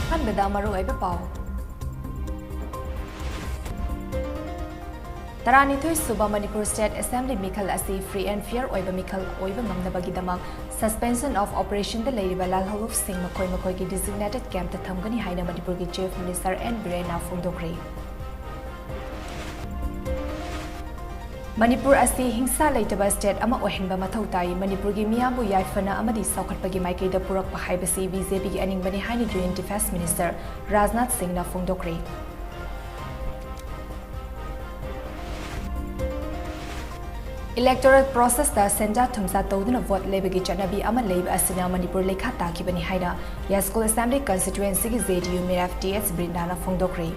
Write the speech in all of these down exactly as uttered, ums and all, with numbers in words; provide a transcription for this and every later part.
ꯑꯍꯥꯟꯕꯗ ꯃꯔꯨꯑꯣꯏꯕ ꯄꯥꯎ꯫ ꯇꯔꯥꯅꯤꯊꯣꯏ ꯁꯨꯕ ꯃꯅꯤꯄꯨꯔ ꯁ꯭ꯇꯦꯠ ꯑꯦꯁꯦꯝꯕ꯭ꯂꯤ ꯃꯤꯈꯜ ꯑꯁꯤ free and fair ꯑꯣꯏꯕ ꯃꯤꯈꯜ ꯑꯣꯏꯕ ꯉꯝꯅꯕꯒꯤꯗꯃꯛ suspension of operationꯗ ꯂꯩꯔꯤꯕ ꯂꯥꯜꯍꯧꯂꯨꯞꯁꯤꯡ ꯃꯈꯣꯏ ꯃꯈꯣꯏꯒꯤ designated campꯇ ꯊꯝꯒꯅꯤ ꯍꯥꯏꯅ ꯃꯅꯤꯄꯨꯔꯒꯤ Chief Minister N ꯕꯤꯔꯦꯟꯅ ꯐꯣꯡꯗꯣꯛꯈ꯭ꯔꯦ꯫ ꯃꯅꯤꯄꯨꯔ ꯑꯁꯤ ꯍꯤꯡꯁꯥ ꯂꯩꯇꯕ ꯁ꯭ꯇꯦꯠ ꯑꯃ ꯑꯣꯏꯍꯟꯕ ꯃꯊꯧ ꯇꯥꯏ꯫ ꯃꯅꯤꯄꯨꯔꯒꯤ ꯃꯤꯌꯥꯝꯕꯨ ꯌꯥꯏꯐꯅ ꯑꯃꯗꯤ ꯆꯥꯎꯈꯠꯄꯒꯤ ꯃꯥꯏꯀꯩꯗ ꯄꯨꯔꯛꯄ ꯍꯥꯏꯕꯁꯤ ꯕꯤ ꯖꯦ ꯄꯤꯒꯤ ꯑꯅꯤꯡꯕꯅꯤ ꯍꯥꯏꯅ ꯌꯨꯅꯤꯌꯟ ꯗꯤꯐꯦꯟꯁ ꯃꯤꯅꯤꯁꯇꯔ ꯔꯥꯖꯅꯥꯊ ꯁꯤꯡꯅ ꯐꯣꯡꯗꯣꯛꯈ꯭ꯔꯦ꯫ Electoral processꯇ ꯁꯦꯟꯖꯥ ꯊꯨꯝꯖꯥ ꯇꯧꯗꯨꯅ ꯚꯣꯠ ꯂꯩꯕꯒꯤ ꯆꯠꯅꯕꯤ ꯑꯃ ꯂꯩꯕ ꯑꯁꯤꯅ ꯃꯅꯤꯄꯨꯔ ꯂꯩꯈꯥ ꯇꯥꯈꯤꯕꯅꯤ ꯍꯥꯏꯅ ꯌꯥꯏꯁ꯭ꯀꯨꯜ ꯑꯦꯁꯦꯝꯕ꯭ꯂꯤ ꯀꯟꯁꯇꯤꯇ꯭ꯋꯦꯟꯁꯤꯒꯤ ꯖꯦ ꯗꯤ ꯌꯨ ꯃꯤꯔꯦꯞ ꯇꯤ ꯑꯦꯆ ꯕ꯭ꯔꯤꯟꯗꯥꯅ ꯐꯣꯡꯗꯣꯛꯈ꯭ꯔꯦ꯫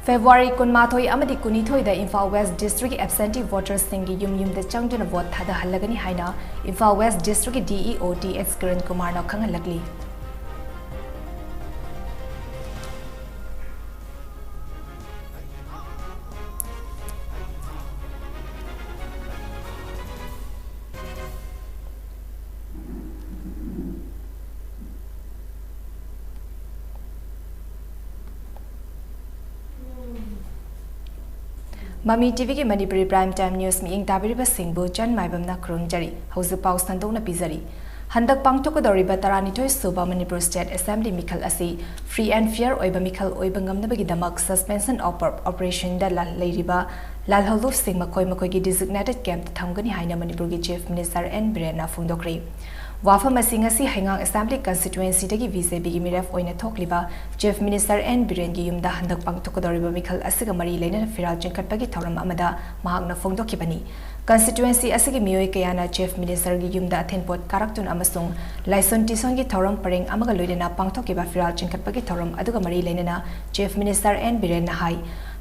ꯐꯦꯕ꯭ꯔꯨꯋꯥꯔꯤ ꯀꯨꯟꯃꯥꯊꯣꯏ ꯑꯃꯗꯤ ꯀꯨꯟꯅꯤꯊꯣꯏꯗ ꯏꯝꯐꯥꯜ ꯋꯦꯁ꯭ꯠ ꯗꯤꯁꯇ꯭ꯔꯤꯛꯀꯤ ꯑꯦꯕꯁꯦꯟꯇꯤ ꯚꯣꯇꯔꯁꯤꯡꯒꯤ ꯌꯨꯝ ꯌꯨꯝꯗ ꯆꯪꯗꯨꯅ ꯚꯣꯠ ꯊꯥꯗꯍꯜꯂꯒꯅꯤ ꯍꯥꯏꯅ ꯏꯝꯐꯥꯜ ꯋꯦꯁ꯭ꯠ ꯗꯤꯁꯇ꯭ꯔꯤꯛꯀꯤ ꯗꯤ E O T H Kiran ꯀꯨꯃꯥꯔꯅ ꯈꯪꯍꯜꯂꯛꯂꯤ꯫ ꯃꯃꯤ ꯇꯤ ꯚꯤꯒꯤ ꯃꯅꯤꯄꯨꯔꯤ Prime Time News ꯃꯤꯠꯌꯦꯡ ꯇꯥꯕꯤꯔꯤꯕꯁꯤꯡꯕꯨ ꯆꯟ ꯃꯥꯏꯕꯝꯅ ꯈꯨꯔꯨꯝꯖꯔꯤ꯫ ꯍꯧꯖꯤꯛ ꯄꯥꯎ ꯁꯟꯗꯣꯛꯅ ꯄꯤꯖꯔꯤ꯫ ꯍꯟꯗꯛ ꯄꯥꯡꯊꯣꯛꯀꯗꯧꯔꯤꯕ ꯇꯔꯥꯅꯤꯊꯣꯏ ꯁꯨꯕ ꯃꯅꯤꯄꯨꯔ ꯁ꯭ꯇꯦꯠ ꯑꯦꯁꯦꯝꯕ꯭ꯂꯤ ꯃꯤꯈꯜ ꯑꯁꯤ free and fair ꯑꯣꯏꯕ ꯃꯤꯈꯜ ꯑꯣꯏꯕ ꯉꯝꯅꯕꯒꯤꯗꯃꯛ suspension of operationꯗ ꯂ-, ꯂꯩꯔꯤꯕ ꯂꯥꯜꯍꯧꯂꯨꯞꯁꯤꯡ ꯃꯈꯣꯏ ꯃꯈꯣꯏꯒꯤ designated campꯇ ꯊꯝꯒꯅꯤ ꯍꯥꯏꯅ ꯃꯅꯤꯄꯨꯔꯒꯤ Chief Minister N ꯕꯤꯔꯦꯟꯅ ꯐꯣꯡꯗꯣꯛꯈ꯭ꯔꯦ꯫ ꯋꯥꯐꯝ ꯑꯁꯤ ꯉꯁꯤ ꯍꯩꯉꯥꯡ ꯑꯦꯁꯦꯝꯕ꯭ꯂꯤ ꯀꯟꯁꯇꯤꯇ꯭ꯋꯦꯟꯁꯤꯗꯒꯤ ꯕꯤ ꯖꯦ ꯄꯤꯒꯤ ꯃꯤꯔꯦꯞ ꯑꯣꯏꯅ ꯊꯣꯛꯂꯤꯕ Chief Minister N ꯕꯤꯔꯦꯟꯒꯤ ꯌꯨꯝꯗ ꯍꯟꯗꯛ ꯄꯥꯡꯊꯣꯛꯀꯗꯧꯔꯤꯕ ꯃꯤꯈꯜ ꯑꯁꯤꯒ ꯃꯔꯤ ꯂꯩꯅꯅ ꯐꯤꯔꯥꯜ ꯆꯤꯡꯈꯠꯄꯒꯤ ꯊꯧꯔꯝ ꯑꯃꯗ ꯃꯍꯥꯛꯅ ꯐꯣꯡꯗꯣꯛꯈꯤꯕꯅꯤ꯫ ꯀꯟꯁꯇꯤꯇ꯭ꯋꯦꯟꯁꯤ ꯑꯁꯤꯒꯤ ꯃꯤꯑꯣꯏ ꯀꯌꯥꯅ Chief Ministerꯒꯤ ꯌꯨꯝꯗ ꯑꯊꯤꯟꯄꯣꯠ ꯀꯥꯔꯛꯇꯨꯅ ꯑꯃꯁꯨꯡ ꯂꯥꯏꯁꯣꯟ ꯇꯤꯁꯣꯟꯒꯤ ꯊꯧꯔꯝ ꯄꯔꯦꯡ ꯑꯃꯒ ꯂꯣꯏꯅꯅ ꯄꯥꯡꯊꯣꯛꯈꯤꯕ ꯐꯤꯔꯥꯜ ꯆꯤꯡꯈꯠꯄꯒꯤ ꯊꯧꯔꯝ ꯑꯗꯨꯒ ꯃꯔꯤ ꯂꯩꯅꯅ Chief Minister N ꯕꯤꯔꯦꯟꯅ ꯍꯥꯏ,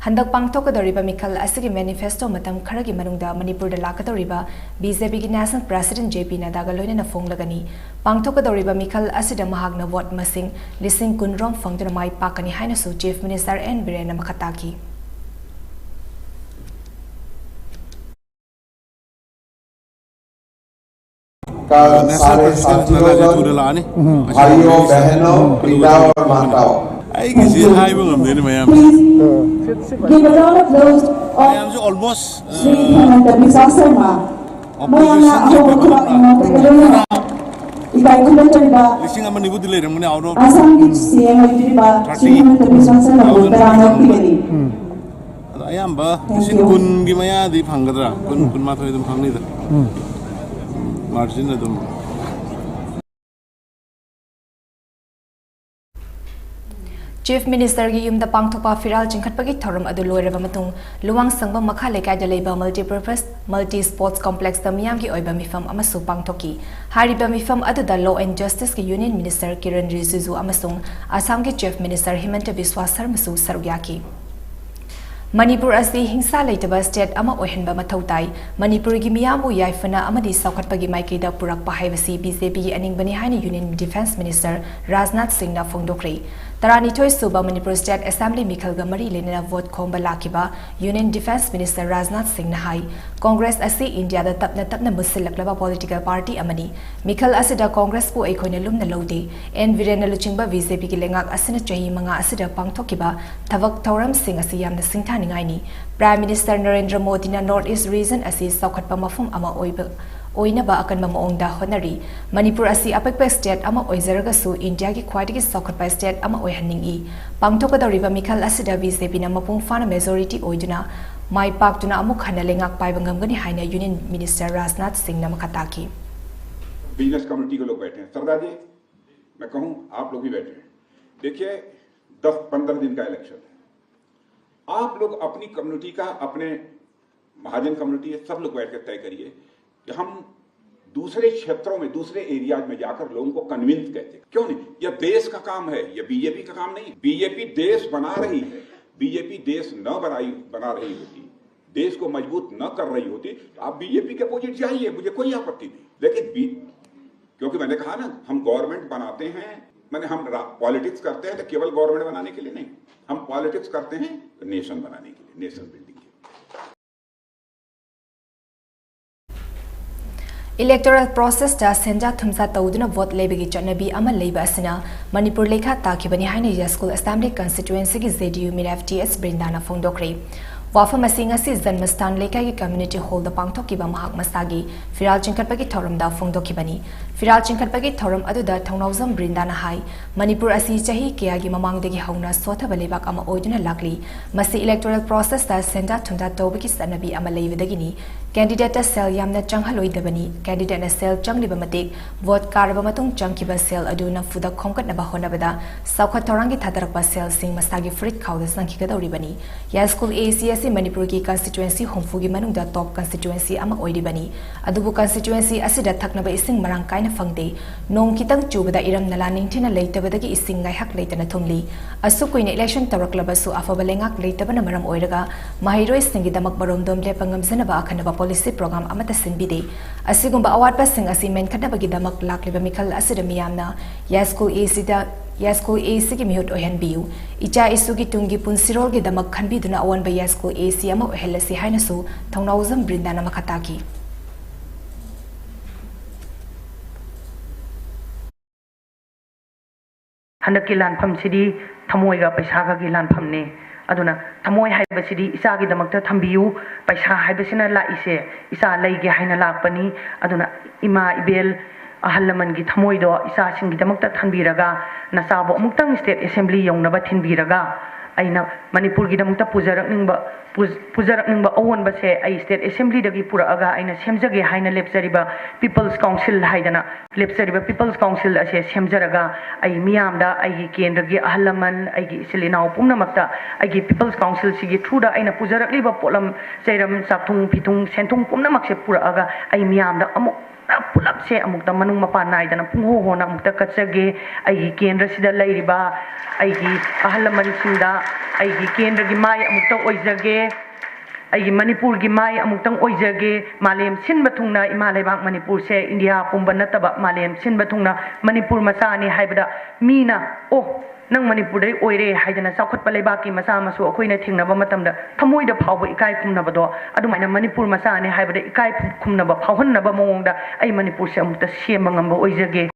ꯍꯟꯗꯛ ꯄꯥꯡꯊꯣꯛꯀꯗꯧꯔꯤꯕ ꯃꯤꯈꯜ ꯑꯁꯤꯒꯤ manifesto ꯃꯇꯝ ꯈꯔꯒꯤ ꯃꯅꯨꯡꯗ ꯃꯅꯤꯄꯨꯔꯗ ꯂꯥꯛꯀꯗꯧꯔꯤꯕ ꯕꯤ ꯖꯦ ꯄꯤꯒꯤ National President ꯖꯦ ꯄꯤ ꯅꯗꯥꯒ ꯂꯣꯏꯅꯅ ꯐꯣꯡꯂꯒꯅꯤ꯫ ꯄꯥꯡꯊꯣꯛꯀꯗꯧꯔꯤꯕ ꯃꯤꯈꯜ ꯑꯁꯤꯗ ꯃꯍꯥꯛꯅ ꯚꯣꯠ ꯃꯁꯤꯡ ꯂꯤꯁꯤꯡ ꯀꯨꯟ ꯔꯣꯝ ꯐꯪꯗꯨꯅ ꯃꯥꯏ ꯄꯥꯛꯀꯅꯤ ꯍꯥꯏꯅꯁꯨ Chief Minister N ꯕꯤꯔꯦꯟꯅ ꯃꯈꯥ ꯇꯥꯈꯤ꯫ का नेशनल सारे प्रेसिडेंट साथियों ननाजी का, टूडा लानी। भाइयों, बहनों, पिता और माताओं। ꯑꯩꯒꯤꯁꯤ ꯍꯥꯏꯕ ꯉꯝꯗꯦꯅꯦ ꯃꯌꯥꯝ꯫ Please give a round of applause of ꯃꯌꯥꯝꯁꯨ ꯑꯣꯜꯃꯣꯁ ꯁ꯭ꯔꯤ ꯍꯤꯃꯟꯇ ꯕꯤꯁ꯭ꯋꯥ ꯁꯔꯃ꯫ ꯃꯌꯥꯝꯅ ꯑꯍꯧꯕ ꯈꯨꯕꯥꯛ ꯅꯤꯉꯣꯜ ꯇꯛꯀꯗꯧꯔꯤꯕ ꯏꯀꯥꯏ ꯈꯨꯝꯅꯖꯔꯤꯕ ꯂꯤꯁꯤꯡ ꯑꯃ ꯅꯤꯐꯨꯗꯤ ꯂꯩꯔꯝꯒꯅꯤ ꯑꯥꯎꯠ ꯑꯣꯐ ꯑꯁꯥꯝꯒꯤ ꯁꯤ ꯑꯦꯝ ꯑꯣꯏꯕꯤꯔꯤꯕ ꯁ꯭ꯔꯤ ꯍꯤꯃꯟꯇ ꯕꯤꯁ꯭ꯋꯥ ꯁꯔꯃꯕꯨ ꯇꯔꯥꯝꯅ ꯑꯣꯛꯄꯤꯒꯅꯤ꯫ ꯑꯗꯣ ꯑꯌꯥꯝꯕ ꯂꯤꯁꯤꯡ ꯀꯨꯟꯒꯤ ꯃꯌꯥꯗꯤ ꯐꯪꯒꯗ꯭ꯔꯥ? ꯀꯨꯟ, ꯀꯨꯟꯃꯥꯊꯣꯏ ꯑꯗꯨꯝ ꯐꯪꯅꯤꯗ꯫ ꯃꯥꯔꯖꯤꯟ ꯑꯗꯨꯝ꯫ ꯆꯤꯐ ꯃꯤꯅꯤꯁꯇꯔꯒꯤ ꯌꯨꯝꯗ ꯄꯥꯡꯊꯣꯛꯄ ꯐꯤꯔꯥꯜ ꯆꯤꯡꯈꯠꯄꯒꯤ ꯊꯧꯔꯝ ꯑꯗꯨ ꯂꯣꯏꯔꯕ ꯃꯇꯨꯡ, ꯂꯨꯋꯥꯡꯁꯪꯕꯝ ꯃꯈꯥ ꯂꯩꯀꯥꯏꯗ ꯂꯩꯕ ꯃꯜꯇꯤꯄꯔꯄꯁ ꯃꯜꯇꯤ ꯁ꯭ꯄꯣꯔꯠꯁ ꯀꯣꯝꯄ꯭ꯂꯦꯛꯁꯇ ꯃꯤꯌꯥꯝꯒꯤ ꯑꯣꯏꯕ ꯃꯤꯐꯝ ꯑꯃꯁꯨ ꯄꯥꯡꯊꯣꯛꯈꯤ꯫ ꯍꯥꯏꯔꯤꯕ ꯃꯤꯐꯝ ꯑꯗꯨꯗ ꯂꯣ ꯑꯦꯟ ꯖꯁꯇꯤꯁꯀꯤ ꯌꯨꯅꯤꯌꯟ ꯃꯤꯅꯤꯁꯇꯔ ꯀꯤꯔꯟ ꯔꯤꯖꯤꯖꯨ ꯑꯃꯁꯨꯡ ꯑꯁꯥꯝꯒꯤ ꯆꯤꯐ ꯃꯤꯅꯤꯁꯇꯔ ꯍꯤꯃꯟꯇ ꯕꯤꯁ꯭ꯋꯥ ꯁꯔꯃꯁꯨ ꯁꯔꯨꯛ ꯌꯥꯈꯤ꯫ ꯃꯅꯤꯄꯨꯔ ꯑꯁꯤ ꯍꯤꯡꯁꯥ ꯂꯩꯇꯕ ꯁ꯭ꯇꯦꯠ ꯑꯃ ꯑꯣꯏꯍꯟꯕ ꯃꯊꯧ ꯇꯥꯏ꯫ ꯃꯅꯤꯄꯨꯔꯒꯤ ꯃꯤꯌꯥꯝꯕꯨ ꯌꯥꯏꯐꯅ ꯑꯃꯗꯤ ꯆꯥꯎꯈꯠꯄꯒꯤ ꯃꯥꯏꯀꯩꯗ ꯄꯨꯔꯛꯄ ꯍꯥꯏꯕꯁꯤ ꯕꯤ ꯖꯦ ꯄꯤꯒꯤ ꯑꯅꯤꯡꯕꯅꯤ ꯍꯥꯏꯅ ꯌꯨꯅꯤꯌꯟ ꯗꯤꯐꯦꯟꯁ ꯃꯤꯅꯤꯁꯇꯔ ꯔꯥꯖꯅꯥꯊ ꯁꯤꯡꯅ ꯐꯣꯡꯗꯣꯛꯈ꯭ꯔꯦ꯫ ꯇꯔꯥꯅꯤꯊꯣꯏ ꯁꯨꯕ ꯃꯅꯤꯄꯨꯔ ꯁ꯭ꯇꯦꯠ ꯑꯦꯁꯦꯝꯕ꯭ꯂꯤ ꯃꯤꯈꯜꯒ ꯃꯔꯤ ꯂꯩꯅꯅ ꯚꯣꯠ ꯈꯣꯝꯕ ꯂꯥꯛꯈꯤꯕ ꯌꯨꯅꯤꯌꯟ ꯗꯤꯐꯦꯟꯁ ꯃꯤꯅꯤꯁꯇꯔ ꯔꯥꯖꯅꯥꯊ ꯁꯤꯡꯅ ꯍꯥꯏ, ꯀꯣꯡꯒ꯭ꯔꯦꯁ ꯑꯁꯤ ꯏꯟꯗꯤꯌꯥꯗ ꯇꯞꯅ ꯇꯞꯅ ꯃꯨꯠꯁꯤꯜꯂꯛꯂꯕ ꯄꯣꯂꯤꯇꯤꯀꯦꯜ ꯄꯥꯔꯇꯤ ꯑꯃꯅꯤ꯫ ꯃꯤꯈꯜ ꯑꯁꯤꯗ ꯀꯣꯡꯒ꯭ꯔꯦꯁꯄꯨ ꯑꯩꯈꯣꯏꯅ ꯂꯨꯝꯅ ꯂꯧꯗꯦ꯫ ꯑꯦꯟ ꯕꯤꯔꯦꯟꯅ ꯂꯨꯆꯤꯡꯕ ꯕꯤ ꯖꯦ ꯄꯤꯒꯤ ꯂꯩꯉꯥꯛ ꯑꯁꯤꯅ ꯆꯍꯤ ꯃꯉꯥ ꯑꯁꯤꯗ ꯄꯥꯡꯊꯣꯛꯈꯤꯕ ꯊꯕꯛ ꯊꯧꯔꯝꯁꯤꯡ ꯑꯁꯤ ꯌꯥꯝꯅ ꯁꯤꯡꯊꯥꯅꯤꯡꯉꯥꯏꯅꯤ꯫ ꯄ꯭ꯔꯥꯏꯝ ꯃꯤꯅꯤꯁꯇꯔ ꯅꯔꯦꯟꯗ꯭ꯔ ꯃꯣꯗꯤꯅ ꯅꯣꯔꯠ ꯏꯁ ꯔꯤꯖꯟ ꯑꯁꯤ ꯆꯥꯎꯈꯠꯄ ꯃꯐꯝ ꯑꯃ ꯑꯣꯏꯕ, ꯑꯣꯏꯅꯕ ꯑꯀꯟꯕ ꯃꯑꯣꯡꯗ ꯍꯣꯠꯅꯔꯤ꯫ ꯃꯅꯤꯄꯨꯔ ꯑꯁꯤ ꯑꯄꯤꯛꯄ ꯁ꯭ꯇꯦꯠ ꯑꯃ ꯑꯣꯏꯖꯔꯒꯁꯨ ꯏꯟꯗꯤꯌꯥꯒꯤ ꯈ꯭ꯋꯥꯏꯗꯒꯤ ꯆꯥꯎꯈꯠꯄ ꯁ꯭ꯇꯦꯠ ꯑꯃ ꯑꯣꯏꯍꯟꯅꯤꯡꯏ꯫ ꯄꯥꯡꯊꯣꯛꯀꯗꯧꯔꯤꯕ ꯃꯤꯈꯜ ꯑꯁꯤꯗ ꯕꯤ ꯖꯦ ꯄꯤꯅ ꯃꯄꯨꯡ ꯐꯥꯅ ꯃꯦꯖꯣꯔꯤꯇꯤ ꯑꯣꯏꯗꯨꯅ ꯃꯥꯏ ꯄꯥꯛꯇꯨꯅ ꯑꯃꯨꯛ ꯍꯟꯅ ꯂꯩꯉꯥꯛ ꯄꯥꯏꯕ ꯉꯝꯒꯅꯤ ꯍꯥꯏꯅ ꯌꯨꯅꯤꯌꯟ ꯃꯤꯅꯤꯁꯇꯔ ꯔꯥꯖꯅꯥꯊ ꯁꯤꯡꯅ ꯃꯈꯥ ꯇꯥꯈꯤ꯫ बिजनेस कम्युनिटी के लोग बैठे हैं। सरदार जी, मैं कहूँ, आप लोग भी बैठे हैं। देखिए, दस पन्द्रह दिन का इलेक्शन है। आप लोग अपनी कम्युनिटी का, अपने महाजन कम्युनिटी है, सब लोग बैठ के तय करिए कि हम दूसरे क्षेत्रों में, दूसरे एरियाज में जाकर लोगों को कन्विंस कैसे, क्यों नहीं? यह देश का काम है, यह बी जे पी का काम नहीं। बी जे पी देश बना रही है, बी जे पी देश न बनाई, बना रही होती, देश को मजबूत न कर रही होती, तो आप बी जे पी के अपोजिट जाइए, मुझे कोई आपत्ति नहीं। लेकिन बी-, क्योंकि मैंने कहा ना, हम गवर्नमेंट बनाते हैं, मैंने हम रा-, पॉलिटिक्स करते हैं तो केवल गवर्नमेंट बनाने के लिए नहीं, हम पॉलिटिक्स करते हैं नेशन बनाने के लिए, नेशन बिल्डिंग के लिए। Electoral process ꯇ ꯁꯦꯟꯖꯥ ꯊꯨꯝꯖꯥ ꯇꯧꯗꯨꯅ vote ꯂꯩꯕꯒꯤ ꯆꯠꯅꯕꯤ ꯑꯃ ꯂꯩꯕ ꯑꯁꯤꯅ ꯃꯅꯤꯄꯨꯔ ꯂꯩꯈꯥ ꯇꯥꯈꯤꯕꯅꯤ ꯍꯥꯏꯅ ꯌꯥꯏꯁ꯭ꯀꯨꯜ Assembly Constituency ꯒꯤ J D U ꯃꯤꯔꯦꯞ T S ꯕ꯭ꯔꯤꯟꯗꯥꯅ ꯐꯣꯡꯗꯣꯛꯈ꯭ꯔꯦ꯫ ꯋꯥꯐꯝ ꯑꯁꯤ ꯉꯁꯤ ꯖꯟꯃꯁ꯭ꯊꯥꯟ ꯂꯩꯀꯥꯏꯒꯤ community hall ꯗ ꯄꯥꯡꯊꯣꯛꯈꯤꯕ ꯃꯍꯥꯛ ꯃꯁꯥꯒꯤ ꯐꯤꯔꯥꯜ ꯆꯤꯡꯈꯠꯄꯒꯤ ꯊꯧꯔꯝꯗ ꯐꯣꯡꯗꯣꯛꯈꯤꯕꯅꯤ꯫ ꯐꯤꯔꯥꯜ ꯆꯤꯡꯈꯠꯄꯒꯤ ꯊꯧꯔꯝ ꯑꯗꯨꯗ ꯊꯧꯅꯥꯎꯖꯝ ꯕ꯭ꯔꯤꯟꯗꯥꯅ ꯍꯥꯏ, ꯃꯅꯤꯄꯨꯔ ꯑꯁꯤ ꯆꯍꯤ ꯀꯌꯥꯒꯤ ꯃꯃꯥꯡꯗꯒꯤ ꯍꯧꯅ ꯁꯣꯠꯊꯕ ꯂꯩꯕꯥꯛ ꯑꯃ ꯑꯣꯏꯗꯨꯅ ꯂꯥꯛꯂꯤ꯫ ꯃꯁꯤ electoral process ꯇ ꯁꯦꯟꯖꯥ ꯊꯨꯝꯖꯥ ꯇꯧꯕꯒꯤ ꯆꯠꯅꯕꯤ ꯑꯃ ꯂꯩꯕꯗꯒꯤꯅꯤ꯫ Candidate ꯇ ꯁꯦꯜ ꯌꯥꯝꯅ ꯆꯪꯍꯜꯂꯣꯏꯗꯕꯅꯤ꯫ Candidate ꯅ ꯁꯦꯜ ꯆꯪꯂꯤꯕ ꯃꯇꯤꯛ vote ꯀꯥꯔꯕ ꯃꯇꯨꯡ ꯆꯪꯈꯤꯕ ꯁꯦꯜ ꯑꯗꯨ ꯅꯝꯐꯨꯗ ꯈꯣꯝꯒꯠꯅꯕ ꯍꯣꯠꯅꯕꯗ ꯆꯥꯎꯈꯠ ꯊꯧꯔꯥꯡꯒꯤ ꯊꯥꯗꯔꯛꯄ ꯁꯦꯜꯁꯤꯡ ꯃꯁꯥꯒꯤ ꯐꯨꯔꯤꯠ ꯈꯥꯎꯗ ꯆꯪꯈꯤꯒꯗꯧꯔꯤꯕꯅꯤ꯫ ꯌꯥꯏꯁ꯭ꯀꯨꯜ A C ꯑꯁꯤ ꯃꯅꯤꯄꯨꯔꯒꯤ constituency ꯍꯨꯝꯐꯨꯒꯤ ꯃꯅꯨꯡꯗ top constituency ꯑꯃ ꯑꯣꯏꯔꯤꯕꯅꯤ꯫ ꯑꯗꯨꯕꯨ constituency ꯑꯁꯤꯗ ꯊꯛꯅꯕ ꯏꯁꯤꯡ ꯃꯔꯥꯡ ꯀꯥꯏꯅ ꯐꯪꯗꯦ꯫ ꯅꯣꯡ ꯈꯤꯇꯪ ꯆꯨꯕꯗ ꯏꯔꯝ ꯅꯂꯥ ꯅꯤꯡꯊꯤꯅ ꯂꯩꯇꯕꯗꯒꯤ ꯏꯁꯤꯡ ꯉꯥꯏꯍꯥꯛ ꯂꯩꯇꯅ ꯊꯨꯝꯂꯤ꯫ ꯑꯁꯨꯛ ꯀꯨꯏꯅ election ꯇꯧꯔꯛꯂꯕꯁꯨ ꯑꯐꯕ ꯂꯩꯉꯥꯛ ꯂꯩꯇꯕꯅ ꯃꯔꯝ ꯑꯣꯏꯔꯒ ꯃꯍꯩꯔꯣꯏꯁꯤꯡꯒꯤꯗꯃꯛ ꯃꯔꯣꯝꯗꯣꯝ ꯂꯦꯞꯄ ꯉꯝꯖꯅꯕ ꯑꯈꯟꯅꯕ policy program ꯑꯃꯠꯇ ꯁꯤꯟꯕꯤꯗꯦ꯫ ꯑꯁꯤꯒꯨꯝꯕ ꯑꯋꯥꯠꯄꯁꯤꯡ ꯑꯁꯤ ꯃꯦꯟꯈꯠꯅꯕꯒꯤꯗꯃꯛ ꯂꯥꯛꯂꯤꯕ ꯃꯤꯈꯜ ꯑꯁꯤꯗ ꯃꯤꯌꯥꯝꯅ ꯌꯥꯏꯁ꯭ꯀꯨꯜ A C the, ꯌꯥꯏꯁ꯭ꯀꯨꯜ A C ꯒꯤ ꯃꯤꯍꯨꯠ ꯑꯣꯏꯍꯟꯕꯤꯌꯨ꯫ ꯏꯆꯥ ꯏꯁꯨꯒꯤ ꯇꯨꯡꯒꯤ ꯄꯨꯟꯁꯤꯔꯣꯜꯒꯤꯗꯃꯛ ꯈꯟꯕꯤꯗꯨꯅ ꯑꯑꯣꯟꯕ ꯌꯥꯏꯁ꯭ꯀꯨꯜ A C ꯑꯃ ꯑꯣꯏꯍꯜꯂꯁꯤ ꯍꯥꯏꯅꯁꯨ ꯊꯧꯅꯥꯎꯖꯝ ꯕ꯭ꯔꯤꯟꯗꯥꯅ ꯃꯈꯥ ꯇꯥꯈꯤ꯫ ꯍꯟꯗꯛꯀꯤ ꯂꯥꯟꯐꯝꯁꯤꯗꯤ ꯊꯃꯣꯏꯒ ꯄꯩꯁꯥꯒꯒꯤ ꯂꯥꯟꯐꯝꯅꯤ꯫ ꯑꯗꯨꯅ ꯊꯃꯣꯏ ꯍꯥꯏꯕꯁꯤꯗꯤ ꯏꯆꯥꯒꯤꯗꯃꯛꯇ ꯊꯝꯕꯤꯌꯨ꯫ ꯄꯩꯁꯥ ꯍꯥꯏꯕꯁꯤꯅ ꯂꯥꯛꯏꯁꯦ ꯏꯆꯥ ꯂꯩꯒꯦ ꯍꯥꯏꯅ ꯂꯥꯛꯄꯅꯤ꯫ ꯑꯗꯨꯅ ꯏꯃꯥ ꯏꯕꯦꯜ, ꯑꯍꯜ ꯂꯃꯟꯒꯤ ꯊꯃꯣꯏꯗꯣ ꯏꯆꯥꯁꯤꯡꯒꯤꯗꯃꯛꯇ ꯊꯝꯕꯤꯔꯒ, ꯅꯆꯥꯕꯨ ꯑꯃꯨꯛꯇꯪ state assembly ꯌꯧꯅꯕ ꯊꯤꯟꯕꯤꯔꯒ, ꯑꯩꯅ ꯃꯅꯤꯄꯨꯔꯒꯤꯗꯃꯛꯇ ꯄꯨꯖꯔꯛꯅꯤꯡꯕ, ꯄꯨ-, ꯄꯨꯖꯔꯛꯅꯤꯡꯕ ꯑꯑꯣꯟꯕꯁꯦ ꯑꯩ state assembly ꯗꯒꯤ ꯄꯨꯔꯛꯑꯒ ꯑꯩꯅ ꯁꯦꯝꯖꯒꯦ ꯍꯥꯏꯅ ꯂꯦꯞꯆꯔꯤꯕ People's Council ꯍꯥꯏꯗꯅ ꯂꯦꯞꯆꯔꯤꯕ People's Council ꯑꯁꯦ ꯁꯦꯝꯖꯔꯒ, ꯑꯩ ꯃꯤꯌꯥꯝꯗ, ꯑꯩꯒꯤ ꯀꯦꯟꯗ꯭ꯔꯒꯤ ꯑꯍꯜ ꯂꯃꯟ, ꯑꯩꯒꯤ ꯏꯆꯤꯜ ꯏꯅꯥꯎ ꯄꯨꯝꯅꯃꯛꯇ, ꯑꯩꯒꯤ People's Council ꯁꯤꯒꯤ through ꯗ ꯑꯩꯅ ꯄꯨꯖꯔꯛꯂꯤꯕ ꯄꯣꯠꯂꯝ, ꯆꯩꯔꯝ, ꯆꯥꯛꯊꯨꯡ, ꯐꯤꯊꯨꯡ, ꯁꯦꯟꯊꯨꯡ ꯄꯨꯝꯅꯃꯛꯁꯦ ꯄꯨꯔꯛꯑꯒ ꯑꯩ ꯃꯤꯌꯥꯝꯗ ꯑꯃꯨꯛ ꯄꯨꯂꯞꯁꯦ ꯑꯃꯨꯛꯇ ꯃꯅꯨꯡ ꯃꯄꯥꯟ ꯅꯥꯏꯗꯅ ꯄꯨꯡꯍꯣ ꯍꯣꯅ ꯑꯃꯨꯛꯇ ꯀꯠꯆꯒꯦ꯫ ꯑꯩꯒꯤ ꯀꯦꯟꯗ꯭ꯔꯁꯤꯗ ꯂꯩꯔꯤꯕ ꯑꯩꯒꯤ ꯑꯍꯜ ꯂꯃꯟꯁꯤꯡꯗ ꯑꯩꯒꯤ ꯀꯦꯟꯗ꯭ꯔꯒꯤ ꯃꯥꯏ ꯑꯃꯨꯛꯇ ꯑꯣꯏꯖꯒꯦ꯫ ꯑꯩꯒꯤ ꯃꯅꯤꯄꯨꯔꯒꯤ ꯃꯥꯏ ꯑꯃꯨꯛꯇꯪ ꯑꯣꯏꯖꯒꯦ꯫ ꯃꯥꯂꯦꯝ ꯁꯤꯟꯕ ꯊꯨꯡꯅ ꯏꯃꯥ ꯂꯩꯕꯥꯛ ꯃꯅꯤꯄꯨꯔꯁꯦ ꯏꯟꯗꯤꯌꯥ ꯄꯨꯝꯕ ꯅꯠꯇꯕ ꯃꯥꯂꯦꯝ ꯁꯤꯟꯕ ꯊꯨꯡꯅ ꯃꯅꯤꯄꯨꯔ ꯃꯆꯥꯅꯤ ꯍꯥꯏꯕꯗ ꯃꯤꯅ, "ꯑꯣ, ꯅꯪ ꯃꯅꯤꯄꯨꯔꯗꯩ ꯑꯣꯏꯔꯦ ꯍꯥꯏꯗꯅ ꯆꯥꯎꯈꯠꯄ ꯂꯩꯕꯥꯛꯀꯤ ꯃꯆꯥ ꯃꯁꯨ ꯑꯩꯈꯣꯏꯅ ꯊꯦꯡꯅꯕ ꯃꯇꯝꯗ ꯊꯃꯣꯏꯗ ꯐꯥꯎꯕ ꯏꯀꯥꯏ ꯈꯨꯝꯅꯕꯗꯣ, ꯑꯗꯨꯃꯥꯏꯅ ꯃꯅꯤꯄꯨꯔ ꯃꯆꯥꯅꯤ ꯍꯥꯏꯕꯗ ꯏꯀꯥꯏ ꯈꯨꯝꯅꯕ ꯐꯥꯎꯍꯟꯅꯕ ꯃꯑꯣꯡꯗ ꯑꯩ ꯃꯅꯤꯄꯨꯔꯁꯦ ꯑꯃꯨꯛꯇ ꯁꯦꯝꯕ ꯉꯝꯕ ꯑꯣꯏꯖꯒꯦ꯫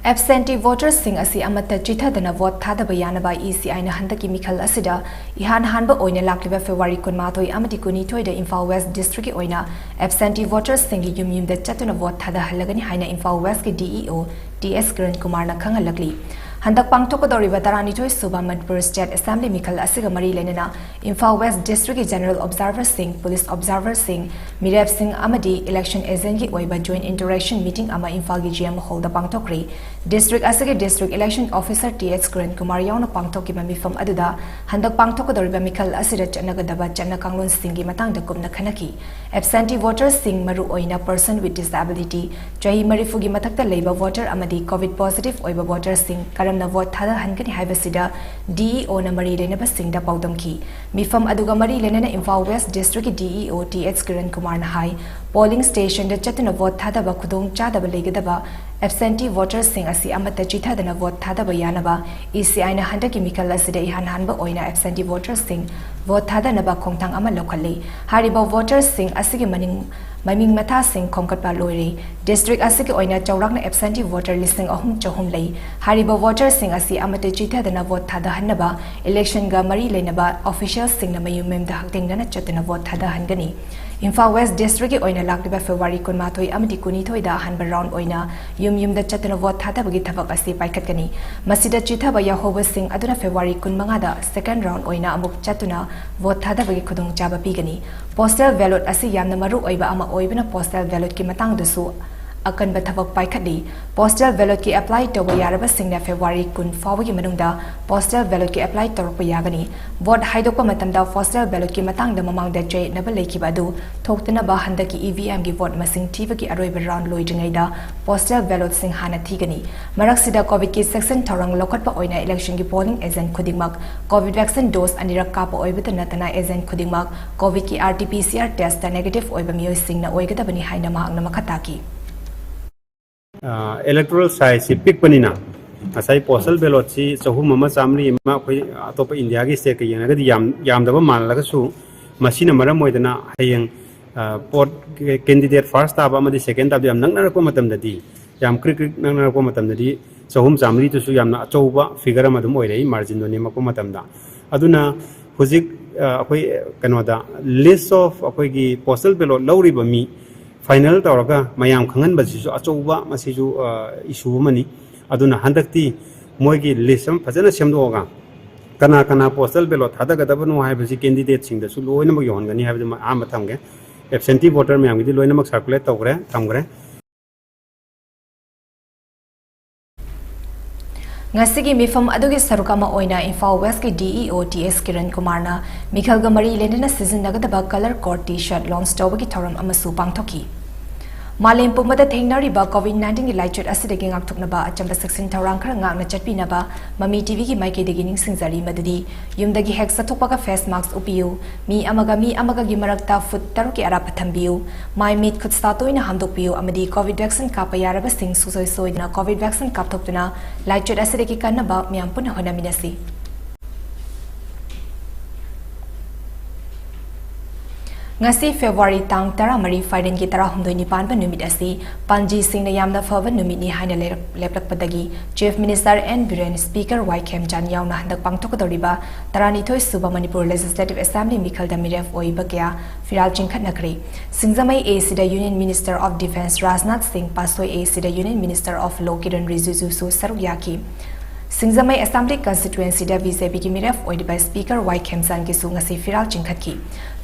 Absentee votersꯁꯤꯡ ꯑꯁꯤ ꯑꯃꯠꯇ ꯆꯤꯊꯗꯅ ꯚꯣꯠ ꯊꯥꯗꯕ ꯌꯥꯅꯕ ꯏ ꯁꯤ ꯑꯥꯏꯅ ꯍꯟꯗꯛꯀꯤ ꯃꯤꯈꯜ ꯑꯁꯤꯗ ꯏꯍꯥꯟ ꯍꯥꯟꯕ ꯑꯣꯏꯅ ꯂꯥꯛꯂꯤꯕ ꯐꯦꯕ꯭ꯔꯨꯋꯥꯔꯤ ꯀꯨꯟꯃꯥꯊꯣꯏ ꯑꯃꯗꯤ ꯀꯨꯟꯅꯤꯊꯣꯏꯗ ꯏꯝꯐꯥꯜ ꯋꯦꯁ꯭ꯠ ꯗꯤꯁ꯭ꯠꯔꯤꯛꯀꯤ ꯑꯣꯏꯅ absentee votersꯁꯤꯡꯒꯤ ꯌꯨꯝ ꯌꯨꯝꯗ ꯆꯠꯇꯨꯅ ꯚꯣꯠ ꯊꯥꯗꯍꯜꯂꯒꯅꯤ ꯍꯥꯏꯅ ꯏꯝꯐꯥꯜ ꯋꯦꯁ꯭ꯠꯀꯤ ꯗꯤ ꯏ ꯑꯣ ꯇꯤ ꯑꯦꯁ ꯀꯤꯔꯟ ꯀꯨꯃꯥꯔꯅ ꯈꯪꯍꯜꯂꯛꯂꯤ꯫ ꯍꯟꯗꯛ ꯄꯥꯡꯊꯣꯛꯀꯗꯧꯔꯤꯕ ꯇꯔꯥꯅꯤꯊꯣꯏ ꯁꯨꯕ ꯃꯅꯤꯄꯨꯔ ꯁ꯭ꯇꯦꯠ ꯑꯦꯁꯦꯝꯕ꯭ꯂꯤ ꯃꯤꯈꯜ ꯑꯁꯤꯒ ꯃꯔꯤ ꯂꯩꯅꯅ ꯏꯝꯐꯥꯜ ꯋꯦꯁ꯭ꯠ ꯗꯤꯁ꯭ꯠꯔꯤꯛꯀꯤ ꯖꯦꯅꯔꯦꯜ ꯑꯣꯕꯖꯥꯔꯚꯔꯁꯤꯡ, ꯄꯨꯂꯤꯁ ꯑꯣꯕꯖꯥꯔꯚꯔꯁꯤꯡ, ꯃꯤꯔꯦꯞꯁꯤꯡ ꯑꯃꯗꯤ ꯏꯂꯦꯛꯁꯟ ꯑꯦꯖꯦꯟꯠꯀꯤ ꯑꯣꯏꯕ ꯖꯣꯏꯟꯠ ꯏꯟꯇꯔꯦꯛꯁꯟ ꯃꯤꯇꯤꯡ ꯑꯃ ꯏꯝꯐꯥꯜꯒꯤ ꯖꯤ ꯑꯦꯝ ꯍꯣꯜꯗ ꯄꯥꯡꯊꯣꯛꯈ꯭ꯔꯦ꯫ ꯗꯤꯁ꯭ꯠꯔꯤꯛ ꯑꯁꯤꯒꯤ ꯗꯤꯁ꯭ꯠꯔꯤꯛ ꯏꯂꯦꯛꯁꯟ ꯑꯣꯐꯤꯁꯥꯔ ꯇꯤ ꯑꯦꯁ ꯀꯤꯔꯟ ꯀꯨꯃꯥꯔ ꯌꯥꯎꯅ ꯄꯥꯡꯊꯣꯛꯈꯤꯕ ꯃꯤꯐꯝ ꯑꯗꯨꯗ ꯍꯟꯗꯛ ꯄꯥꯡꯊꯣꯛꯀꯗꯧꯔꯤꯕ ꯃꯤꯈꯜ ꯑꯁꯤꯗ ꯆꯠꯅꯒꯗꯕ ꯆꯠꯅ ꯀꯥꯡꯂꯣꯟꯁꯤꯡꯒꯤ ꯃꯇꯥꯡꯗ ꯀꯨꯞꯅ ꯈꯟꯅꯈꯤ꯫ Absentee votersꯁꯤꯡ, ꯃꯔꯨꯑꯣꯏꯅ person with disability, ꯆꯍꯤ ꯃꯔꯤꯐꯨꯒꯤ ꯃꯊꯛꯇ ꯂꯩꯕ ꯚꯣꯇꯔ ꯑꯃꯗꯤ ꯀꯣꯚꯤꯗ ꯄꯣꯖꯤꯇꯤꯚ ꯑꯣꯏꯕ ꯚꯣꯇꯔꯁꯤꯡ ꯀꯔꯝꯅ ꯚꯣꯠ ꯊꯥꯗꯍꯟꯒꯅꯤ ꯍꯥꯏꯕꯁꯤꯗ ꯗꯤ ꯏ ꯑꯣꯅ ꯃꯔꯤ ꯂꯩꯅꯕꯁꯤꯡꯗ ꯄꯥꯎꯗꯝꯈꯤ꯫ ꯃꯤꯐꯝ ꯑꯗꯨꯒ ꯃꯔꯤ ꯂꯩꯅꯅ ꯏꯝꯐꯥꯜ ꯋꯦꯁ꯭ꯠ ꯗꯤꯁ꯭ꯠꯔꯤꯛꯀꯤ ꯗꯤ ꯏ ꯑꯣ ꯇꯤ ꯑꯦꯁ ꯀꯤꯔꯟ ꯀꯨꯃꯥꯔꯅ ꯍꯥꯏ, ꯄꯣꯂꯤꯡ ꯁ꯭ꯇꯦꯁꯟꯗ ꯆꯠꯇꯨꯅ ꯚꯣꯠ ꯊꯥꯗꯕ ꯈꯨꯗꯣꯡ ꯆꯥꯗꯕ ꯂꯩꯒꯗꯕ absentee votersꯁꯤꯡ ꯑꯁꯤ ꯑꯃꯠꯇ ꯆꯤꯊꯗꯅ ꯚꯣꯠ ꯊꯥꯗꯕ ꯌꯥꯅꯕ ꯏ ꯁꯤ ꯑꯥꯏꯅ ꯍꯟꯗꯛꯀꯤ ꯃꯤꯈꯜ ꯑꯁꯤꯗ ꯏꯍꯥꯟ ꯍꯥꯟꯕ ꯑꯣꯏꯅ absentee votersꯁꯤꯡ ꯚꯣꯠ ꯊꯥꯗꯅꯕ ꯈꯣꯡꯊꯥꯡ ꯑꯃ ꯂꯧꯈꯠꯂꯤ꯫ ꯍꯥꯏꯔꯤꯕ votersꯁꯤꯡ ꯑꯁꯤꯒꯤ ꯃꯅꯤꯡ ꯃꯃꯤꯡ ꯃꯊꯥꯁꯤꯡ ꯈꯣꯝꯒꯠꯄ ꯂꯣꯏꯔꯦ꯫ ꯗꯤꯁ꯭ꯠꯔꯤꯛ ꯑꯁꯤꯒꯤ ꯑꯣꯏꯅ ꯆꯥꯎꯔꯥꯛꯅ absentee voter ꯂꯤꯁꯤꯡ ꯑꯍꯨꯝ ꯆꯍꯨꯝ ꯂꯩ꯫ ꯍꯥꯏꯔꯤꯕ voterꯁꯤꯡ ꯑꯁꯤ ꯑꯃꯠꯇ ꯆꯤꯊꯗꯅ ꯚꯣꯠ ꯊꯥꯗꯍꯟꯅꯕ ꯏꯂꯦꯛꯁꯟꯒ ꯃꯔꯤ ꯂꯩꯅꯕ ꯑꯣꯐꯤꯁꯤꯌꯦꯜꯁꯤꯡꯅ ꯃꯌꯨꯝ ꯃꯌꯨꯝꯗ ꯍꯛꯊꯦꯡꯅꯅ ꯆꯠꯇꯨꯅ ꯚꯣꯠ ꯊꯥꯗꯍꯟꯒꯅꯤ꯫ ꯏꯝꯐꯥꯜ ꯋꯦꯁ꯭ꯠ ꯗꯤꯁ꯭ꯠꯔꯤꯛꯀꯤ ꯑꯣꯏꯅ ꯂꯥꯛꯂꯤꯕ ꯐꯦꯕ꯭ꯔꯨꯋꯥꯔꯤ ꯀꯨꯟꯃꯥꯊꯣꯏ ꯑꯃꯗꯤ ꯀꯨꯟꯅꯤꯊꯣꯏꯗ ꯑꯍꯥꯟꯕ ꯔꯥꯎꯟꯗ ꯑꯣꯏꯅ ꯌꯨꯝ ꯌꯨꯝꯗ ꯆꯠꯇꯨꯅ ꯚꯣꯠ ꯊꯥꯗꯕꯒꯤ ꯊꯕꯛ ꯑꯁꯤ ꯄꯥꯏꯈꯠꯀꯅꯤ꯫ ꯃꯁꯤꯗ ꯆꯤꯊꯕ ꯌꯥꯎꯍꯧꯕꯁꯤꯡ ꯑꯗꯨꯅ ꯐꯦꯕ꯭ꯔꯨꯋꯥꯔꯤ ꯀꯨꯟꯃꯉꯥꯗ second round ꯑꯣꯏꯅ ꯑꯃꯨꯛ ꯆꯠꯇꯨꯅ ꯚꯣꯠ ꯊꯥꯗꯕꯒꯤ ꯈꯨꯗꯣꯡꯆꯥꯕ ꯄꯤꯒꯅꯤ꯫ Postal ballot ꯑꯁꯤ ꯌꯥꯝꯅ ꯃꯔꯨ ꯑꯣꯏꯕ ꯑꯃ ꯑꯣꯏꯕꯅ postal ballotꯀꯤ ꯃꯇꯥꯡꯗꯁꯨ ꯑꯀꯟꯕ ꯊꯕꯛ ꯄꯥꯏꯈꯠꯂꯤ꯫ Postal ballotꯀꯤ apply ꯇꯧꯕ ꯌꯥꯔꯕꯁꯤꯡꯅ ꯐꯦꯕ꯭ꯔꯨꯋꯥꯔꯤ ꯀꯨꯟ ꯐꯥꯎꯕꯒꯤ ꯃꯅꯨꯡꯗ postal ballotꯀꯤ apply ꯇꯧꯔꯛꯄ ꯌꯥꯒꯅꯤ꯫ ꯚꯣꯠ ꯍꯥꯏꯗꯣꯛꯄ ꯃꯇꯝꯗ postal ballotꯀꯤ ꯃꯇꯥꯡꯗ ꯃꯃꯥꯡꯗ ꯆꯌꯦꯠꯅꯕ ꯂꯩꯈꯤꯕ ꯑꯗꯨ ꯊꯣꯛꯇꯅꯕ ꯍꯟꯗꯛꯀꯤ ꯏ ꯚꯤ ꯑꯦꯝꯒꯤ ꯚꯣꯠ ꯃꯁꯤꯡ ꯊꯤꯕꯒꯤ ꯑꯔꯣꯏꯕ ꯔꯥꯎꯟꯗ ꯂꯣꯏꯗ꯭ꯔꯤꯉꯩꯗ postal ballotꯁꯤꯡ ꯍꯥꯟꯅ ꯊꯤꯒꯅꯤ꯫ ꯃꯔꯛꯁꯤꯗ ꯀꯣꯚꯤꯗꯀꯤ ꯆꯦꯛꯁꯤꯟ ꯊꯧꯔꯥꯡ ꯂꯧꯈꯠꯄ ꯑꯣꯏꯅ ꯏꯂꯦꯛꯁꯟꯒꯤ ꯄꯣꯂꯤꯡ ꯑꯦꯖꯦꯟꯠ ꯈꯨꯗꯤꯡꯃꯛ ꯀꯣꯚꯤꯗ ꯚꯦꯛꯁꯤꯟ ꯗꯣꯖ ꯑꯅꯤꯔꯛ ꯀꯥꯞꯄ ꯑꯣꯏꯕꯇ ꯅꯠꯇꯅ ꯑꯦꯖꯦꯟꯠ ꯈꯨꯗꯤꯡꯃꯛ ꯀꯣꯚꯤꯗꯀꯤ R T P C R ꯇꯦꯁ꯭ꯠꯇ negative ꯑꯣꯏꯕ ꯃꯤꯑꯣꯏꯁꯤꯡꯅ ꯑꯣꯏꯒꯗꯕꯅꯤ ꯍꯥꯏꯅ ꯃꯍꯥꯛꯅ ꯃꯈꯥ ꯇꯥꯈꯤ꯫ Electoral sizeꯁꯤ ꯄꯤꯛꯄꯅꯤꯅ ꯉꯁꯥꯏ postal ballotꯁꯤ ꯆꯍꯨꯝ ꯑꯃ ꯆꯥꯝꯃꯔꯤ ꯑꯃ ꯑꯩꯈꯣꯏ ꯑꯇꯣꯞꯄ ꯏꯟꯗꯤꯌꯥꯒꯤ stateꯀ ꯌꯦꯡꯉꯒꯗꯤ ꯌꯥꯝ ꯌꯥꯝꯗꯕ ꯃꯥꯜꯂꯒꯁꯨ, ꯃꯁꯤꯅ ꯃꯔꯝ ꯑꯣꯏꯗꯅ ꯍꯌꯦꯡ ꯄꯣꯠ candidate first ꯇꯥꯕ ꯑꯃꯗꯤ second ꯇꯥꯕꯗ ꯌꯥꯝ ꯅꯛꯅꯔꯛꯄ ꯃꯇꯝꯗꯗꯤ, ꯌꯥꯝ ꯀ꯭ꯔꯤꯛ ꯀ꯭ꯔꯤꯛ ꯅꯛꯅꯔꯛꯄ ꯃꯇꯝꯗꯗꯤ ꯆꯍꯨꯝ ꯆꯥꯝꯃꯔꯤꯗꯨꯁꯨ ꯌꯥꯝꯅ ꯑꯆꯧꯕ figure ꯑꯃ ꯑꯗꯨꯝ ꯑꯣꯏꯔꯛꯏ, marginꯗꯣ ꯅꯦꯝꯃꯛꯄ ꯃꯇꯝꯗ꯫ ꯑꯗꯨꯅ ꯍꯧꯖꯤꯛ ꯑꯩꯈꯣꯏ ꯀꯩꯅꯣꯗ list of ꯑꯩꯈꯣꯏꯒꯤ postal ballot ꯂꯧꯔꯤꯕ ꯃꯤ final ꯇꯧꯔꯒ ꯃꯌꯥꯝ ꯈꯪꯍꯟꯕꯁꯤꯁꯨ ꯑꯆꯧꯕ, ꯃꯁꯤꯁꯨ issue ꯑꯃꯅꯤ꯫ ꯑꯗꯨꯅ ꯍꯟꯗꯛꯇꯤ ꯃꯣꯏꯒꯤ list ꯑꯃ ꯐꯖꯅ ꯁꯦꯝꯗꯣꯛꯑꯒ ꯀꯅꯥ ꯀꯅꯥ postal ballot ꯊꯥꯗꯒꯗꯕꯅꯣ ꯍꯥꯏꯕꯁꯤ candidateꯁꯤꯡꯗꯁꯨ ꯂꯣꯏꯅꯃꯛ ꯌꯧꯍꯟꯒꯅꯤ ꯍꯥꯏꯕꯗꯨ ꯑꯍꯥꯟꯕ ꯊꯝꯒꯦ꯫ Absentee voter ꯃꯌꯥꯝꯒꯤꯗꯤ ꯂꯣꯏꯅꯃꯛ circulate ꯇꯧꯈ꯭ꯔꯦ, ꯊꯝꯈ꯭ꯔꯦ꯫ ꯉꯁꯤꯒꯤ ꯃꯤꯐꯝ ꯑꯗꯨꯒꯤ ꯁꯔꯨꯛ ꯑꯃ ꯑꯣꯏꯅ ꯏꯝꯐꯥꯜ ꯋꯦꯁꯀꯤ D E O T S Kiran ꯀꯨꯃꯥꯔꯅ ꯃꯤꯈꯜꯒ ꯃꯔꯤ ꯂꯩꯅꯅ ꯁꯤꯖꯤꯟꯅꯒꯗꯕ colour code T-shirt launch ꯇꯧꯕꯒꯤ ꯊꯧꯔꯝ ꯑꯃꯁꯨ ꯄꯥꯡꯊꯣꯛꯈꯤ꯫ ꯃꯥꯂꯦꯝ ꯄꯨꯝꯕꯗ ꯊꯦꯡꯅꯔꯤꯕ COVID nineteenꯒꯤ ꯂꯥꯏꯆꯠ ꯑꯁꯤꯗꯒꯤ ꯉꯥꯛꯊꯣꯛꯅꯕ ꯑꯆꯝꯕ ꯆꯦꯛꯁꯤꯟ ꯊꯧꯔꯥꯡ ꯈꯔ ꯉꯥꯛꯅ ꯆꯠꯄꯤꯅꯕ ꯃꯃꯤ TVꯒꯤ ꯃꯥꯏꯀꯩꯗꯒꯤ ꯅꯤꯡꯁꯤꯡꯖꯔꯤ, ꯃꯗꯨꯗꯤ ꯌꯨꯝꯗꯒꯤ ꯍꯦꯛ ꯆꯠꯊꯣꯛꯄꯒ face mask ꯎꯞꯄꯤꯌꯨ, ꯃꯤ ꯑꯃꯒ ꯃꯤ ꯑꯃꯒꯒꯤ ꯃꯔꯛꯇ foot ꯇꯔꯨꯛꯀꯤ ꯑꯔꯥꯞꯄ ꯊꯝꯕꯤꯌꯨ, ꯃꯥꯏ ꯃꯤꯠ ꯈꯨꯠ ꯁꯥ ꯇꯣꯏꯅ ꯍꯥꯝꯗꯣꯛꯄꯤꯌꯨ ꯑꯃꯗꯤ COVID vaccine ꯀꯥꯞꯄ ꯌꯥꯔꯕꯁꯤꯡ ꯁꯨꯡꯁꯣꯏ ꯁꯣꯏꯗꯅ COVID vaccine ꯀꯥꯞꯊꯣꯛꯇꯨꯅ ꯂꯥꯏꯆꯠ ꯑꯁꯤꯗꯒꯤ ꯀꯟꯅꯕ ꯃꯤꯌꯥꯝ ꯄꯨꯟꯅ ꯍꯣꯠꯅꯃꯤꯟꯅꯁꯤ꯫ ꯉꯁꯤ February ꯇꯥꯡ ꯇꯔꯥꯃꯔꯤ, ꯐꯥꯏꯔꯦꯟꯒꯤ ꯇꯔꯥꯍꯨꯝꯗꯣꯏꯅꯤ ꯄꯥꯟꯕ ꯅꯨꯃꯤꯠ ꯑꯁꯤ ꯄꯥꯟꯖꯤꯁꯤꯡꯅ ꯌꯥꯝꯅ ꯐꯕ ꯅꯨꯃꯤꯠꯅꯤ ꯍꯥꯏꯅ ꯂꯩꯔꯛ-, ꯂꯦꯞꯂꯛꯄꯗꯒꯤ Chief Minister N Biren, Speaker ꯋꯥꯏ ꯈꯦꯝꯆꯥꯟ ꯌꯥꯎꯅ ꯍꯟꯗꯛ ꯄꯥꯡꯊꯣꯛꯀꯗꯧꯔꯤꯕ ꯇꯔꯥꯅꯤꯊꯣꯏ ꯁꯨꯕ ꯃꯅꯤꯄꯨꯔ Legislative Assembly ꯃꯤꯈꯜꯗ ꯃꯤꯔꯦꯞ ꯑꯣꯏꯕ ꯀꯌꯥ ꯐꯤꯔꯥꯜ ꯆꯤꯡꯈꯠꯅꯈ꯭ꯔꯦ꯫ ꯁꯤꯡꯖꯃꯩ ACꯗ Union Minister of Defence Rajnath ꯁꯤꯡ, ꯄꯥꯠꯁꯣꯏ ACꯗ Union Minister of Law Kiran ꯔꯤꯖꯤꯖꯨꯁꯨ ꯁꯔꯨꯛ ꯌꯥꯈꯤ꯫ ꯁꯤꯡꯖꯃꯩ Assembly Constituencyꯗ BJPꯒꯤ ꯃꯤꯔꯦꯞ ꯑꯣꯏꯔꯤꯕ Speaker ꯋꯥꯏ ꯈꯦꯝꯆꯥꯟꯒꯤꯁꯨ ꯉꯁꯤ ꯐꯤꯔꯥꯜ ꯆꯤꯡꯈꯠꯈꯤ꯫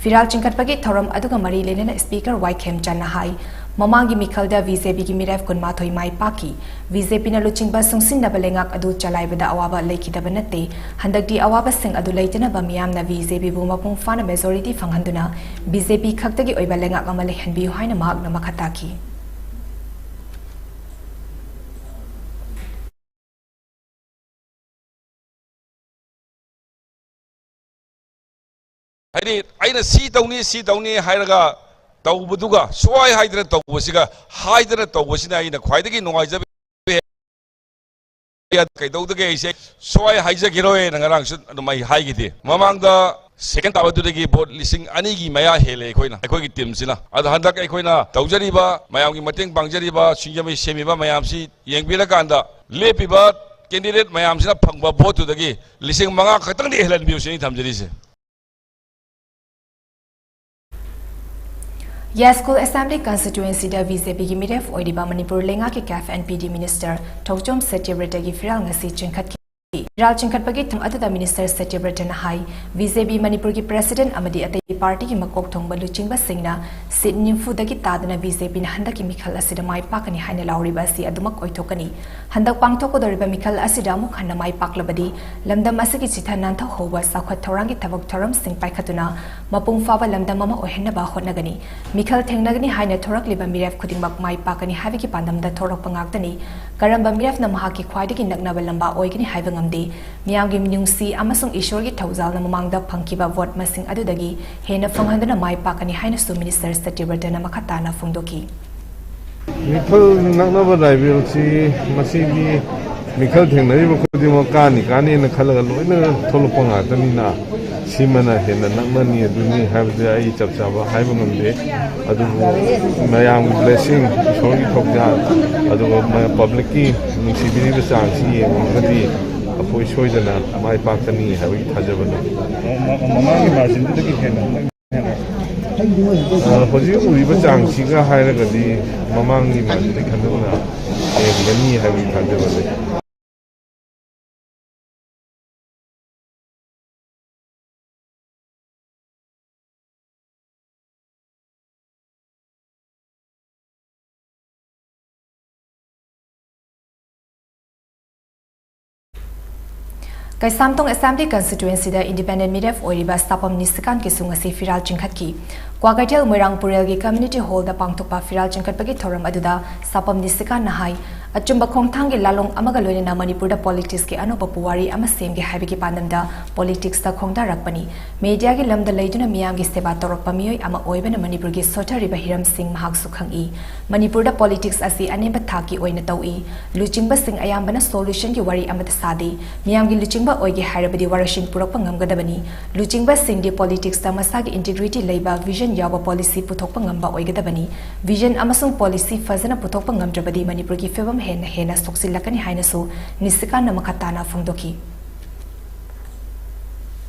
ꯐꯤꯔꯥꯜ ꯆꯤꯡꯈꯠꯄꯒꯤ ꯊꯧꯔꯝ ꯑꯗꯨꯒ ꯃꯔꯤ ꯂꯩꯅꯅ Speaker ꯋꯥꯏ ꯈꯦꯝꯆꯥꯟꯅ ꯍꯥꯏ, ꯃꯃꯥꯡꯒꯤ ꯃꯤꯈꯜꯗ BJPꯒꯤ ꯃꯤꯔꯦꯞ ꯀꯨꯟꯃꯥꯊꯣꯏ ꯃꯥꯏ ꯄꯥꯛꯈꯤ꯫ BJPꯅ ꯂꯨꯆꯤꯡꯕ ꯁꯨꯡꯁꯤꯟꯅꯕ ꯂꯩꯉꯥꯛ ꯑꯗꯨ ꯆꯂꯥꯏꯕꯗ ꯑꯋꯥꯕ ꯂꯩꯈꯤꯗꯕ ꯅꯠꯇꯦ꯫ ꯍꯟꯗꯛꯇꯤ ꯑꯋꯥꯕꯁꯤꯡ ꯑꯗꯨ ꯂꯩꯇꯅꯕ ꯃꯤꯌꯥꯝꯅ BJPꯕꯨ ꯃꯄꯨꯡ ꯐꯥꯅ majority ꯐꯪꯍꯟꯗꯨꯅ BJP ꯈꯛꯇꯒꯤ ꯑꯣꯏꯕ ꯂꯩꯉꯥꯛ ꯑꯃ ꯂꯩꯍꯟꯕꯤꯌꯨ ꯍꯥꯏꯅ ꯃꯍꯥꯛꯅ ꯃꯈꯥ ꯇꯥꯈꯤ꯫ ꯍꯥꯏꯗꯤ ꯑꯩꯅ ꯁꯤ ꯇꯧꯅꯤ, ꯁꯤ ꯇꯧꯅꯤ ꯍꯥꯏꯔꯒ ꯇꯧꯕꯗꯨꯒ ꯁꯨꯛꯍꯥꯏ ꯍꯥꯏꯗꯅ ꯇꯧꯕꯁꯤꯒ ꯍꯥꯏꯗꯅ ꯇꯧꯕꯁꯤꯅ ꯑꯩꯅ ꯈ꯭ꯋꯥꯏꯗꯒꯤ ꯅꯨꯡꯉꯥꯏꯖꯕ꯫ ꯀꯩꯗꯧꯗꯒꯦ ꯑꯩꯁꯦ ꯁꯨꯛꯍꯥꯏ ꯍꯥꯏꯖꯈꯤꯔꯣꯏꯅ ꯉꯔꯥꯡꯁꯨ ꯑꯗꯨꯝ ꯑꯩ ꯍꯥꯏꯈꯤꯗꯦ꯫ ꯃꯃꯥꯡꯗ ꯁꯦꯀꯦꯟ ꯇꯥꯕꯗꯨꯗꯒꯤ ꯚꯣꯠ ꯂꯤꯁꯤꯡ ꯑꯅꯤꯒꯤ ꯃꯌꯥ ꯍꯦꯜꯂꯦ ꯑꯩꯈꯣꯏꯅ, ꯑꯩꯈꯣꯏꯒꯤ ꯇꯤꯝꯁꯤꯅ꯫ ꯑꯗꯣ ꯍꯟꯗꯛ ꯑꯩꯈꯣꯏꯅ ꯇꯧꯖꯔꯤꯕ, ꯃꯌꯥꯝꯒꯤ ꯃꯇꯦꯡ ꯄꯥꯡꯖꯔꯤꯕ, ꯁꯤꯡꯖꯃꯩ ꯁꯦꯝꯃꯤꯕ ꯃꯌꯥꯝꯁꯤ ꯌꯦꯡꯕꯤꯔꯀꯥꯟꯗ ꯂꯦꯞꯄꯤꯕ ꯀꯦꯟꯗꯤꯗꯦꯠ ꯃꯌꯥꯝꯁꯤꯅ ꯐꯪꯕ ꯚꯣꯠꯇꯨꯗꯒꯤ ꯂꯤꯁꯤꯡ ꯃꯉꯥ ꯈꯛꯇꯪꯗꯤ ꯍꯦꯜꯍꯟꯕꯤꯌꯨ ꯁꯤꯅꯤ ꯊꯝꯖꯔꯤꯁꯦ꯫ ꯌꯥꯏꯁ꯭ꯀꯨꯜ ꯑꯦꯁꯦꯝꯕ꯭ꯂꯤ ꯀꯟꯁꯇꯤꯇ꯭ꯋꯦꯟꯁꯤꯗ ꯕꯤ ꯖꯦ ꯄꯤꯒꯤ ꯃꯤꯔꯦꯞ ꯑꯣꯏꯔꯤꯕ ꯃꯅꯤꯄꯨꯔ ꯂꯩꯉꯥꯛꯀꯤ ꯀꯦꯐ ꯑꯦꯟ ꯄꯤ ꯗꯤ ꯃꯤꯅꯤꯁꯇꯔ ꯊꯣꯛꯆꯣꯝ ꯁꯇ꯭ꯌꯕ꯭ꯔꯇꯒꯤ ꯐꯤꯔꯥꯜ ꯉꯁꯤ ꯆꯤꯡꯈꯠꯈꯤ꯫ ꯐꯤꯔꯥꯜ ꯆꯤꯡꯈꯠꯄꯒꯤ ꯊꯧꯔꯝ ꯑꯗꯨꯗ ꯃꯤꯅꯤꯁꯇꯔ ꯁꯇ꯭ꯌꯕ꯭ꯔꯇꯅ ꯍꯥꯏ, ꯕꯤ ꯖꯦ ꯄꯤ ꯃꯅꯤꯄꯨꯔꯒꯤ ꯄ꯭ꯔꯦꯁꯤꯗꯦꯟꯠ ꯑꯃꯗꯤ ꯑꯇꯩ ꯄꯥꯔꯇꯤꯒꯤ ꯃꯀꯣꯛ ꯊꯣꯡꯕ ꯂꯨꯆꯤꯡꯕꯁꯤꯡꯅ ꯁꯤꯠ ꯅꯤꯐꯨꯗꯒꯤ ꯇꯥꯗꯅ ꯕꯤ ꯖꯦ ꯄꯤꯅ ꯍꯟꯗꯛꯀꯤ ꯃꯤꯈꯜ ꯑꯁꯤꯗ ꯃꯥꯏ ꯄꯥꯛꯀꯅꯤ ꯍꯥꯏꯅ ꯂꯥꯎꯔꯤꯕ ꯑꯁꯤ ꯑꯗꯨꯃꯛ ꯑꯣꯏꯊꯣꯛꯀꯅꯤ꯫ ꯍꯟꯗꯛ ꯄꯥꯡꯊꯣꯛꯀꯗꯧꯔꯤꯕ ꯃꯤꯈꯜ ꯑꯁꯤꯗ ꯑꯃꯨꯛ ꯍꯟꯅ ꯃꯥꯏ ꯄꯥꯛꯂꯕꯗꯤ ꯂꯝꯗꯝ ꯑꯁꯤꯒꯤ ꯆꯤꯊ ꯅꯥꯟꯊꯍꯧꯕ ꯆꯥꯎꯈꯠ ꯊꯧꯔꯥꯡꯒꯤ ꯊꯕꯛ ꯊꯧꯔꯝꯁꯤꯡ ꯄꯥꯏꯈꯠꯇꯨꯅ ꯃꯄꯨꯡ ꯐꯥꯕ ꯂꯝꯗꯝ ꯑꯃ ꯑꯣꯏꯍꯟꯅꯕ ꯍꯣꯠꯅꯒꯅꯤ꯫ ꯃꯤꯈꯜ ꯊꯦꯡꯅꯒꯅꯤ ꯍꯥꯏꯅ ꯊꯣꯔꯛꯂꯤꯕ ꯃꯤꯔꯦꯞ ꯈꯨꯗꯤꯡꯃꯛ ꯃꯥꯏ ꯄꯥꯛꯀꯅꯤ ꯍꯥꯏꯕꯒꯤ ꯄꯥꯟꯗꯝꯗ ꯊꯣꯔꯛꯄ ꯉꯥꯛꯇꯅꯤ꯫ ꯀꯔꯝꯕ ꯃꯤꯔꯦꯞꯅ ꯃꯍꯥꯛꯀꯤ ꯈ꯭ꯋꯥꯏꯗꯒꯤ ꯅꯛꯅꯕ ꯂꯝꯕꯥ ꯑꯣꯏꯒꯅꯤ ꯍꯥꯏꯕ ꯉꯝꯗꯦ꯫ ꯃꯤꯌꯥꯝꯒꯤ ꯃꯤꯅꯨꯡꯁꯤ ꯑꯃꯁꯨꯡ ꯏꯁꯣꯔꯒꯤ ꯊꯧꯖꯥꯜꯅ ꯃꯃꯥꯡꯗ ꯐꯪꯈꯤꯕ ꯚꯣꯠ ꯃꯁꯤꯡ ꯑꯗꯨꯗꯒꯤ ꯍꯦꯟꯅ ꯐꯪꯍꯟꯗꯨꯅ ꯃꯥꯏ ꯄꯥꯛꯀꯅꯤ ꯍꯥꯏꯅꯁꯨ ꯃꯤꯅꯤꯁꯇꯔ ꯁꯇ꯭ꯌꯕ꯭ꯔꯇꯅ ꯃꯈꯥ ꯇꯥꯅ ꯐꯣꯡꯗꯣꯛꯈꯤ꯫ ꯃꯤꯈꯜ ꯅꯛꯅꯕ ꯔꯥꯏꯕꯦꯜꯁꯤ ꯃꯁꯤꯒꯤ ꯃꯤꯈꯜ ꯊꯦꯡꯅꯔꯤꯕ ꯈꯨꯗꯤꯡꯃꯛ ꯀꯥꯅꯤ ꯀꯥꯅꯤꯅ ꯈꯜꯂꯒ ꯂꯣꯏꯅ ꯊꯣꯛꯂꯛꯄ ꯉꯥꯛꯇꯅꯤꯅ ꯁꯤꯃꯅ ꯍꯦꯟꯅ ꯅꯛꯅꯅꯤ ꯑꯗꯨꯅꯤ ꯍꯥꯏꯕꯗꯤ ꯑꯩ ꯆꯞ ꯆꯥꯕ ꯍꯥꯏꯕ ꯉꯝꯗꯦ꯫ ꯑꯗꯨꯕꯨ ꯃꯌꯥꯝꯒꯤ ꯕ꯭ꯂꯦꯁꯤꯡ, ꯏꯁꯣꯔꯒꯤ ꯊꯧꯖꯥꯜ, ꯑꯗꯨꯒ ꯃ-, ꯄꯕ꯭ꯂꯤꯛꯀꯤ ꯅꯨꯡꯁꯤꯕꯤꯔꯤꯕ ꯆꯥꯡꯁꯤ ꯌꯦꯡꯂꯨꯔꯒꯗꯤ ꯑꯩꯈꯣꯏ ꯁꯣꯏꯗꯅ ꯃꯥꯏ ꯄꯥꯛꯀꯅꯤ ꯍꯥꯏꯕꯒꯤ ꯊꯥꯖꯕ ꯂꯩ꯫ ꯃ-, ꯃ-, ꯃꯃꯥꯡꯒꯤ ꯃꯥꯔꯖꯤꯟꯗꯨꯗꯒꯤ ꯍꯦꯟꯅ ꯑ, ꯍꯧꯖꯤꯛ ꯎꯔꯤꯕ ꯆꯥꯡꯁꯤꯒ ꯍꯥꯏꯔꯒꯗꯤ ꯃꯃꯥꯡꯒꯤ ꯃꯥꯔꯖꯤꯟꯗꯒꯤ ꯈꯟꯗꯣꯛꯅ ꯍꯦꯟꯒꯅꯤ ꯍꯥꯏꯕꯒꯤ ꯊꯥꯖꯕ ꯂꯩ꯫ ꯀꯩꯁꯥꯝꯊꯣꯡ ꯑꯦꯁꯦꯝꯕ꯭ꯂꯤ ꯀꯟꯁꯇꯤꯇ꯭ꯋꯦꯟꯁꯤꯗ ꯏꯟꯗꯤꯄꯦꯟꯗꯦꯟꯠ ꯃꯤꯔꯦꯞ ꯑꯣꯏꯔꯤꯕ ꯁꯥꯄꯝ ꯅꯤꯁꯤꯀꯥꯟꯠꯀꯤꯁꯨ ꯉꯁꯤ ꯐꯤꯔꯥꯜ ꯆꯤꯡꯈꯠꯈꯤ꯫ ꯀ꯭ꯋꯥꯀꯩꯊꯦꯜ ꯃꯣꯏꯔꯥꯡ ꯄꯨꯔꯦꯜꯒꯤ ꯀꯝꯃ꯭ꯌꯨꯅꯤꯇꯤ ꯍꯣꯜꯗ ꯄꯥꯡꯊꯣꯛꯄ ꯐꯤꯔꯥꯜ ꯆꯤꯡꯈꯠꯄꯒꯤ ꯊꯧꯔꯝ ꯑꯗꯨꯗ ꯁꯥꯄꯝ ꯅꯤꯁꯤꯀꯥꯟꯠꯅ ꯍꯥꯏ, ꯑꯆꯨꯝꯕ ꯈꯣꯡꯊꯥꯡꯒꯤ ꯂꯥꯂꯣꯡ ꯑꯃꯒ ꯂꯣꯏꯅꯅ ꯃꯅꯤꯄꯨꯔꯗ ꯄꯣꯂꯤꯇꯤꯛꯁꯀꯤ ꯑꯅꯧꯕ ꯄꯨꯋꯥꯔꯤ ꯑꯃ ꯁꯦꯝꯒꯦ ꯍꯥꯏꯕꯒꯤ ꯄꯥꯟꯗꯝꯗ ꯄꯣꯂꯤꯇꯤꯛꯁꯇ ꯈꯣꯡꯗꯥꯔꯛꯄꯅꯤ꯫ ꯃꯦꯗꯤꯌꯥꯒꯤ ꯂꯝꯗ ꯂꯩꯗꯨꯅ ꯃꯤꯌꯥꯝꯒꯤ ꯁꯦꯕꯥ ꯇꯧꯔꯛꯄ ꯃꯤꯑꯣꯏ ꯑꯃ ꯑꯣꯏꯕꯅ ꯃꯅꯤꯄꯨꯔꯒꯤ ꯁꯣꯠꯊꯔꯤꯕ ꯍꯤꯔꯝꯁꯤꯡ ꯃꯍꯥꯛꯁꯨ ꯈꯪꯏ꯫ ꯃꯅꯤꯄꯨꯔꯗ ꯄꯣꯂꯤꯇꯤꯛꯁ ꯑꯁꯤ ꯑꯅꯦꯝꯕ ꯊꯥꯛꯀꯤ ꯑꯣꯏꯅ ꯇꯧꯏ꯫ ꯂꯨꯆꯤꯡꯕꯁꯤꯡ ꯑꯌꯥꯝꯕꯅ ꯁꯣꯂꯨꯁꯟꯒꯤ ꯋꯥꯔꯤ ꯑꯃꯠꯇ ꯁꯥꯗꯦ꯫ ꯃꯤꯌꯥꯝꯒꯤ ꯂꯨꯆꯤꯡꯕ ꯑꯣꯏꯒꯦ ꯍꯥꯏꯔꯕꯗꯤ ꯋꯥꯔꯣꯏꯁꯤꯟ ꯄꯨꯔꯛꯄ ꯉꯝꯒꯗꯕꯅꯤ꯫ ꯂꯨꯆꯤꯡꯕꯁꯤꯡꯗꯤ ꯄꯣꯂꯤꯇꯤꯛꯁꯇ ꯃꯁꯥꯒꯤ ꯏꯟꯇꯤꯒ꯭ꯔꯤꯇꯤ ꯂꯩꯕ ꯚꯤꯖꯟ ꯌꯥꯎꯕ ꯄꯣꯂꯤꯁꯤ ꯄꯨꯊꯣꯛꯄ ꯉꯝꯕ ꯑꯣꯏꯒꯗꯕꯅꯤ꯫ ꯚꯤꯖꯟ ꯑꯃꯁꯨꯡ ꯄꯣꯂꯤꯁꯤ ꯐꯖꯅ ꯄꯨꯊꯣꯛꯄ ꯉꯝꯗ꯭ꯔꯕꯗꯤ ꯃꯅꯤꯄꯨꯔꯒꯤ ꯐꯤꯕꯝ ꯍꯦꯟꯅ ꯍꯦꯟꯅ ꯁꯣꯛꯆꯤꯜꯂꯛꯀꯅꯤ ꯍꯥꯏꯅꯁꯨ ꯅꯤꯁꯤꯀꯥꯟꯅ ꯃꯈꯥ ꯇꯥꯅ ꯐꯣꯡꯗꯣꯛꯈꯤ꯫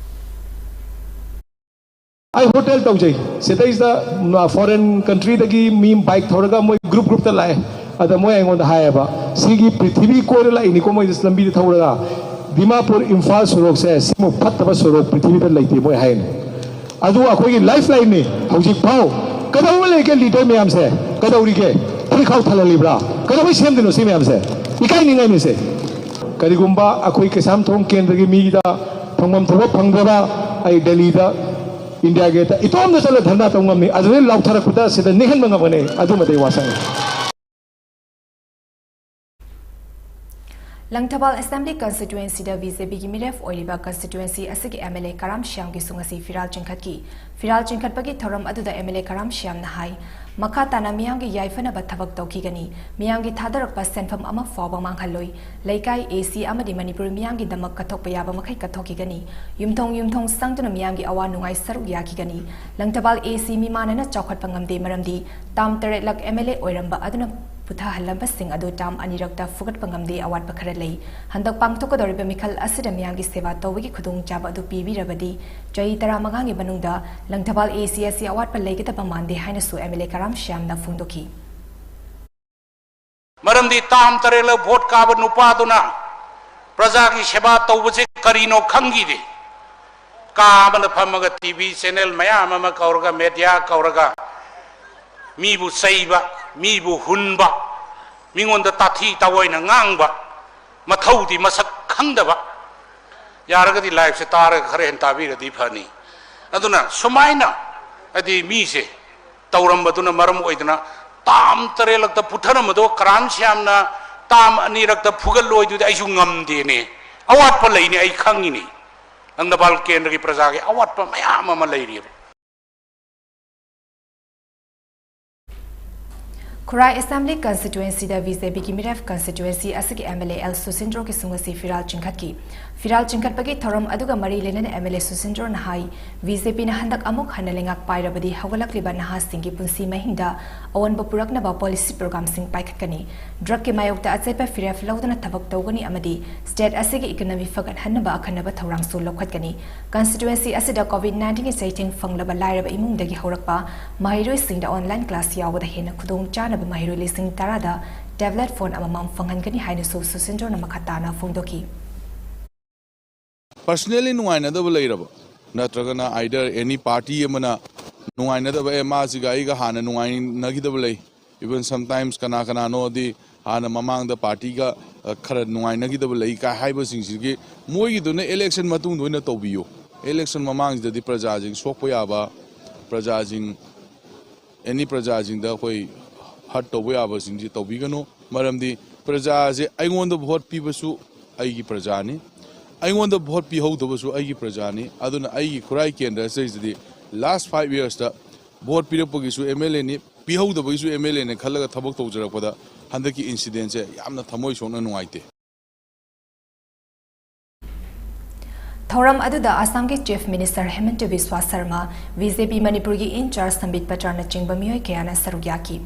ꯑꯩ ꯍꯣꯇꯦꯜ ꯇꯧꯖꯩ꯫ ꯁꯤꯗꯩꯁꯤꯗ ꯐꯣꯔꯦꯟ ꯀꯟꯇ꯭ꯔꯤꯗꯒꯤ ꯃꯤ ꯕꯥꯏꯛ ꯊꯧꯔꯒ ꯃꯣꯏ ꯒ꯭ꯔꯨꯞ ꯒ꯭ꯔꯨꯞꯇ ꯂꯥꯛꯑꯦ꯫ ꯑꯗ ꯃꯣꯏ ꯑꯩꯉꯣꯟꯗ ꯍꯥꯏꯌꯦꯕ, "ꯁꯤꯒꯤ ꯄ꯭ꯔꯤꯊꯤꯕꯤ ꯀꯣꯏꯔ ꯂꯥꯛꯏꯅꯤꯀꯣ ꯃꯣꯏ ꯂꯝꯕꯤꯗ ꯊꯧꯔꯒ꯫ ꯗꯤꯃꯥꯄꯨꯔ ꯏꯝꯐꯥꯜ ꯁꯣꯔꯣꯛꯁꯦ ꯁꯤꯃꯨꯛ ꯐꯠꯇꯕ ꯁꯣꯔꯣꯛ ꯄ꯭ꯔꯤꯊꯤꯕꯤꯗ ꯂꯩꯇꯦ" ꯃꯣꯏ ꯍꯥꯏꯅꯤ꯫ ꯑꯗꯨ ꯑꯩꯈꯣꯏꯒꯤ ꯂꯥꯏꯐ ꯂꯥꯏꯟꯅꯤ ꯍꯧꯖꯤꯛ ꯐꯥꯎ꯫ ꯀꯩꯗꯧꯕ ꯂꯩꯒꯦ ꯂꯤꯗꯔ ꯃꯌꯥꯝꯁꯦ? ꯀꯩꯗꯧꯔꯤꯒꯦ? ꯐꯨꯔꯤꯠꯈꯥꯎ ꯊꯜꯍꯜꯂꯤꯕ꯭ꯔꯥ? ꯀꯩꯗꯧꯕꯩ ꯁꯦꯝꯗꯣꯏꯅꯣ ꯁꯤ ꯃꯌꯥꯝꯁꯦ? ꯏꯀꯥꯏꯅꯤꯡꯉꯥꯏꯅꯤ ꯁꯦ꯫ ꯀꯔꯤꯒꯨꯝꯕ ꯑꯩꯈꯣꯏ ꯀꯩꯁꯥꯝꯊꯣꯡ ꯀꯦꯟꯗ꯭ꯔꯒꯤ ꯃꯤꯒꯤꯗ ꯐꯪꯐꯝ ꯊꯣꯛꯄ ꯐꯪꯗ꯭ꯔꯕ, ꯑꯩ ꯗꯦꯜꯂꯤꯗ ꯏꯟꯗꯤꯌꯥ ꯒꯦꯠꯇ ꯏꯇꯣꯝꯗ ꯆꯠꯂ ꯙꯔꯅꯥ ꯇꯧ ꯉꯝꯃꯤ꯫ ꯑꯗꯨꯗꯩ ꯂꯥꯎꯊꯔꯛꯄꯗ ꯁꯤꯗ ꯅꯤꯛꯍꯟꯕ ꯉꯝꯒꯅꯤ꯫ ꯑꯗꯨꯃꯗꯤ ꯑꯩ ꯋꯥꯁꯛꯅꯤ꯫ ꯂꯪꯊꯕꯥꯜ ꯑꯦꯁꯦꯝꯕ꯭ꯂꯤ ꯀꯟꯁꯇꯤꯇ꯭ꯋꯦꯟꯁꯤꯗ ꯕꯤ ꯖꯦ ꯄꯤꯒꯤ ꯃꯤꯔꯦꯞ ꯑꯣꯏꯔꯤꯕ ꯀꯟꯁꯇꯤꯇ꯭ꯋꯦꯟꯁꯤ ꯑꯁꯤꯒꯤ ꯑꯦꯝ ꯑꯦꯜ ꯑꯦ ꯀꯔꯥꯝ ꯁ꯭ꯌꯥꯝꯒꯤꯁꯨ ꯉꯁꯤ ꯐꯤꯔꯥꯜ ꯆꯤꯡꯈꯠꯈꯤ꯫ ꯐꯤꯔꯥꯜ ꯆꯤꯡꯈꯠꯄꯒꯤ ꯊꯧꯔꯝ ꯑꯗꯨꯗ ꯑꯦꯝ ꯑꯦꯜ ꯑꯦ ꯀꯔꯥꯝ ꯁ꯭ꯌꯥꯝꯅ ꯍꯥꯏ, ꯃꯈꯥ ꯇꯥꯅ ꯃꯤꯌꯥꯝꯒꯤ ꯌꯥꯏꯐꯅꯕ ꯊꯕꯛ ꯇꯧꯈꯤꯒꯅꯤ꯫ ꯃꯤꯌꯥꯝꯒꯤ ꯊꯥꯗꯔꯛꯄ ꯁꯦꯟꯐꯝ ꯑꯃ ꯐꯥꯎꯕ ꯃꯥꯡꯍꯜꯂꯣꯏ꯫ ꯂꯩꯀꯥꯏ, ꯑꯦ ꯁꯤ ꯑꯃꯗꯤ ꯃꯅꯤꯄꯨꯔ ꯃꯤꯌꯥꯝꯒꯤꯗꯃꯛ ꯀꯠꯊꯣꯛꯄ ꯌꯥꯕ ꯃꯈꯩ ꯀꯠꯊꯣꯛꯈꯤꯒꯅꯤ꯫ ꯌꯨꯝꯊꯣꯡ ꯌꯨꯝꯊꯣꯡ ꯆꯪꯗꯨꯅ ꯃꯤꯌꯥꯝꯒꯤ ꯑꯋꯥ ꯅꯨꯡꯉꯥꯏ ꯁꯔꯨꯛ ꯌꯥꯈꯤꯒꯅꯤ꯫ ꯂꯪꯊꯕꯥꯜ ꯑꯦ ꯁꯤ ꯃꯤꯃꯥꯟꯅꯅ ꯆꯥꯎꯈꯠꯄ ꯉꯝꯗꯦ, ꯃꯔꯝꯗꯤ ꯇꯥꯝ ꯇꯔꯦꯠꯂꯛ ꯑꯦꯝ ꯑꯦꯜ ꯑꯦ ꯑꯣꯏꯔꯝꯕ ꯑꯗꯨꯅ ꯄꯨꯊꯍꯜꯂꯝꯕꯁꯤꯡ ꯑꯗꯨ ꯇꯥꯝ ꯑꯅꯤꯔꯛꯇ ꯐꯨꯒꯠꯄ ꯉꯝꯗꯦ, ꯑꯋꯥꯠꯄ ꯈꯔ ꯂꯩ꯫ ꯍꯟꯗꯛ ꯄꯥꯡꯊꯣꯛꯀꯗꯧꯔꯤꯕ ꯃꯤꯈꯜ ꯑꯁꯤꯗ ꯃꯤꯌꯥꯝꯒꯤ ꯁꯦꯕꯥ ꯇꯧꯕꯒꯤ ꯈꯨꯗꯣꯡꯆꯥꯕ ꯑꯗꯨ ꯄꯤꯕꯤꯔꯕꯗꯤ ꯆꯍꯤ ꯇꯔꯥꯃꯉꯥꯒꯤ ꯃꯅꯨꯡꯗ ꯂꯪꯊꯕꯥꯜ ꯑꯦ ꯁꯤ ꯑꯁꯤ ꯑꯋꯥꯠꯄ ꯂꯩꯒꯗꯕ ꯃꯥꯟꯗꯦ ꯍꯥꯏꯅꯁꯨ ꯑꯦꯝ ꯑꯦꯜ ꯑꯦ ꯀꯔꯥꯝ ꯁ꯭ꯌꯥꯝꯅ ꯐꯣꯡꯗꯣꯛꯈꯤ꯫ ꯃꯔꯝꯗꯤ ꯇꯥꯝ ꯇꯔꯦꯠꯂꯛ ꯚꯣꯠ ꯀꯥꯕ ꯅꯨꯄꯥꯗꯨꯅ ꯄ꯭ꯔꯖꯥꯒꯤ ꯁꯦꯕꯥ ꯇꯧꯕꯁꯦ ꯀꯔꯤꯅꯣ ꯈꯪꯈꯤꯗꯦ꯫ ꯀꯥ ꯑꯃꯗ ꯐꯝꯃꯒ ꯇꯤ ꯚꯤ ꯆꯦꯅꯦꯜ ꯃꯌꯥꯝ ꯑꯃ ꯀꯧꯔꯒ, ꯃꯦꯗꯤꯌꯥ ꯀꯧꯔꯒ, ꯃꯤꯕꯨ ꯆꯩꯕ, ꯃꯤꯕꯨ ꯍꯨꯟꯕ, ꯃꯤꯉꯣꯟꯗ ꯇꯥꯊꯤ ꯇꯥꯑꯣꯏꯅ ꯉꯥꯡꯕ, ꯃꯊꯧꯗꯤ ꯃꯁꯛ ꯈꯪꯗꯕ꯫ ꯌꯥꯔꯒꯗꯤ ꯂꯥꯏꯐꯁꯦ ꯇꯥꯔꯒ ꯈꯔ ꯍꯦꯟꯅ ꯇꯥꯕꯤꯔꯗꯤ ꯐꯅꯤ꯫ ꯑꯗꯨꯅ ꯁꯨꯃꯥꯏꯅ ꯍꯥꯏꯗꯤ ꯃꯤꯁꯦ ꯇꯧꯔꯝꯕꯗꯨꯅ ꯃꯔꯝ ꯑꯣꯏꯗꯅ ꯇꯥꯝ ꯇꯔꯦꯠꯂꯛꯇ ꯄꯨꯊꯔꯝꯕꯗꯣ ꯀꯔꯥꯝ ꯁ꯭ꯌꯥꯝꯅ ꯇꯥꯝ ꯑꯅꯤꯔꯛꯇ ꯐꯨꯒꯠꯂꯣꯏꯗꯨꯗꯤ ꯑꯩꯁꯨ ꯉꯝꯗꯦꯅꯦ꯫ ꯑꯋꯥꯠꯄ ꯂꯩꯅꯤ, ꯑꯩ ꯈꯪꯉꯤꯅꯦ꯫ ꯂꯪꯗꯕꯥꯜ ꯀꯦꯟꯗ꯭ꯔꯒꯤ ꯄ꯭ꯔꯖꯥꯒꯤ ꯑꯋꯥꯠꯄ ꯃꯌꯥꯝ ꯑꯃ ꯂꯩꯔꯤꯑꯕ꯫ ꯈꯨꯔꯥꯏ ꯑꯦꯁꯦꯝꯕ꯭ꯂꯤ ꯀꯟꯁꯇꯤꯇ꯭ꯋꯦꯟꯁꯤꯗ ꯕꯤ ꯖꯦ ꯄꯤꯒꯤ ꯃꯤꯔꯦꯞ ꯀꯟꯁꯇꯤꯇ꯭ꯋꯦꯟꯁꯤ ꯑꯁꯤꯒꯤ ꯑꯦꯝ ꯑꯦꯜ ꯑꯦ ꯑꯦꯜ ꯁꯨꯁꯤꯟꯗ꯭ꯔꯣꯒꯤ ꯁꯨꯡ ꯑꯁꯤ ꯐꯤꯔꯥꯜ ꯆꯤꯡꯈꯠꯈꯤ꯫ ꯐꯤꯔꯥꯜ ꯆꯤꯡꯈꯠꯄꯒꯤ ꯊꯧꯔꯝ ꯑꯗꯨꯒ ꯃꯔꯤ ꯂꯩꯅꯅ ꯑꯦꯝ ꯑꯦꯜ ꯑꯦ ꯁꯨꯁꯤꯟꯗ꯭ꯔꯣꯅ ꯍꯥꯏ, ꯕꯤ ꯖꯦ ꯄꯤꯅ ꯍꯟꯗꯛ ꯑꯃꯨꯛ ꯍꯟꯅ ꯂꯩꯉꯥꯛ ꯄꯥꯏꯔꯕꯗꯤ ꯍꯧꯒꯠꯂꯛꯂꯤꯕ ꯅꯍꯥꯁꯤꯡꯒꯤ ꯄꯨꯟꯁꯤ ꯃꯍꯤꯡꯗ ꯑꯑꯣꯟꯕ ꯄꯨꯔꯛꯅꯕ ꯄꯣꯂꯤꯁꯤ ꯄ꯭ꯔꯣꯒ꯭ꯔꯥꯝꯁꯤꯡ ꯄꯥꯏꯈꯠꯀꯅꯤ꯫ ꯗ꯭ꯔꯒꯀꯤ ꯃꯥꯌꯣꯛꯇ ꯑꯆꯦꯠꯄ ꯐꯤꯔꯦꯞ ꯂꯧꯗꯨꯅ ꯊꯕꯛ ꯇꯧꯒꯅꯤ ꯑꯃꯗꯤ ꯁ꯭ꯇꯦꯠ ꯑꯁꯤꯒꯤ ꯏꯀꯣꯅꯣꯃꯤ ꯐꯒꯠꯍꯟꯅꯕ ꯑꯈꯟꯅꯕ ꯊꯧꯔꯥꯡꯁꯨ ꯂꯧꯈꯠꯀꯅꯤ꯫ ꯀꯟꯁꯇꯤꯇ꯭ꯋꯦꯟꯁꯤ ꯑꯁꯤꯗ ꯀꯣꯚꯤꯗ ꯅꯥꯏꯟꯇꯤꯟꯒꯤ ꯆꯩꯊꯦꯡ ꯐꯪꯂꯕ ꯂꯥꯏꯔꯕ ꯏꯃꯨꯡꯗꯒꯤ ꯍꯧꯔꯛꯄ ꯃꯍꯩꯔꯣꯏꯁꯤꯡꯗ ꯑꯣꯟꯂꯥꯏꯟ ꯀ꯭ꯂꯥꯁ ꯌꯥꯎꯕꯗ ꯍꯦꯟꯅ ꯈꯨꯗꯣꯡꯆꯥꯅꯕ ꯃꯍꯩꯔꯣꯏ ꯂꯤꯁꯤꯡ ꯇꯔꯥꯗ ꯇꯦꯕ꯭ꯂꯦꯠ ꯐꯣꯟ ꯑꯃꯃꯝ ꯐꯪꯍꯟꯒꯅꯤ ꯍꯥꯏꯅꯁꯨ ꯁꯨꯁꯤꯟꯗ꯭ꯔꯣꯅ ꯃꯈꯥ ꯇꯥꯅ ꯐꯣꯡꯗꯣꯛꯈꯤ꯫ Personally ꯅꯨꯡꯉꯥꯏꯅꯗꯕ ꯂꯩꯔꯕ, ꯅꯠꯇ꯭ꯔꯒꯅ either any party ꯑꯃꯅ ꯅꯨꯡꯉꯥꯏꯅꯗꯕ, "ꯑꯦ, ꯃꯥꯁꯤꯒ ꯑꯩꯒ ꯍꯥꯟꯅ ꯅꯨꯡꯉꯥꯏꯅꯈꯤꯗꯕ ꯂꯩ, even sometimes ꯀꯅꯥ ꯀꯅꯥꯅꯣꯗꯤ ꯍꯥꯟꯅ ꯃꯃꯥꯡꯗ ꯄꯥꯔꯇꯤꯒ, ꯑ, ꯈꯔ ꯅꯨꯡꯉꯥꯏꯅꯈꯤꯗꯕ ꯂꯩ" ꯀꯥꯏ ꯍꯥꯏꯕꯁꯤꯡꯁꯤꯒꯤ, ꯃꯣꯏꯒꯤꯗꯨꯅ election ꯃꯇꯨꯡꯗ ꯑꯣꯏꯅ ꯇꯧꯕꯤꯌꯨ꯫ Election ꯃꯃꯥꯡꯁꯤꯗꯗꯤ ꯄ꯭ꯔꯖꯥꯁꯤꯡ ꯁꯣꯛꯄ ꯌꯥꯕ, ꯄ꯭ꯔꯖꯥꯁꯤꯡ, any ꯄ꯭ꯔꯖꯥꯁꯤꯡꯗ ꯑꯩꯈꯣꯏ hurt ꯇꯧꯕ ꯌꯥꯕꯁꯤꯡꯁꯤ ꯇꯧꯕꯤꯒꯅꯨ꯫ ꯃꯔꯝꯗꯤ ꯄ꯭ꯔꯖꯥꯁꯦ ꯑꯩꯉꯣꯟꯗ vote ꯄꯤꯕꯁꯨ ꯑꯩꯒꯤ ꯄ꯭ꯔꯖꯥꯅꯤ, ꯑꯩꯉꯣꯟꯗ vote ꯄꯤꯍꯧꯗꯕꯁꯨ ꯑꯩꯒꯤ ꯄ꯭ꯔꯖꯥꯅꯤ꯫ ꯑꯗꯨꯅ ꯑꯩꯒꯤ ꯈꯨꯔꯥꯏ ꯀꯦꯟꯗ꯭ꯔ ꯑꯁꯤꯗꯩꯁꯤꯗꯤ last five yearsꯇ vote ꯄꯤꯔꯛꯄꯒꯤꯁꯨ ꯑꯦꯝ ꯑꯦꯜ ꯑꯦꯅꯤ, ꯄꯤꯍꯧꯗꯕꯒꯤꯁꯨ ꯑꯦꯝ ꯑꯦꯜ ꯑꯦꯅꯤ ꯈꯜꯂꯒ ꯊꯕꯛ ꯇꯧꯖꯔꯛꯄꯗ ꯍꯟꯗꯛꯀꯤ incidentꯁꯦ ꯌꯥꯝꯅ ꯊꯃꯣꯏ ꯁꯣꯛꯅ ꯅꯨꯡꯉꯥꯏꯇꯦ꯫ ꯊꯧꯔꯝ ꯑꯗꯨꯗ ꯑꯁꯥꯝꯒꯤ chief minister Himanta Biswa Sarma, B J P ꯃꯅꯤꯄꯨꯔꯒꯤ ꯏꯟꯆꯥꯔꯖ ꯁꯝꯕꯤꯠ ꯄꯇ꯭ꯔꯅꯆꯤꯡꯕ ꯃꯤꯑꯣꯏ ꯀꯌꯥꯅ ꯁꯔꯨꯛ ꯌꯥꯈꯤ꯫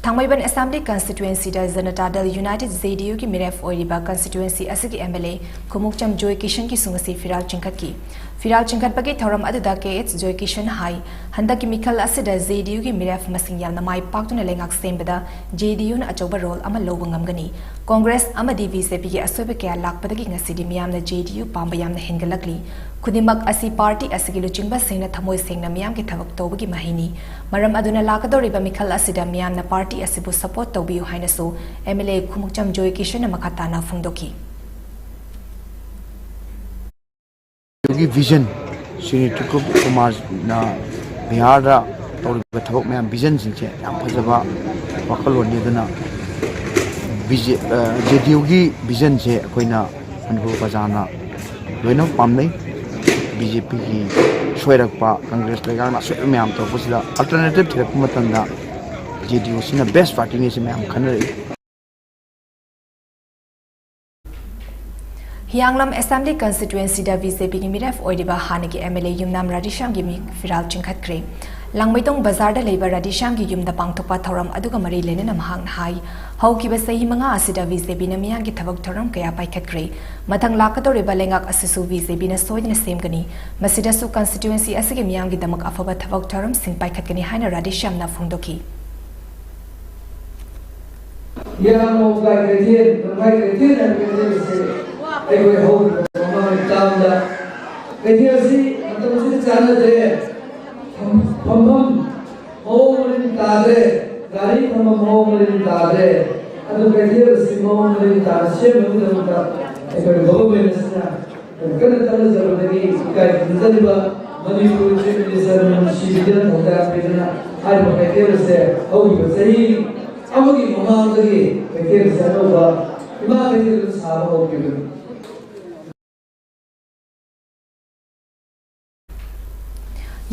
ꯊꯥꯡꯃꯩꯕꯟ ꯑꯦꯁꯦꯝꯕ꯭ꯂꯤ ꯀꯟꯁꯇꯤꯇ꯭ꯋꯦꯟꯁꯤꯗ ꯖꯅꯇꯥ ꯗꯜ ꯌꯨꯅꯥꯏꯇꯦꯗ, ꯖꯦ ꯗꯤ ꯌꯨꯒꯤ ꯃꯤꯔꯦꯞ ꯑꯣꯏꯔꯤꯕ ꯀꯟꯁꯇꯤꯇ꯭ꯋꯦꯟꯁꯤ ꯑꯁꯤꯒꯤ ꯑꯦꯝ ꯑꯦꯜ ꯑꯦ ꯈꯨꯃꯨꯛꯆꯝ ꯖꯣꯏ ꯀꯤꯁꯟꯒꯤ ꯁꯨꯡ ꯑꯁꯤ ꯐꯤꯔꯥꯜ ꯆꯤꯡꯈꯠꯈꯤ꯫ ꯐꯤꯔꯥꯜ ꯆꯤꯡꯈꯠꯄꯒꯤ ꯊꯧꯔꯝ ꯑꯗꯨꯗ ꯀꯦ ꯑꯦꯆ ꯖꯣꯏ ꯀꯤꯁꯟ ꯍꯥꯏ, ꯍꯟꯗꯛꯀꯤ ꯃꯤꯈꯜ ꯑꯁꯤꯗ ꯖꯦ ꯗꯤ ꯌꯨꯒꯤ ꯃꯤꯔꯦꯞ ꯃꯁꯤꯡ ꯌꯥꯝꯅ ꯃꯥꯏ ꯄꯥꯛꯇꯨꯅ ꯂꯩꯉꯥꯛ ꯁꯦꯝꯕꯗ ꯖꯦ ꯗꯤ ꯌꯨꯅ ꯑꯆꯧꯕ ꯔꯣꯜ ꯑꯃ ꯂꯧꯕ ꯉꯝꯒꯅꯤ꯫ ꯀꯣꯡꯒ꯭ꯔꯦꯁ ꯑꯃꯗꯤ ꯕꯤ ꯖꯦ ꯄꯤꯒꯤ ꯑꯁꯣꯏꯕ ꯀꯌꯥ ꯂꯥꯛꯄꯗꯒꯤ ꯉꯁꯤꯗꯤ ꯃꯤꯌꯥꯝꯅ ꯖꯦ ꯗꯤ ꯌꯨ ꯄꯥꯝꯕ ꯌꯥꯝꯅ ꯍꯦꯟꯒꯠꯂꯛꯂꯤ꯫ ꯈꯨꯗꯤꯡꯃꯛ ꯑꯁꯤ ꯄꯥꯔꯇꯤ ꯑꯁꯤꯒꯤ ꯂꯨꯆꯤꯡꯕꯁꯤꯡꯅ ꯊꯃꯣꯏ ꯁꯦꯡꯅ ꯃꯤꯌꯥꯝꯒꯤ ꯊꯕꯛ ꯇꯧꯕꯒꯤ ꯃꯍꯩꯅꯤ꯫ ꯃꯔꯝ ꯑꯗꯨꯅ ꯂꯥꯛꯀꯗꯧꯔꯤꯕ ꯃꯤꯈꯜ ꯑꯁꯤꯗ ꯃꯤꯌꯥꯝꯅ ꯄꯥꯔꯇꯤ ꯑꯁꯤꯕꯨ ꯁꯄꯣꯔꯠ ꯇꯧꯕꯤꯌꯨ ꯍꯥꯏꯅꯁꯨ ꯑꯦꯝ ꯑꯦꯜ ꯑꯦ ꯈꯨꯃꯨꯛꯆꯝ ꯖꯣꯏ ꯀꯤꯁꯟꯅ ꯃꯈꯥ ꯇꯥꯅ ꯐꯣꯡꯗꯣꯛꯈꯤ꯫ ꯌꯨꯒꯤ ꯚꯤꯖꯟ, ꯁ꯭ꯔꯤ ꯅꯤꯇꯤꯟ ꯀꯨꯃꯥꯔꯅ ꯕꯤꯍꯥꯔꯗ ꯇꯧꯔꯤꯕ ꯊꯕꯛ ꯃꯌꯥꯝ, ꯚꯤꯖꯟꯁꯤꯡꯁꯦ ꯌꯥꯝ ꯐꯖꯕ ꯋꯥꯈꯜꯂꯣꯟꯅꯤ꯫ ꯑꯗꯨꯅ ꯕꯤ ꯖꯦ ꯖꯦ ꯗꯤ ꯌꯨꯒꯤ ꯚꯤꯖꯟꯁꯦ ꯑꯩꯈꯣꯏꯅ ꯃꯅꯤꯄꯨꯔ ꯄ꯭ꯔꯖꯥꯅ ꯂꯣꯏꯅꯃꯛ ꯄꯥꯝꯅꯩ꯫ ꯕꯤ ꯖꯦ ꯄꯤꯒꯤ ꯁꯣꯏꯔꯛꯄ, ꯀꯪꯒ꯭ꯔꯦꯁ ꯂꯩꯉꯥꯛꯅ ꯑꯁꯣꯏꯕ ꯃꯌꯥꯝ ꯇꯧꯔꯛꯄꯁꯤꯗ ꯑꯜꯇꯔꯅꯦꯇꯤꯚ ꯊꯤꯔꯛꯄ ꯃꯇꯝꯗ ꯖꯦ ꯗꯤ ꯌꯨ ꯁꯤꯅ ꯕꯦꯁ ꯄꯥꯔꯇꯤꯅꯤ ꯁꯤ ꯃꯌꯥꯝ ꯈꯟꯅꯔꯛꯏ꯫ ꯍꯤꯌꯥꯡꯂꯝ ꯑꯦꯁꯦꯝꯕ꯭ꯂꯤ ꯀꯟꯁꯇꯤꯇ꯭ꯋꯦꯟꯁꯤꯗ ꯕꯤ ꯖꯦ ꯄꯤꯒꯤ ꯃꯤꯔꯦꯞ ꯑꯣꯏꯔꯤꯕ ꯍꯥꯟꯅꯒꯤ ꯑꯦꯝ ꯑꯦꯜ ꯑꯦ ꯌꯨꯝꯅꯥꯝ ꯔꯥꯙꯦꯁ꯭ꯌꯥꯝꯒꯤ ꯃꯤ ꯐꯤꯔꯥꯜ ꯆꯤꯡꯈꯠꯈ꯭ꯔꯦ꯫ ꯂꯥꯡꯃꯩꯗꯣꯡ ꯕꯖꯥꯔꯗ ꯂꯩꯕ ꯔꯥꯙꯦꯁ꯭ꯌꯥꯝꯒꯤ ꯌꯨꯝꯗ ꯄꯥꯡꯊꯣꯛꯄ ꯊꯧꯔꯝ ꯑꯗꯨꯒ ꯃꯔꯤ ꯂꯩꯅꯅ ꯃꯍꯥꯛꯅ ꯍꯥꯏ, ꯍꯧꯈꯤꯕ ꯆꯍꯤ ꯃꯉꯥ ꯑꯁꯤꯗ ꯕꯤ ꯖꯦ ꯄꯤꯅ ꯃꯤꯌꯥꯝꯒꯤ ꯊꯕꯛ ꯊꯧꯔꯝ ꯀꯌꯥ ꯄꯥꯏꯈꯠꯈ꯭ꯔꯦ꯫ ꯃꯊꯪ ꯂꯥꯛꯀꯗꯧꯔꯤꯕ ꯂꯩꯉꯥꯛ ꯑꯁꯤꯁꯨ ꯕꯤ ꯖꯦ ꯄꯤꯅ ꯁꯣꯏꯗꯅ ꯁꯦꯝꯒꯅꯤ꯫ ꯃꯁꯤꯗꯁꯨ ꯀꯟꯁꯇꯤꯇ꯭ꯋꯦꯟꯁꯤ ꯑꯁꯤꯒꯤ ꯃꯤꯌꯥꯝꯒꯤꯗꯃꯛ ꯑꯐꯕ ꯊꯕꯛ ꯊꯧꯔꯝꯁꯤꯡ ꯄꯥꯏꯈꯠꯀꯅꯤ ꯍꯥꯏꯅ ꯔꯥꯙꯦꯁ꯭ꯌꯥꯝꯅ ꯐꯣꯡꯗꯣꯛꯈꯤ꯫ ꯌꯥꯝꯅ ꯂꯥꯏ ꯀꯩꯊꯦꯜ, ꯂꯝꯈꯥꯏ ꯀꯩꯊꯦꯜ ꯍꯥꯏꯕ ꯀꯩꯊꯦꯜ ꯑꯁꯤ ꯑꯩꯈꯣꯏ ꯍꯧꯈꯤꯕ ꯃꯃꯥꯡꯒꯤ ꯇꯥꯝꯗ ꯀꯩꯊꯦꯜ ꯑꯁꯤ ꯃꯇꯝꯁꯤꯒ ꯆꯥꯟꯅꯗ꯭ꯔꯦ, ꯐꯝ-, ꯐꯝꯐꯝ ꯃꯑꯣꯡ ꯃꯔꯤꯟ ꯇꯥꯗ꯭ꯔꯦ, ꯒꯥꯔꯤ ꯊꯝꯐꯝ ꯃꯑꯣꯡ ꯃꯔꯤꯟ ꯇꯥꯗ꯭ꯔꯦ꯫ ꯑꯗꯨ ꯀꯩꯊꯦꯜ ꯑꯁꯤ ꯃꯑꯣꯡ ꯃꯔꯤꯟ ꯇꯥꯅ ꯁꯦꯝꯅꯕꯒꯤꯗꯃꯛꯇ ꯑꯩꯈꯣꯏ ꯒꯣꯚꯔꯟꯃꯦꯟꯠ ꯑꯁꯤꯅ ꯀꯟꯅ ꯇꯥꯟꯅꯖꯕꯗꯒꯤ ꯏꯀꯥꯏ ꯈꯨꯝꯅꯖꯔꯤꯕ ꯃꯅꯤꯄꯨꯔ ꯆꯤꯐ ꯃꯤꯅꯤꯁꯇꯔ ꯅꯨꯡꯁꯤꯕꯤꯗꯨꯅ ꯊꯧꯗꯥꯡ ꯄꯤꯗꯨꯅ ꯍꯥꯏꯔꯤꯕ ꯀꯩꯊꯦꯜ ꯑꯁꯦ ꯍꯧꯈꯤꯕ ꯆꯍꯤ ꯑꯃꯒꯤ ꯃꯃꯥꯡꯗꯒꯤ ꯀꯩꯊꯦꯜ ꯑꯁꯦ ꯑꯅꯧꯕ ꯏꯃꯥ ꯀꯩꯊꯦꯜ ꯑꯗꯨ ꯁꯥꯕ ꯍꯧꯈꯤꯕꯅꯤ꯫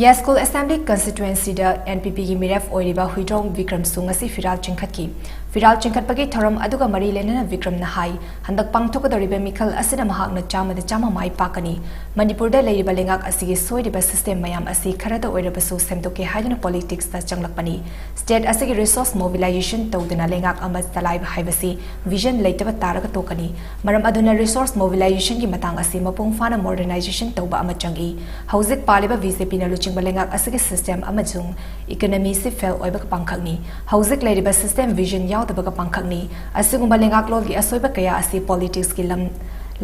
ꯌꯥꯏꯁ꯭ꯀꯨꯜ ꯑꯦꯁꯦꯝꯕ꯭ꯂꯤ ꯀꯟꯁꯇꯤꯇ꯭ꯋꯦꯟꯁꯤꯗ ꯑꯦꯟ ꯄꯤ ꯄꯤꯒꯤ ꯃꯤꯔꯦꯞ ꯑꯣꯏꯔꯤꯕ ꯍꯨꯏꯗ꯭ꯔꯣꯝ ꯕꯤꯀ꯭ꯔꯝꯁꯨ ꯉꯁꯤ ꯐꯤꯔꯥꯜ ꯆꯤꯡꯈꯠꯈꯤ꯫ ꯐꯤꯔꯥꯜ ꯆꯤꯡꯈꯠꯄꯒꯤ ꯊꯧꯔꯝ ꯑꯗꯨꯒ ꯃꯔꯤ ꯂꯩꯅꯅ ꯕꯤꯀ꯭ꯔꯝꯅ ꯍꯥꯏ, ꯍꯟꯗꯛ ꯄꯥꯡꯊꯣꯛꯀꯗꯧꯔꯤꯕ ꯃꯤꯈꯜ ꯑꯁꯤꯗ ꯃꯍꯥꯛꯅ ꯆꯥꯝꯃꯗ ꯆꯥꯝꯃ ꯃꯥꯏ ꯄꯥꯛꯀꯅꯤ꯫ ꯃꯅꯤꯄꯨꯔꯗ ꯂꯩꯔꯤꯕ ꯂꯩꯉꯥꯛ ꯑꯁꯤꯒꯤ ꯁꯣꯏꯔꯤꯕ ꯁꯤꯁꯇꯦꯝ ꯃꯌꯥꯝ ꯑꯁꯤ ꯈꯔꯗ ꯑꯣꯏꯔꯕꯁꯨ ꯁꯦꯝꯗꯣꯛꯀꯦ ꯍꯥꯏꯗꯨꯅ ꯄꯣꯂꯤꯇꯤꯛꯁꯇ ꯆꯪꯂꯛꯄꯅꯤ꯫ ꯁ꯭ꯇꯦꯠ ꯑꯁꯤꯒꯤ ꯔꯤꯁꯣꯔꯁ ꯃꯣꯕꯤꯂꯥꯏꯖꯦꯁꯟ ꯇꯧꯗꯨꯅ ꯂꯩꯉꯥꯛ ꯑꯃ ꯆꯂꯥꯏꯕ ꯍꯥꯏꯕꯁꯤ ꯚꯤꯖꯟ ꯂꯩꯇꯕ ꯇꯥꯔꯒ ꯇꯣꯛꯀꯅꯤ꯫ ꯃꯔꯝ ꯑꯗꯨꯅ ꯔꯤꯁꯣꯔꯁ ꯃꯣꯕꯤꯂꯥꯏꯖꯦꯁꯟꯒꯤ ꯃꯇꯥꯡ ꯑꯁꯤ ꯃꯄꯨꯡ ꯐꯥꯅ ꯃꯣꯗꯔꯅꯥꯏꯖꯦꯁꯟ ꯇꯧꯕ ꯑꯃ ꯆꯪꯏ꯫ ꯍꯧꯖꯤꯛ ꯄꯥꯜꯂꯤꯕ ꯕꯤ ꯖꯦ ꯄꯤꯅ ꯂꯨꯆꯤꯡꯕ ꯂꯩꯉꯥꯛ ꯑꯁꯤꯒꯤ ꯁꯤꯁꯇꯦꯝ ꯑꯃꯁꯨꯡ ꯏꯀꯣꯅꯣꯃꯤꯁꯤ ꯐꯦꯜ ꯑꯣꯏꯕ ꯄꯥꯡꯈꯛꯅꯤ꯫ ꯍꯧꯖꯤꯛ ꯂꯩꯔꯤꯕ ꯁꯤꯁꯇꯦꯝ ꯚꯤꯖꯟ ꯌꯥꯎꯗꯕꯒ ꯄꯥꯡꯈꯛꯅꯤ꯫ ꯑꯁꯤꯒꯨꯝꯕ ꯂꯩꯉꯥꯛꯂꯣꯟꯒꯤ ꯑꯁꯣꯏꯕ ꯀꯌꯥ ꯑꯁꯤ ꯄꯣꯂꯤꯇꯤꯛꯁꯀꯤ ꯂꯝ,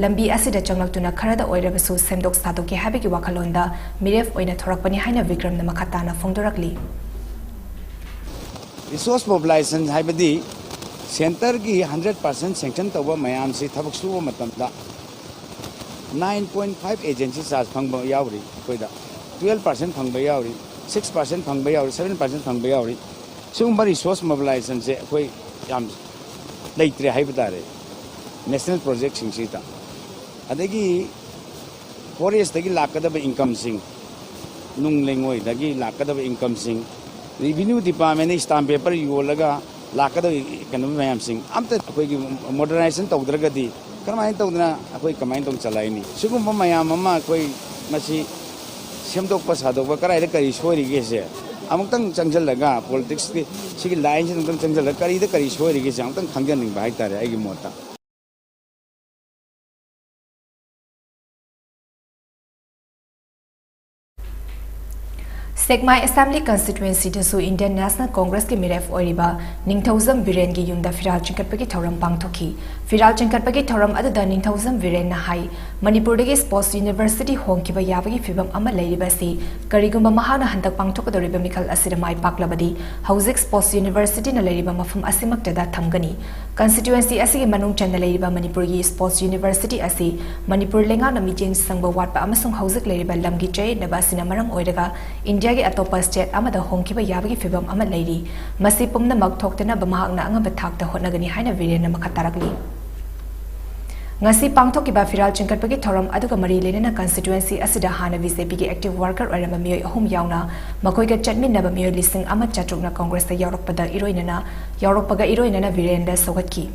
ꯂꯝꯕꯤ ꯑꯁꯤꯗ ꯆꯪꯂꯛꯇꯨꯅ ꯈꯔꯗ ꯑꯣꯏꯔꯕꯁꯨ ꯁꯦꯝꯗꯣꯛ ꯁꯥꯗꯣꯛꯀꯦ ꯍꯥꯏꯕꯒꯤ ꯋꯥꯈꯜꯂꯣꯟꯗ ꯃꯤꯔꯦꯞ ꯑꯣꯏꯅ ꯊꯣꯔꯛꯄꯅꯤ ꯍꯥꯏꯅ ꯕꯤꯀ꯭ꯔꯝꯅ ꯃꯈꯥ ꯇꯥꯅ ꯐꯣꯡꯗꯣꯔꯛꯂꯤ꯫ ꯔꯤꯁꯣꯔꯁ ꯃꯣꯕꯤꯂꯥꯏꯖꯦꯁꯟ ꯍꯥꯏꯕꯗꯤ ꯁꯦꯟꯇꯔꯒꯤ ꯍꯟꯗ꯭ꯔꯦꯠ ꯄꯥꯔꯁꯦꯟ ꯁꯦꯡꯁꯟ ꯇꯧꯕ ꯃꯌꯥꯝꯁꯤ ꯊꯕꯛ ꯁꯨꯕ ꯃꯇꯝꯗ nine point five agency charge ꯐꯪꯕ ꯌꯥꯎꯔꯤ, ꯑꯩꯈꯣꯏꯗ ꯇꯨꯌꯦꯜꯞ ꯄꯥꯔꯁꯦꯟ ꯐꯪꯕ ꯌꯥꯎꯔꯤ, ꯁꯤꯛꯁ ꯄꯥꯔꯁꯦꯟ ꯐꯪꯕ ꯌꯥꯎꯔꯤ, ꯁꯚꯦꯟ ꯄꯥꯔꯁꯦꯟ ꯐꯪꯕ ꯌꯥꯎꯔꯤ꯫ ꯁꯤꯒꯨꯝꯕ ꯔꯤꯁꯣꯔꯁ ꯃꯣꯕꯤꯂꯥꯏꯖꯦꯁꯟꯁꯦ ꯑꯩꯈꯣꯏ ꯌꯥꯝ ꯂꯩꯇ꯭ꯔꯦ ꯍꯥꯏꯕ ꯇꯥꯔꯦ ꯅꯦꯁꯅꯦꯜ ꯄ꯭ꯔꯣꯖꯦꯛꯁꯤꯡꯁꯤꯗ꯫ ꯑꯗꯒꯤ ꯐꯣꯔꯦꯁꯇꯒꯤ ꯂꯥꯛꯀꯗꯕ ꯏꯟꯀꯝꯁꯤꯡ, ꯅꯨꯡ ꯂꯩꯉꯣꯏꯗꯒꯤ ꯂꯥꯛꯀꯗꯕ ꯏꯟꯀꯝꯁꯤꯡ, ꯔꯤꯚꯤꯅ꯭ꯌꯨ ꯗꯤꯄꯥꯔꯠꯃꯦꯟꯅ ꯁ꯭ꯇꯥꯝ ꯄꯦꯄꯔ ꯌꯣꯜꯂꯒ ꯂꯥꯛꯀꯗꯕ ꯀꯩꯅꯣ ꯃꯌꯥꯝꯁꯤꯡ ꯑꯝꯇ ꯑꯩꯈꯣꯏꯒꯤ ꯃꯣꯗꯔꯅꯥꯏꯖꯦꯁꯟ ꯇꯧꯗ꯭ꯔꯒꯗꯤ ꯀꯔꯝꯍꯥꯏꯅ ꯇꯧꯗꯅ ꯑꯩꯈꯣꯏ ꯀꯃꯥꯏꯅ ꯇꯧꯅ ꯆꯂꯥꯏꯅꯤ? ꯁꯤꯒꯨꯝꯕ ꯃꯌꯥꯝ ꯑꯃ ꯑꯩꯈꯣꯏ ꯃꯁꯤ ꯁꯦꯝꯗꯣꯛꯄ ꯁꯥꯗꯣꯛꯄ ꯀꯗꯥꯏꯗ ꯀꯔꯤ ꯁꯣꯏꯔꯤꯒꯦꯁꯦ ꯑꯃꯨꯛꯇꯪ ꯆꯪꯁꯤꯜꯂꯒ, ꯄꯣꯂꯤꯇꯤꯛꯁꯀꯤ ꯁꯤꯒꯤ ꯂꯥꯏꯟꯁꯤꯗ ꯑꯃꯨꯛꯇꯪ ꯆꯪꯁꯤꯜꯂꯒ ꯀꯔꯤꯗ ꯀꯔꯤ ꯁꯣꯏꯔꯤꯒꯦꯁꯦ ꯑꯃꯨꯛꯇꯪ ꯈꯪꯖꯅꯤꯡꯕ ꯍꯥꯏꯇꯥꯔꯦ ꯑꯩꯒꯤ ꯃꯣꯠꯇ꯫ ꯁꯦꯛꯃꯥꯏ ꯑꯦꯁꯦꯝꯕ꯭ꯂꯤ ꯀꯟꯁꯇꯤꯇ꯭ꯋꯦꯟꯁꯤꯗꯁꯨ ꯏꯟꯗꯤꯌꯟ ꯅꯦꯁꯅꯦꯜ ꯀꯣꯡꯒ꯭ꯔꯦꯁꯀꯤ ꯃꯤꯔꯦꯞ ꯑꯣꯏꯔꯤꯕ ꯅꯤꯡꯊꯧꯖꯝ ꯕꯤꯔꯦꯟꯒꯤ ꯌꯨꯝꯗ ꯐꯤꯔꯥꯜ ꯆꯤꯡꯈꯠꯄꯒꯤ ꯊꯧꯔꯝ ꯄꯥꯡꯊꯣꯛꯈꯤ꯫ ꯐꯤꯔꯥꯜ ꯆꯤꯡꯈꯠꯄꯒꯤ ꯊꯧꯔꯝ ꯑꯗꯨꯗ ꯅꯤꯡꯊꯧꯖꯝ ꯕꯤꯔꯦꯟꯅ ꯍꯥꯏ, ꯃꯅꯤꯄꯨꯔꯗꯒꯤ ꯁ꯭ꯄꯣꯔꯠꯁ ꯌꯨꯅꯤꯚꯔꯁꯤꯇꯤ ꯍꯣꯡꯈꯤꯕ ꯌꯥꯕꯒꯤ ꯐꯤꯚꯝ ꯑꯃ ꯂꯩꯔꯤꯕ ꯑꯁꯤ ꯀꯔꯤꯒꯨꯝꯕ ꯃꯍꯥꯛꯅ ꯍꯟꯗꯛ ꯄꯥꯡꯊꯣꯛꯀꯗꯧꯔꯤꯕ ꯃꯤꯈꯜ ꯑꯁꯤꯗ ꯃꯥꯏ ꯄꯥꯛꯂꯕꯗꯤ ꯍꯧꯖꯤꯛ ꯁ꯭ꯄꯣꯔꯠꯁ ꯌꯨꯅꯤꯚꯔꯁꯤꯇꯤꯅ ꯂꯩꯔꯤꯕ ꯃꯐꯝ ꯑꯁꯤꯃꯛꯇꯗ ꯊꯝꯒꯅꯤ꯫ ꯀꯟꯁꯇꯤꯇ꯭ꯋꯦꯟꯁꯤ ꯑꯁꯤꯒꯤ ꯃꯅꯨꯡ ꯆꯟꯅ ꯂꯩꯔꯤꯕ ꯃꯅꯤꯄꯨꯔꯒꯤ ꯁ꯭ꯄꯣꯔꯠꯁ ꯌꯨꯅꯤꯚꯔꯁꯤꯇꯤ ꯑꯁꯤ ꯃꯅꯤꯄꯨꯔ ꯂꯩꯉꯥꯛꯅ ꯃꯤꯠꯌꯦꯡ ꯆꯪꯕ ꯋꯥꯠꯄ ꯑꯃꯁꯨꯡ ꯍꯧꯖꯤꯛ ꯂꯩꯔꯤꯕ ꯂꯝꯒꯤ ꯆꯌꯦꯠꯅꯕ ꯑꯁꯤꯅ ꯃꯔꯝ ꯑꯣꯏꯔꯒ ꯏꯟꯗꯤꯌꯥꯒꯤ ꯑꯇꯣꯞꯄ ꯁ꯭ꯇꯦꯠ ꯑꯃꯗ ꯍꯣꯡꯈꯤꯕ ꯌꯥꯕꯒꯤ ꯐꯤꯚꯝ ꯑꯃ ꯂꯩꯔꯤ꯫ ꯃꯁꯤ ꯄꯨꯝꯅꯃꯛ ꯊꯣꯛꯇꯅꯕ ꯃꯍꯥꯛꯅ ꯑꯉꯝꯕ ꯊꯥꯛꯇ ꯍꯣꯠꯅꯒꯅꯤ ꯍꯥꯏꯅ ꯕꯤꯔꯦꯟꯅ ꯃꯈꯥ ꯇꯥꯔꯛꯂꯤ꯫ ꯉꯁꯤ ꯄꯥꯡꯊꯣꯛꯈꯤꯕ ꯐꯤꯔꯥꯜ ꯆꯤꯡꯈꯠꯄꯒꯤ ꯊꯧꯔꯝ ꯑꯗꯨꯒ ꯃꯔꯤ ꯂꯩꯅꯅ ꯀꯟꯁꯇꯤꯇ꯭ꯋꯦꯟꯁꯤ ꯑꯁꯤꯗ ꯍꯥꯟꯅ ꯕꯤ ꯖꯦ ꯄꯤꯒꯤ ꯑꯦꯛꯇꯤꯚ ꯋꯥꯔꯀꯔ ꯑꯣꯏꯔꯝꯕ ꯃꯤꯑꯣꯏ ꯑꯍꯨꯝ ꯌꯥꯎꯅ ꯃꯈꯣꯏꯒ ꯆꯠꯃꯤꯟꯅꯕ ꯃꯤꯑꯣꯏ ꯂꯤꯁꯤꯡ ꯑꯃ ꯆꯥꯇ꯭ꯔꯨꯛꯅ ꯀꯣꯡꯒ꯭ꯔꯦꯁꯇ ꯌꯥꯎꯔꯛꯄꯗ ꯏꯔꯣꯏꯅꯅ ꯌꯥꯎꯔꯛꯄꯒ ꯏꯔꯣꯏꯅꯅ ꯕꯤꯔꯦꯟꯗ ꯁꯧꯒꯠꯈꯤ꯫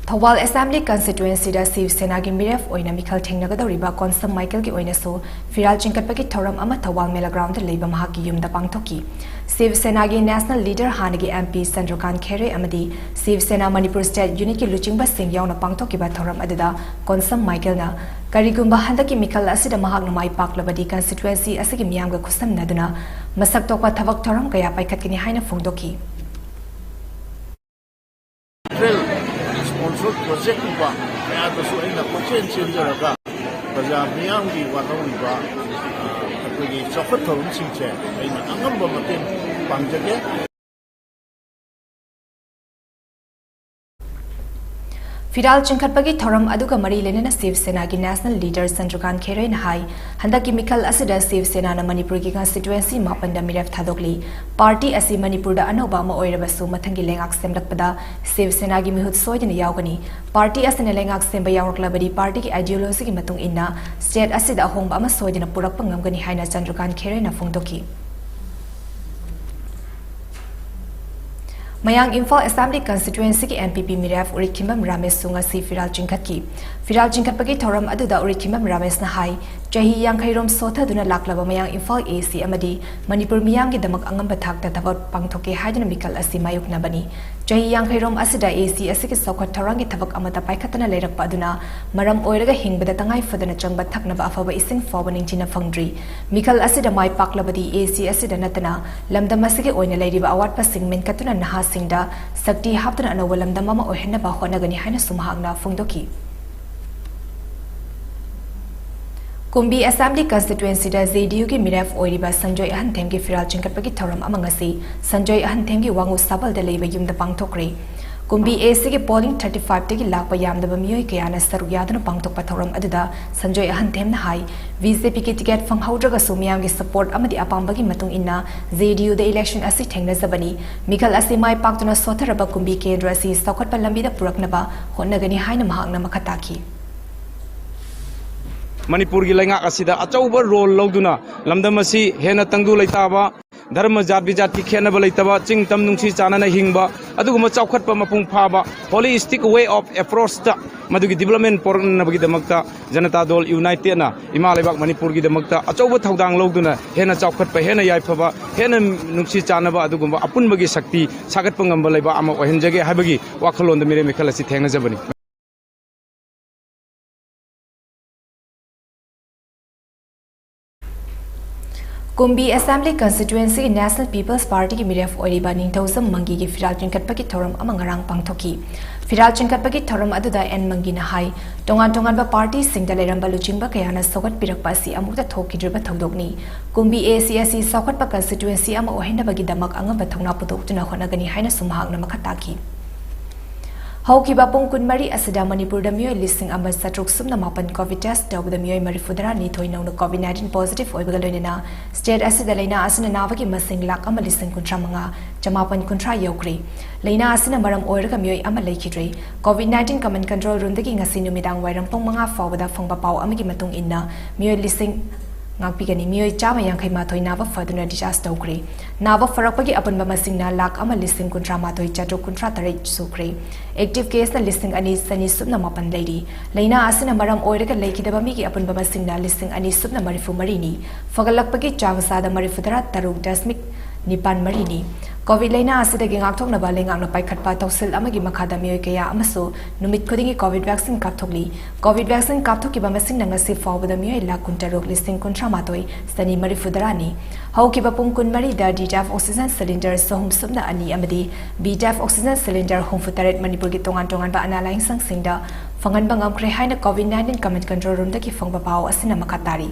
ꯊꯧꯕꯥꯜ ꯑꯦꯁꯦꯝꯕ꯭ꯂꯤ ꯀꯟꯁꯇꯤꯇ꯭ꯋꯦꯟꯁꯤꯗ ꯁꯤꯕ ꯁꯦꯅꯥꯒꯤ ꯃꯤꯔꯦꯞ ꯑꯣꯏꯅ ꯃꯤꯈꯜ ꯊꯦꯡꯅꯒꯗꯧꯔꯤꯕ ꯀꯣꯟꯁꯝ ꯃꯥꯏꯀꯦꯜꯒꯤ ꯑꯣꯏꯅꯁꯨ ꯐꯤꯔꯥꯜ ꯆꯤꯡꯈꯠꯄꯒꯤ ꯊꯧꯔꯝ ꯑꯃ ꯊꯧꯕꯥꯜ ꯃꯦꯂꯥ ꯒ꯭ꯔꯥꯎꯟꯗ ꯂꯩꯕ ꯃꯍꯥꯛꯀꯤ ꯌꯨꯝꯗ ꯄꯥꯡꯊꯣꯛꯈꯤ꯫ ꯁꯤꯕ ꯁꯦꯅꯥꯒꯤ ꯅꯦꯁꯅꯦꯜ ꯂꯤꯗꯔ ꯍꯥꯟꯅꯒꯤ ꯑꯦꯝ ꯄꯤ ꯆꯟꯗ꯭ꯔꯀꯥꯟ ꯈꯦꯔꯦ ꯑꯃꯗꯤ ꯁꯤꯕ ꯁꯦꯅꯥ ꯃꯅꯤꯄꯨꯔ ꯁ꯭ꯇꯦꯠ ꯌꯨꯅꯤꯠꯀꯤ ꯂꯨꯆꯤꯡꯕꯁꯤꯡ ꯌꯥꯎꯅ ꯄꯥꯡꯊꯣꯛꯈꯤꯕ ꯊꯧꯔꯝ ꯑꯗꯨꯗ ꯀꯣꯟꯁꯝ ꯃꯥꯏꯀꯦꯜꯅ ꯀꯔꯤꯒꯨꯝꯕ ꯍꯟꯗꯛꯀꯤ ꯃꯤꯈꯜ ꯑꯁꯤꯗ ꯃꯍꯥꯛꯅ ꯃꯥꯏ ꯄꯥꯛꯂꯕꯗꯤ ꯀꯟꯁꯇꯤꯇ꯭ꯋꯦꯟꯁꯤ ꯑꯁꯤꯒꯤ ꯃꯤꯌꯥꯝꯒ ꯈꯨꯠꯁꯝꯅꯗꯨꯅ ꯃꯁꯛ ꯊꯣꯛꯄ ꯊꯕꯛ ꯊꯧꯔꯝ ꯀꯌꯥ ꯄꯥꯏꯈꯠꯀꯅꯤ ꯍꯥꯏꯅ ꯐꯣꯡꯗꯣꯛꯈꯤ꯫ ꯁꯦꯟꯇ꯭ꯔꯦꯜ ꯁ꯭ꯄꯣꯟꯁꯔ ꯄ꯭ꯔꯣꯖꯦꯛꯀꯨꯝꯕ ꯀꯌꯥꯗꯁꯨ ꯑꯩꯅ ꯀꯣꯏꯆꯦꯟ ꯆꯦꯟꯖꯔꯒ ꯄ꯭ꯔꯖꯥ ꯃꯤꯌꯥꯝꯒꯤ ꯋꯥꯠꯍꯧꯔꯤꯕ ꯑꯩꯈꯣꯏꯒꯤ ꯆꯥꯎꯈꯠ ꯊꯧꯔꯝꯁꯤꯡꯁꯦ ꯑꯩꯅ ꯑꯉꯝꯕ ꯃꯇꯦꯡ ꯄꯥꯡꯖꯒꯦ꯫ ꯐꯤꯔꯥꯜ ꯆꯤꯡꯈꯠꯄꯒꯤ ꯊꯧꯔꯝ ꯑꯗꯨꯒ ꯃꯔꯤ ꯂꯩꯅꯅ ꯁꯤꯕ ꯁꯦꯅꯥꯒꯤ ꯅꯦꯁꯅꯦꯜ ꯂꯤꯗꯔ ꯆꯟꯗ꯭ꯔꯀꯥꯟ ꯈꯦꯔꯣꯏꯅ ꯍꯥꯏ, ꯍꯟꯗꯛꯀꯤ ꯃꯤꯈꯜ ꯑꯁꯤꯗ ꯁꯤꯕ ꯁꯦꯅꯥꯅ ꯃꯅꯤꯄꯨꯔꯒꯤ ꯀꯟꯁꯇꯤꯇ꯭ꯋꯦꯟꯁꯤ ꯃꯥꯄꯟꯗ ꯃꯤꯔꯦꯞ ꯊꯥꯗꯣꯛꯂꯤ꯫ ꯄꯥꯔꯇꯤ ꯑꯁꯤ ꯃꯅꯤꯄꯨꯔꯗ ꯑꯅꯧꯕ ꯑꯃ ꯑꯣꯏꯔꯕꯁꯨ ꯃꯊꯪꯒꯤ ꯂꯩꯉꯥꯛ ꯁꯦꯝꯂꯛꯄꯗ ꯁꯤꯕ ꯁꯦꯅꯥꯒꯤ ꯃꯤꯍꯨꯠ ꯁꯣꯏꯗꯅ ꯌꯥꯎꯒꯅꯤ꯫ ꯄꯥꯔꯇꯤ ꯑꯁꯤꯅ ꯂꯩꯉꯥꯛ ꯁꯦꯝꯕ ꯌꯥꯎꯔꯛꯂꯕꯗꯤ ꯄꯥꯔꯇꯤꯒꯤ ꯑꯥꯏꯗꯤꯌꯣꯂꯣꯖꯤꯒꯤ ꯃꯇꯨꯡ ꯏꯟꯅ ꯁ꯭ꯇꯦꯠ ꯑꯁꯤꯗ ꯑꯍꯣꯡꯕ ꯑꯃ ꯁꯣꯏꯗꯅ ꯄꯨꯔꯛꯄ ꯉꯝꯒꯅꯤ ꯍꯥꯏꯅ ꯆꯟꯗ꯭ꯔꯀꯥꯟ ꯈꯦꯔꯣꯏꯅ ꯐꯣꯡꯗꯣꯛꯈꯤ꯫ ꯃꯌꯥꯡ ꯏꯝꯐꯥꯜ ꯑꯦꯁꯦꯝꯕ꯭ꯂꯤ ꯀꯟꯁꯇꯤꯇ꯭ꯋꯦꯟꯁꯤꯒꯤ ꯑꯦꯝ ꯄꯤ ꯄꯤ ꯃꯤꯔꯦꯞ ꯎꯔꯤꯈꯤꯝꯕꯝ ꯔꯥꯃꯦꯁꯁꯨ ꯉꯁꯤ ꯐꯤꯔꯥꯜ ꯆꯤꯡꯈꯠꯈꯤ꯫ ꯐꯤꯔꯥꯜ ꯆꯤꯡꯈꯠꯄꯒꯤ ꯊꯧꯔꯝ ꯑꯗꯨꯗ ꯎꯔꯤꯈꯤꯝꯕꯝ ꯔꯥꯃꯦꯁꯅ ꯍꯥꯏ, ꯆꯍꯤ ꯌꯥꯡꯈꯩꯔꯣꯝ ꯁꯣꯊꯗꯨꯅ ꯂꯥꯛꯂꯕ ꯃꯌꯥꯡ ꯏꯝꯐꯥꯜ ꯑꯦ ꯁꯤ ꯑꯃꯗꯤ ꯃꯅꯤꯄꯨꯔ ꯃꯤꯌꯥꯝꯒꯤꯗꯃꯛ ꯑꯉꯝꯕ ꯊꯥꯛꯇ ꯊꯕꯛ ꯄꯥꯡꯊꯣꯛꯀꯦ ꯍꯥꯏꯗꯨꯅ ꯃꯤꯈꯜ ꯑꯁꯤ ꯃꯥꯌꯣꯛꯅꯕꯅꯤ꯫ ꯆꯍꯤ ꯌꯥꯡꯈꯩꯔꯣꯝ ꯑꯁꯤꯗ ꯑꯦ ꯁꯤ ꯑꯁꯤꯒꯤ ꯆꯥꯎꯈꯠ ꯊꯧꯔꯥꯡꯒꯤ ꯊꯕꯛ ꯑꯃꯠꯇ ꯄꯥꯏꯈꯠꯇꯅ ꯂꯩꯔꯛꯄ ꯑꯗꯨꯅ ꯃꯔꯝ ꯑꯣꯏꯔꯒ ꯍꯤꯡꯕꯗ ꯇꯉꯥꯏ ꯐꯗꯅ ꯆꯪꯕ ꯊꯛꯅꯕ ꯑꯐꯕ ꯏꯁꯤꯡ ꯐꯥꯎꯕ ꯅꯤꯡꯊꯤꯅ ꯐꯪꯗ꯭ꯔꯤ꯫ ꯃꯤꯈꯜ ꯑꯁꯤꯗ ꯃꯥꯏ ꯄꯥꯛꯂꯕꯗꯤ ꯑꯦ ꯁꯤ ꯑꯁꯤꯗ ꯅꯠꯇꯅ ꯂꯝꯗꯝ ꯑꯁꯤꯒꯤ ꯑꯣꯏꯅ ꯂꯩꯔꯤꯕ ꯑꯋꯥꯠꯄꯁꯤꯡ ꯃꯦꯟꯈꯠꯇꯨꯅ ꯅꯍꯥꯁꯤꯡꯗ ꯁꯛꯇꯤ ꯍꯥꯞꯇꯨꯅ ꯑꯅꯧꯕ ꯂꯝꯗꯝ ꯑꯃ ꯑꯣꯏꯍꯟꯅꯕ ꯍꯣꯠꯅꯒꯅꯤ ꯍꯥꯏꯅꯁꯨ ꯃꯍꯥꯛꯅ ꯐꯣꯡꯗꯣꯛꯈꯤ꯫ ꯀꯨꯝꯕꯤ ꯑꯦꯁꯦꯝꯕ꯭ꯂꯤ ꯀꯟꯁꯇꯤꯇ꯭ꯋꯦꯟꯁꯤꯗ ꯖꯦ ꯗꯤ ꯌꯨꯒꯤ ꯃꯤꯔꯦꯞ ꯑꯣꯏꯔꯤꯕ ꯁꯟꯖꯣꯏ ꯑꯍꯟꯊꯦꯝꯒꯤ ꯐꯤꯔꯥꯜ ꯆꯤꯡꯈꯠꯄꯒꯤ ꯊꯧꯔꯝ ꯑꯃ ꯉꯁꯤ ꯁꯟꯖꯣꯏ ꯑꯍꯟꯊꯦꯝꯒꯤ ꯋꯥꯉꯨ ꯁꯥꯕꯜꯗ ꯂꯩꯕ ꯌꯨꯝꯗ ꯄꯥꯡꯊꯣꯛꯈ꯭ꯔꯦ꯫ ꯀꯨꯝꯕꯤ ꯑꯦ ꯁꯤꯒꯤ ꯄꯣꯂꯤꯡ ꯊꯥꯔꯇꯤ ꯐꯥꯏꯚꯇꯒꯤ ꯂꯥꯛꯄ ꯌꯥꯝꯗꯕ ꯃꯤꯑꯣꯏ ꯀꯌꯥꯅ ꯁꯔꯨꯛ ꯌꯥꯗꯨꯅ ꯄꯥꯡꯊꯣꯛꯄ ꯊꯧꯔꯝ ꯑꯗꯨꯗ ꯁꯟꯖꯣꯏ ꯑꯍꯟꯊꯦꯝꯅ ꯍꯥꯏ, ꯕꯤ ꯖꯦ ꯄꯤꯒꯤ ꯇꯤꯀꯦꯠ ꯐꯪꯍꯧꯗ꯭ꯔꯒꯁꯨ ꯃꯤꯌꯥꯝꯒꯤ ꯁꯄꯣꯔꯠ ꯑꯃꯗꯤ ꯑꯄꯥꯝꯕꯒꯤ ꯃꯇꯨꯡ ꯏꯟꯅ ꯖꯦ ꯗꯤ ꯌꯨꯗ ꯏꯂꯦꯛꯁꯟ ꯑꯁꯤ ꯊꯦꯡꯅꯖꯕꯅꯤ꯫ ꯃꯤꯈꯜ ꯑꯁꯤ ꯃꯥꯏ ꯄꯥꯛꯇꯨꯅ ꯁꯣꯠꯊꯔꯕ ꯀꯨꯝꯕꯤ ꯀꯦꯟꯗ꯭ꯔ ꯑꯁꯤ ꯆꯥꯎꯈꯠꯄ ꯂꯝꯕꯤꯗ ꯄꯨꯔꯛꯅꯕ ꯍꯣꯠꯅꯒꯅꯤ ꯍꯥꯏꯅ ꯃꯍꯥꯛꯅ ꯃꯈꯥ ꯇꯥꯈꯤ꯫ ꯃꯅꯤꯄꯨꯔꯒꯤ ꯂꯩꯉꯥꯛ ꯑꯁꯤꯗ ꯑꯆꯧꯕ ꯔꯣꯜ ꯂꯧꯗꯨꯅ ꯂꯝꯗꯝ ꯑꯁꯤ ꯍꯦꯟꯅ ꯇꯪꯗꯨ ꯂꯩꯇꯥꯕ, ꯙꯔꯃ, ꯖꯥꯠ ꯕꯤꯖꯥꯠꯀꯤ ꯈꯦꯠꯅꯕ ꯂꯩꯇꯕ, ꯆꯤꯡ ꯇꯝ ꯅꯨꯡꯁꯤ ꯆꯥꯟꯅꯅ ꯍꯤꯡꯕ, ꯑꯗꯨꯒꯨꯝꯕ ꯆꯥꯎꯈꯠꯄ ꯃꯄꯨꯡ ꯐꯥꯕ, ꯍꯣꯂꯤꯁꯇꯤꯛ ꯋꯦ ꯑꯣꯐ ꯑꯦꯄ꯭ꯔꯣꯆꯇ ꯃꯗꯨꯒꯤ ꯗꯤꯕ꯭ꯂꯞꯃꯦꯟ ꯄꯣꯔꯛꯅꯅꯕꯒꯤꯗꯃꯛꯇ ꯖꯅꯇꯥ ꯗꯣꯜ ꯌꯨꯅꯥꯏꯇꯦꯗꯅ ꯏꯃꯥ ꯂꯩꯕꯥꯛ ꯃꯅꯤꯄꯨꯔꯒꯤꯗꯃꯛꯇ ꯑꯆꯧꯕ ꯊꯧꯗꯥꯡ ꯂꯧꯗꯨꯅ ꯍꯦꯟꯅ ꯆꯥꯎꯈꯠꯄ, ꯍꯦꯟꯅ ꯌꯥꯏꯐꯕ, ꯍꯦꯟꯅ ꯅꯨꯡꯁꯤ ꯆꯥꯟꯅꯕ, ꯑꯗꯨꯒꯨꯝꯕ ꯑꯄꯨꯟꯕꯒꯤ ꯁꯛꯇꯤ ꯁꯥꯒꯠꯄ ꯉꯝꯕ ꯂꯩꯕꯥꯛ ꯑꯃ ꯑꯣꯏꯍꯟꯖꯒꯦ ꯍꯥꯏꯕꯒꯤ ꯋꯥꯈꯜꯂꯣꯟꯗ ꯃꯤꯔꯦꯞ ꯃꯤꯈꯜ ꯑꯁꯤ ꯊꯦꯡꯅꯖꯕꯅꯤ꯫ ꯀꯨꯝꯕꯤ ꯑꯦꯁꯦꯝꯕ꯭ꯂꯤ ꯀꯟꯁꯇꯤꯇ꯭ꯋꯦꯟꯁꯤꯒꯤ ꯅꯦꯁꯅꯦꯜ ꯄꯤꯄꯜꯁ ꯄꯥꯔꯇꯤꯒꯤ ꯃꯤꯔꯦꯞ ꯑꯣꯏꯔꯤꯕ ꯅꯤꯡꯊꯧꯖꯝ ꯃꯪꯒꯤꯒꯤ ꯐꯤꯔꯥꯜ ꯆꯤꯡꯈꯠꯄꯒꯤ ꯊꯧꯔꯝ ꯑꯃ ꯉꯔꯥꯡ ꯄꯥꯡꯊꯣꯛꯈꯤ꯫ ꯐꯤꯔꯥꯜ ꯆꯤꯡꯈꯠꯄꯒꯤ ꯊꯧꯔꯝ ꯑꯗꯨꯗ ꯑꯦꯟ ꯃꯪꯒꯤꯅ ꯍꯥꯏ, ꯇꯣꯉꯥꯟ ꯇꯣꯉꯥꯟꯕ ꯄꯥꯔꯇꯤꯁꯤꯡꯗ ꯂꯩꯔꯝꯕ ꯂꯨꯆꯤꯡꯕ ꯀꯌꯥꯅ ꯁꯧꯒꯠꯄꯤꯔꯛꯄ ꯑꯁꯤ ꯑꯃꯨꯛꯇ ꯊꯣꯛꯈꯤꯗ꯭ꯔꯤꯕ ꯊꯧꯗꯣꯛꯅꯤ꯫ ꯀꯨꯝꯕꯤ ꯑꯦ ꯁꯤ ꯑꯁꯤ ꯆꯥꯎꯈꯠꯄ ꯀꯟꯁꯇꯤꯇ꯭ꯋꯦꯟꯁꯤ ꯑꯃ ꯑꯣꯏꯍꯟꯅꯕꯒꯤꯗꯃꯛ ꯑꯉꯝꯕ ꯊꯧꯅꯥ ꯄꯨꯊꯣꯛꯇꯨꯅ ꯍꯣꯠꯅꯒꯅꯤ ꯍꯥꯏꯅꯁꯨ ꯃꯍꯥꯛꯅ ꯃꯈꯥ ꯇꯥꯈꯤ꯫ ꯍꯧꯈꯤꯕ ꯄꯨꯡ ꯀꯨꯟꯃꯔꯤ ꯑꯁꯤꯗ ꯃꯅꯤꯄꯨꯔꯗ ꯃꯤꯑꯣꯏ ꯂꯤꯁꯤꯡ ꯑꯃ ꯆꯥꯇ꯭ꯔꯨꯛ ꯁꯨꯞꯅ ꯃꯥꯄꯟ COVID test ꯇꯧꯕꯗ ꯃꯤꯑꯣꯏ ꯃꯔꯤꯐꯨ ꯇꯔꯥ ꯅꯤꯊꯣꯏ ꯅꯧꯅ COVID nineteen positive ꯑꯣꯏꯕꯒ ꯂꯣꯏꯅꯅ state ꯑꯁꯤꯗ ꯂꯥꯏꯅꯥ ꯑꯁꯤꯅ ꯅꯥꯕꯒꯤ ꯃꯁꯤꯡ ꯂꯥꯈ ꯑꯃ ꯂꯤꯁꯤꯡ ꯀꯨꯟꯊ꯭ꯔꯥ ꯃꯉꯥ ꯆꯃꯥꯄꯟ ꯀꯨꯟꯊ꯭ꯔꯥ ꯌꯧꯈ꯭ꯔꯦ꯫ ꯂꯥꯏꯅꯥ ꯑꯁꯤꯅ ꯃꯔꯝ ꯑꯣꯏꯔꯒ ꯃꯤꯑꯣꯏ ꯑꯃ ꯂꯩꯈꯤꯗ꯭ꯔꯦ꯫ COVID nineteen command control roomꯗꯒꯤ ꯉꯁꯤ ꯅꯨꯃꯤꯗꯥꯡ ꯋꯥꯏꯔꯝ ꯄꯨꯡ ꯃꯉꯥ ꯐꯥꯎꯕꯗ ꯐꯪꯕ ꯄꯥꯎ ꯑꯃꯒꯤ ꯃꯇꯨꯡ ꯏꯟꯅ ꯃꯤꯑꯣꯏ ꯂꯤꯁꯤꯡ ꯉꯥꯛꯄꯤꯒꯅꯤ꯫ ꯃꯤꯑꯣꯏ ꯆꯥꯝꯃ ꯌꯥꯡꯈꯩ ꯃꯥꯊꯣꯏ ꯅꯥꯕ ꯐꯗꯨꯅ discharge ꯇꯧꯈ꯭ꯔꯦ꯫ ꯅꯥꯕ ꯐꯔꯛꯄꯒꯤ ꯑꯄꯨꯟꯕ ꯃꯁꯤꯡꯅ ꯂꯥꯈ ꯑꯃ ꯂꯤꯁꯤꯡ ꯀꯨꯟꯊ꯭ꯔꯥ ꯃꯥꯊꯣꯏ ꯆꯥꯇ꯭ꯔꯨꯛ ꯀꯨꯟꯊ꯭ꯔꯥ ꯇꯔꯦꯠ ꯁꯨꯈ꯭ꯔꯦ꯫ Active caseꯅ ꯂꯤꯁꯤꯡ ꯑꯅꯤ ꯆꯅꯤ ꯁꯨꯞꯅ ꯃꯥꯄꯟ ꯂꯩꯔꯤ꯫ ꯂꯥꯏꯅꯥ ꯑꯁꯤꯅ ꯃꯔꯝ ꯑꯣꯏꯔꯒ ꯂꯩꯈꯤꯗꯕ ꯃꯤꯒꯤ ꯑꯄꯨꯟꯕ ꯃꯁꯤꯡꯅ ꯂꯤꯁꯤꯡ ꯑꯅꯤ ꯁꯨꯞꯅ ꯃꯔꯤꯐꯨ ꯃꯔꯤꯅꯤ꯫ ꯐꯒꯠꯂꯛꯄꯒꯤ ꯆꯥꯡ ꯆꯥꯗ ꯃꯔꯤꯐꯨ ꯇꯔꯥ ꯇꯔꯨꯛ ꯗꯁꯃꯤꯛ ꯅꯤꯄꯥꯟ ꯃꯔꯤꯅꯤ꯫ COVID ꯂꯥꯏꯅꯥ ꯑꯁꯤꯗꯒꯤ ꯉꯥꯛꯊꯣꯛꯅꯕ ꯂꯩꯉꯥꯛꯅ ꯄꯥꯏꯈꯠꯄ ꯊꯧꯁꯤꯜ ꯑꯃꯒꯤ ꯃꯈꯥꯗ ꯃꯤꯑꯣꯏ ꯀꯌꯥ ꯑꯃꯁꯨ ꯅꯨꯃꯤꯠ ꯈꯨꯗꯤꯡꯒꯤ COVID vaccine ꯀꯥꯞꯊꯣꯛꯂꯤ꯫ COVID vaccine ꯀꯥꯞꯊꯣꯛꯈꯤꯕ ꯃꯁꯤꯡꯅ ꯉꯁꯤ ꯐꯥꯎꯕꯗ ꯃꯤꯑꯣꯏ ꯂꯥꯈ ꯀꯨꯟꯇꯔꯨꯛ ꯂꯤꯁꯤꯡ ꯀꯨꯟꯊ꯭ꯔꯥ ꯃꯥꯊꯣꯏ ꯆꯅꯤ ꯃꯔꯤꯐꯨ ꯇꯔꯥꯅꯤ꯫ ꯍꯧꯈꯤꯕ ꯄꯨꯡ ꯀꯨꯟꯃꯔꯤꯗ D-type oxygen cylinder ꯆꯍꯨꯝ ꯁꯨꯞꯅ ꯑꯅꯤ ꯑꯃꯗꯤ B-type oxygen cylinder ꯍꯨꯝꯐꯨ ꯇꯔꯦꯠ ꯃꯅꯤꯄꯨꯔꯒꯤ ꯇꯣꯉꯥꯟ ꯇꯣꯉꯥꯟꯕ ꯑꯅꯥ ꯂꯥꯌꯦꯡꯁꯪꯁꯤꯡꯗ ꯐꯪꯍꯟꯕ ꯉꯝꯈ꯭ꯔꯦ ꯍꯥꯏꯅ COVID nineteen command control roomꯗꯒꯤ ꯐꯪꯕ ꯄꯥꯎ ꯑꯁꯤꯅ ꯃꯈꯥ ꯇꯥꯔꯤ꯫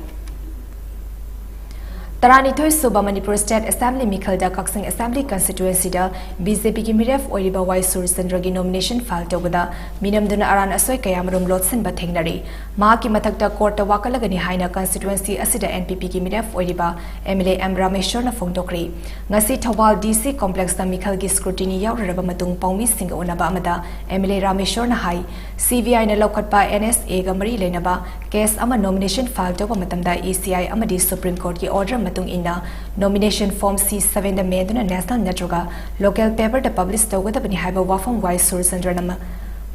ꯇꯔꯥꯅꯤꯊꯣꯏ ꯁꯨꯕ ꯃꯅꯤꯄꯨꯔ State Assembly ꯃꯤꯈꯜꯗ ꯀꯛꯆꯤꯡ Assembly constituencyꯗ BJPꯒꯤ ꯃꯤꯔꯦꯞ ꯑꯣꯏꯔꯤꯕ ꯋꯥꯏ ꯁꯨꯔꯆꯟꯗ꯭ꯔꯒꯤ nomination file ꯇꯧꯕꯗ ꯃꯤꯅꯝꯗꯨꯅ ꯑꯔꯥꯟ ꯑꯁꯣꯏ ꯀꯌꯥꯃꯔꯨꯝ ꯂꯣꯠꯁꯤꯟꯕ ꯊꯦꯡꯅꯔꯤ꯫ ꯃꯍꯥꯛꯀꯤ ꯃꯊꯛꯇ courtꯇ ꯋꯥꯀꯠꯂꯒꯅꯤ ꯍꯥꯏꯅ constituency ꯑꯁꯤꯗ NPPꯒꯤ ꯃꯤꯔꯦꯞ ꯑꯣꯏꯔꯤꯕ MLA M ꯔꯥꯃꯦꯁ꯭ꯋꯔꯅ ꯐꯣꯡꯗꯣꯛꯈ꯭ꯔꯦ꯫ ꯉꯁꯤ ꯊꯧꯕꯥꯜ DC complexꯇ ꯃꯤꯈꯜꯒꯤ scrutiny ꯌꯥꯎꯔꯨꯔꯕ ꯃꯇꯨꯡ ꯄꯥꯎꯃꯤꯁꯤꯡꯒ ꯎꯅꯕ ꯑꯃꯗ MLA ꯔꯥꯃꯦꯁ꯭ꯋꯔꯅ ꯍꯥꯏ, CBIꯅ ꯂꯧꯈꯠꯄ NSAꯒ ꯃꯔꯤ ꯂꯩꯅꯕ case ꯑꯃ nomination file ꯇꯧꯕ ꯃꯇꯝꯗ ECI ꯑꯃꯗꯤ Supreme Courtꯀꯤ order ꯃꯇꯨꯡ ꯏꯟꯅ nomination form C sevenꯗ ꯃꯦꯟꯗꯨꯅ national ꯅꯠꯇ꯭ꯔꯒ local paperꯗ publish ꯇꯧꯒꯗꯕꯅꯤ ꯍꯥꯏꯕ ꯋꯥꯐꯝ ꯋꯥꯏ ꯁꯨꯔꯆꯟꯗ꯭ꯔꯅ ꯃ-,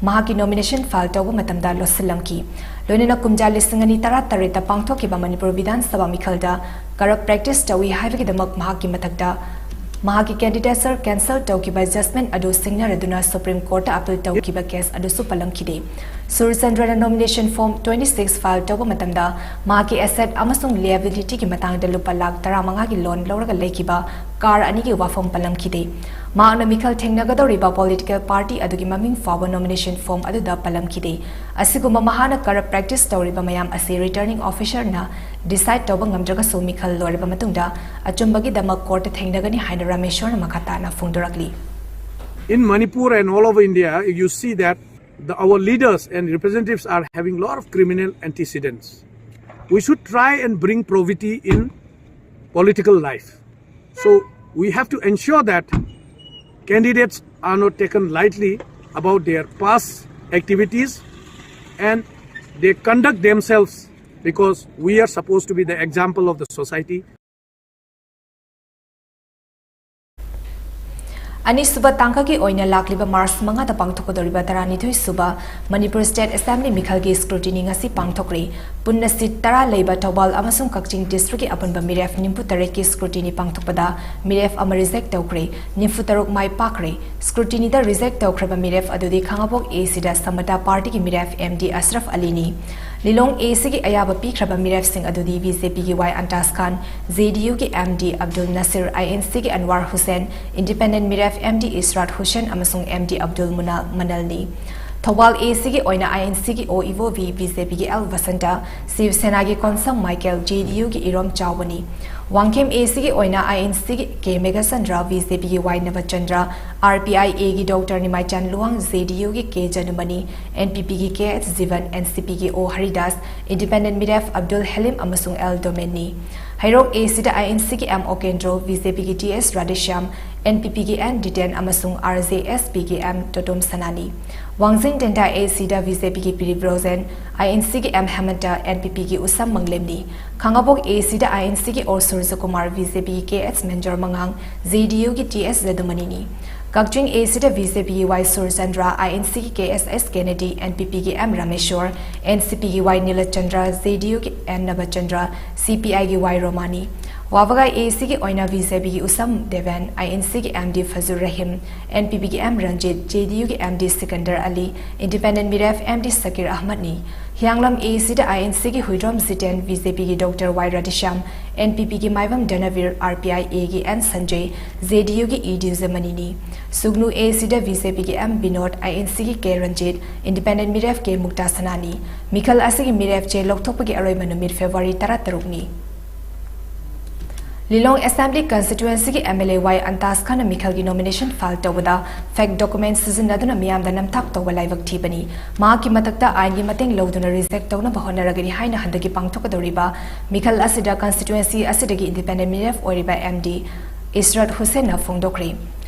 ꯃꯍꯥꯛꯀꯤ nomination file ꯇꯧꯕ ꯃꯇꯝꯗ ꯂꯣꯠꯁꯤꯜꯂꯝꯈꯤ꯫ ꯂꯣꯏꯅꯅ ꯀꯨꯝꯖꯥ ꯂꯤꯁꯤꯡ ꯑꯅꯤ ꯇꯔꯥ ꯇꯔꯦꯠꯇ ꯄꯥꯡꯊꯣꯛꯈꯤꯕ ꯃꯅꯤꯄꯨꯔ ꯕꯤꯙꯥꯟ ꯁꯚꯥ ꯃꯤꯈꯜꯗ corrupt practice ꯇꯧꯏ ꯍꯥꯏꯕꯒꯤꯗꯃꯛ ꯃꯍꯥꯛꯀꯤ ꯃꯊꯛꯇ ꯃꯍꯥꯛꯀꯤ candidature cancel ꯇꯧꯈꯤꯕ judgment ꯑꯗꯨ ꯁꯤꯡꯅꯔꯗꯨꯅ Supreme Courtꯇ appeal ꯇꯧꯈꯤꯕ case ꯑꯗꯨꯁꯨ ꯄꯜꯂꯝꯈꯤꯗꯦ꯫ ꯁꯨꯔꯆꯟꯗ꯭ꯔꯅ nomination form twenty six file ꯇꯧꯕ ꯃꯇꯝꯗ ꯃꯍꯥꯛꯀꯤ asset ꯑꯃꯁꯨꯡ liabilityꯒꯤ ꯃꯇꯥꯡꯗ ꯂꯨꯄꯥ ꯂꯥꯈ ꯇꯔꯥꯃꯉꯥꯒꯤ loan ꯂꯧꯔꯒ ꯂꯩꯈꯤꯕ car ꯑꯅꯤꯒꯤ ꯋꯥꯐꯝ ꯄꯜꯂꯝꯈꯤꯗꯦ꯫ ꯃꯍꯥꯛꯅ ꯃꯤꯈꯜ ꯊꯦꯡꯅꯒꯗꯧꯔꯤꯕ political party ꯑꯗꯨꯒꯤ ꯃꯃꯤꯡ ꯐꯥꯎꯕ nomination form ꯑꯗꯨꯗ ꯄꯜꯂꯝꯈꯤꯗꯦ꯫ ꯑꯁꯤꯒꯨꯝꯕ ꯃꯍꯥꯛꯅ corrupt practice ꯇꯧꯔꯤꯕ ꯃꯌꯥꯝ ꯑꯁꯤ returning officerꯅ decide ꯇꯧꯕ ꯉꯝꯗ꯭ꯔꯒꯁꯨ ꯃꯤꯈꯜ ꯂꯣꯏꯔꯕ ꯃꯇꯨꯡꯗ ꯑꯆꯨꯝꯕꯒꯤꯗꯃꯛ courtꯇ ꯊꯦꯡꯅꯒꯅꯤ ꯍꯥꯏꯅ ꯔꯥꯃꯦꯁ꯭ꯋꯔꯅ ꯃꯈꯥ ꯇꯥꯅ ꯐꯣꯡꯗꯣꯔꯛꯂꯤ꯫ In Manipur and all over India, you see that the, our leaders and representatives are having a lot of criminal antecedents. We should try and bring probity in political life. So we have to ensure that candidates are not taken lightly about their past activities and they conduct themselves, because we are supposed to be the example of the society. ꯑꯅꯤꯁꯨꯕ ꯇꯥꯡꯀꯛꯀꯤ ꯑꯣꯏꯅ ꯂꯥꯛꯂꯤꯕ March ꯃꯉꯥꯗ ꯄꯥꯡꯊꯣꯛꯀꯗꯧꯔꯤꯕ ꯇꯔꯥꯅꯤꯊꯣꯏ ꯁꯨꯕ Manipur state assembly ꯃꯤꯈꯜꯒꯤ ꯁ꯭ꯀ꯭ꯔꯨꯇꯤꯅꯤ ꯉꯁꯤ ꯄꯥꯡꯊꯣꯛꯈ꯭ꯔꯦ꯫ ꯄꯨꯟꯅ ꯁꯤꯠ ꯇꯔꯥ ꯂꯩꯕ ꯊꯧꯕꯥꯜ ꯑꯃꯁꯨꯡ ꯀꯛꯆꯤꯡ ꯗꯤꯁꯇ꯭ꯔꯤꯛꯀꯤ ꯑꯄꯨꯟꯕ ꯃꯤꯔꯦꯞ ꯅꯤꯐꯨ ꯇꯔꯦꯠꯀꯤ ꯁ꯭ꯀ꯭ꯔꯨꯇꯤꯅꯤ ꯄꯥꯡꯊꯣꯛꯄꯗ ꯃꯤꯔꯦꯞ ꯑꯃ ꯔꯤꯖꯦꯛ ꯇꯧꯈ꯭ꯔꯦ꯫ ꯅꯤꯐꯨ ꯇꯔꯨꯛ ꯃꯥꯏ ꯄꯥꯛꯈ꯭ꯔꯦ꯫ ꯁ꯭ꯀ꯭ꯔꯨꯇꯤꯅꯤꯗ ꯔꯤꯖꯦꯛ ꯇꯧꯈ꯭ꯔꯕ ꯃꯤꯔꯦꯞ ꯑꯗꯨꯗꯤ ꯈꯥꯉꯕꯣꯛ ꯑꯦ ꯁꯤꯗ ꯁꯃꯇꯥ ꯄꯥꯔꯇꯤꯒꯤ ꯃꯤꯔꯦꯞ ꯑꯦꯝ ꯗꯤ ꯑꯁꯔꯐ ꯑꯂꯤꯅꯤ꯫ ꯂꯤꯂꯣꯡ ꯑꯦ ꯁꯤꯒꯤ ꯑꯌꯥꯕ ꯄꯤꯈ꯭ꯔꯕ ꯃꯤꯔꯦꯞꯁꯤꯡ ꯑꯗꯨꯗꯤ ꯕꯤ ꯖꯦ ꯄꯤꯒꯤ ꯋꯥꯏ ꯑꯟꯇꯥꯁ ꯈꯥꯟ, ꯖꯦ ꯗꯤ ꯌꯨꯒꯤ M D Abdul Nasir, I N ꯁꯤꯒꯤ ꯑꯟꯋꯥꯔ ꯍꯨꯁꯦꯟ, ꯏꯟꯗꯤꯄꯦꯟꯗꯦꯟ ꯃꯤꯔꯦꯞ ꯑꯦꯝ ꯗꯤ ꯏꯁꯔꯥꯠ ꯍꯨꯁꯦꯟ ꯑꯃꯁꯨꯡ ꯑꯦꯝ ꯗꯤ ꯑꯕꯗꯨꯜ ꯃꯨꯅꯥ ꯃꯅꯜꯅꯤ꯫ ꯊꯧꯕꯥꯜ ꯑꯦ ꯁꯤꯒꯤ ꯑꯣꯏꯅ ꯑꯥꯏ ꯑꯦꯟ ꯁꯤꯒꯤ ꯑꯣ ꯏꯕꯣꯕꯤ, ꯕꯤ ꯖꯦ ꯄꯤꯒꯤ ꯑꯦꯜ ꯕꯁꯟꯇ, ꯁꯤꯕ ꯁꯦꯅꯥꯒꯤ ꯀꯣꯟꯁꯝ ꯃꯥꯏꯀꯦꯜ, ꯖꯦ ꯗꯤ ꯌꯨꯒꯤ ꯏꯔꯣꯝ ꯆꯥꯎꯕꯅꯤ꯫ ꯋꯥꯡꯈꯦꯝ ꯑꯦ ꯁꯤꯒꯤ ꯑꯣꯏꯅ ꯑꯥꯏ ꯑꯦꯟ ꯁꯤꯒꯤ ꯀꯦ ꯃꯦꯘꯆꯟꯗ꯭ꯔ, ꯕꯤ ꯖꯦ ꯄꯤꯒꯤ ꯋꯥꯏ ꯅꯕꯆꯟꯗ꯭ꯔ, ꯑꯥꯔ ꯄꯤ ꯑꯥꯏ ꯑꯦꯒꯤ ꯗꯣꯛꯇꯔ ꯅꯤꯃꯥꯏꯆꯥꯟ ꯂꯨꯋꯥꯡ, ꯖꯦ ꯗꯤ ꯌꯨꯒꯤ ꯀꯦ ꯖꯅꯨꯃꯅꯤ, ꯑꯦꯟ ꯄꯤ ꯄꯤꯒꯤ ꯀꯦ ꯑꯦꯆ ꯖꯤꯕꯟ, ꯑꯦꯟ ꯁꯤ ꯄꯤꯒꯤ ꯑꯣ ꯍꯔꯤꯗꯥꯁ, ꯏꯟꯗꯤꯄꯦꯟꯗꯦꯟ ꯃꯤꯔꯦꯞ ꯑꯕꯗꯨꯜ ꯍꯂꯤꯝ ꯑꯃꯁꯨꯡ ꯑꯦꯜ ꯗꯣꯃꯦꯟꯅꯤ꯫ ꯍꯩꯔꯣꯛ ꯑꯦ ꯁꯤꯗ ꯑꯥꯏ ꯑꯦꯟ ꯁꯤꯒꯤ ꯑꯦꯝ ꯑꯣꯀꯦꯟꯗ꯭ꯔꯣ, ꯕꯤ ꯖꯦ ꯄꯤꯒꯤ ꯇꯤ ꯑꯦꯁ ꯔꯥꯙꯦꯁ꯭ꯌꯥꯝ, ꯑꯦꯟ ꯄꯤ ꯄꯤꯒꯤ ꯑꯦꯟ ꯗꯤꯇꯦꯟ ꯑꯃꯁꯨꯡ ꯑꯥꯔ ꯖꯦ ꯑꯦꯁ ꯄꯤꯒꯤ ꯑꯦꯝ ꯇꯣꯇꯣꯝ ꯁꯅꯥꯅꯤ꯫ ꯋꯥꯡꯖꯤꯡ ꯇꯦꯟꯊꯥ ꯑꯦ ꯁꯤꯗ ꯕꯤ ꯖꯦ ꯄꯤꯒꯤ ꯄꯤꯔꯤꯕ꯭ꯔꯣꯖꯦꯟ, ꯑꯥꯏ ꯑꯦꯟ ꯁꯤꯒꯤ ꯑꯦꯝ ꯍꯦꯃꯟꯇ, ꯑꯦꯟ ꯄꯤ ꯄꯤꯒꯤ ꯎꯁꯝ ꯃꯪꯂꯦꯝꯅꯤ꯫ ꯈꯥꯉꯕꯣꯛ ꯑꯦ ꯁꯤꯗ ꯑꯥꯏ ꯑꯦꯟ ꯁꯤꯒꯤ ꯑꯣ ꯁꯨꯔꯖꯀꯨꯃꯥꯔ, ꯕꯤ ꯖꯦ ꯄꯤꯒꯤ ꯀꯦ ꯑꯦꯁ ꯃꯦꯟꯖꯣꯔ ꯃꯉꯥꯡ, ꯖꯦ ꯗꯤ ꯌꯨꯒꯤ ꯇꯤ ꯑꯦꯁ ꯖꯗꯨꯃꯅꯤꯅꯤ꯫ ꯀꯛꯆꯤꯡ ꯑꯦ ꯁꯤꯗ ꯕꯤ ꯖꯦ ꯄꯤꯒꯤ ꯋꯥꯏ ꯁꯨꯔꯆꯟꯗ꯭ꯔ, ꯑꯥꯏ ꯑꯦꯟ ꯁꯤꯒꯤ ꯀꯦ ꯑꯦꯁ ꯑꯦꯁ ꯀꯦꯅꯦꯗꯤ, ꯑꯦꯟ ꯄꯤ ꯄꯤꯒꯤ ꯑꯦꯝ ꯔꯥꯃꯦꯁꯣꯔ, ꯑꯦꯟ ꯁꯤ ꯄꯤꯒꯤ ꯋꯥꯏ ꯅꯤꯂꯆꯟꯗ꯭ꯔ, ꯖꯦ ꯗꯤ ꯌꯨꯒꯤ ꯑꯦꯟ ꯅꯕꯆꯟꯗ꯭ꯔ, ꯁꯤ ꯄꯤ ꯑꯥꯏꯒꯤ ꯋꯥꯏ ꯔꯣꯃꯥꯅꯤ꯫ ꯋꯥꯕꯒꯥꯏ ꯑꯦ ꯁꯤꯒꯤ ꯑꯣꯏꯅ ꯕꯤ ꯖꯦ ꯄꯤꯒꯤ ꯎꯁꯝ ꯗꯦꯕꯦꯟ, ꯑꯥꯏ ꯑꯦꯟ ꯁꯤꯒꯤ M D ꯐꯖꯨꯔ Rahim, N P ꯄꯤꯒꯤ ꯑꯦꯝ ꯔꯟꯖꯤꯠ, ꯖꯦ ꯗꯤ ꯌꯨꯒꯤ ꯑꯦꯝ ꯗꯤ ꯁꯤꯀꯟꯗꯔ ꯑꯂꯤ, ꯏꯟꯗꯤꯄꯦꯟꯗꯦꯟ ꯃꯤꯔꯦꯞ ꯑꯦꯝ ꯗꯤ ꯁꯀꯤꯔ ꯑꯍꯃꯗꯅꯤ꯫ ꯍꯤꯌꯥꯡꯂꯝ ꯑꯦ ꯁꯤꯗ ꯑꯥꯏ ꯑꯦꯟ ꯁꯤꯒꯤ ꯍꯨꯏꯗ꯭ꯔꯣꯝ ꯖꯤꯇꯦꯟ, ꯕꯤ ꯖꯦ ꯄꯤꯒꯤ ꯗꯣꯛꯇꯔ ꯋꯥꯏ ꯔꯥꯙꯦꯁ꯭ꯌꯥꯝ, ꯑꯦꯟ ꯄꯤ ꯄꯤꯒꯤ ꯃꯥꯏꯕꯝ ꯗꯅꯕꯤꯔ, ꯑꯥꯔ ꯄꯤ ꯑꯥꯏ ꯑꯦꯒꯤ ꯑꯦꯟ ꯁꯟꯖꯌ, ꯖꯦ ꯗꯤ ꯌꯨꯒꯤ ꯏ ꯗ꯭ꯌꯨꯖꯃꯅꯤꯅꯤ꯫ ꯁꯨꯒꯅꯨ ꯑꯦ ꯁꯤꯗ ꯕꯤ ꯖꯦ ꯄꯤꯒꯤ ꯑꯦꯝ ꯕꯤꯅꯣꯗ, ꯑꯥꯏ ꯑꯦꯟ ꯁꯤꯒꯤ ꯀꯦ ꯔꯟꯖꯤꯠ, ꯏꯟꯗꯤꯄꯦꯟꯗꯦꯟ ꯃꯤꯔꯦꯞ ꯀꯦ ꯃꯨꯛꯇꯥ ꯁꯅꯥꯅꯤ꯫ ꯃꯤꯈꯜ ꯑꯁꯤꯒꯤ ꯃꯤꯔꯦꯞ ꯆꯦ ꯂꯧꯊꯣꯛꯄꯒꯤ ꯑꯔꯣꯏꯕ ꯅꯨꯃꯤꯠ ꯐꯦꯕ꯭ꯔꯨꯋꯥꯔꯤ ꯇꯔꯥꯇꯔꯨꯛꯅꯤ꯫ ꯂꯤꯂꯣꯡ Assembly Constituency ꯒꯤ M L A Y ꯑꯟꯇꯥꯖ ꯈꯥꯟꯅ ꯃꯤꯈꯜꯒꯤ nomination file ꯇꯧꯕꯗ fake document ꯁꯤꯖꯤꯟꯅꯗꯨꯅ ꯃꯤꯌꯥꯝꯗ ꯅꯝꯊꯥꯛ ꯇꯧꯕ ꯂꯥꯏꯕꯛ ꯊꯤꯕꯅꯤ꯫ ꯃꯍꯥꯛꯀꯤ ꯃꯊꯛꯇ ꯑꯥꯏꯟꯒꯤ ꯃꯇꯦꯡ ꯂꯧꯗꯨꯅ reject ꯇꯧꯅꯕ ꯍꯣꯠꯅꯔꯒꯅꯤ ꯍꯥꯏꯅ ꯍꯟꯗꯛꯀꯤ ꯄꯥꯡꯊꯣꯛꯀꯗꯧꯔꯤꯕ ꯃꯤꯈꯜ ꯑꯁꯤꯗ constituency ꯑꯁꯤꯗꯒꯤ independent ꯃꯤꯔꯦꯞ ꯑꯣꯏꯔꯤꯕ M D ꯏꯁꯔꯠ ꯍꯨꯁꯦꯟꯅ ꯐꯣꯡꯗꯣꯛꯈ꯭ꯔꯦ꯫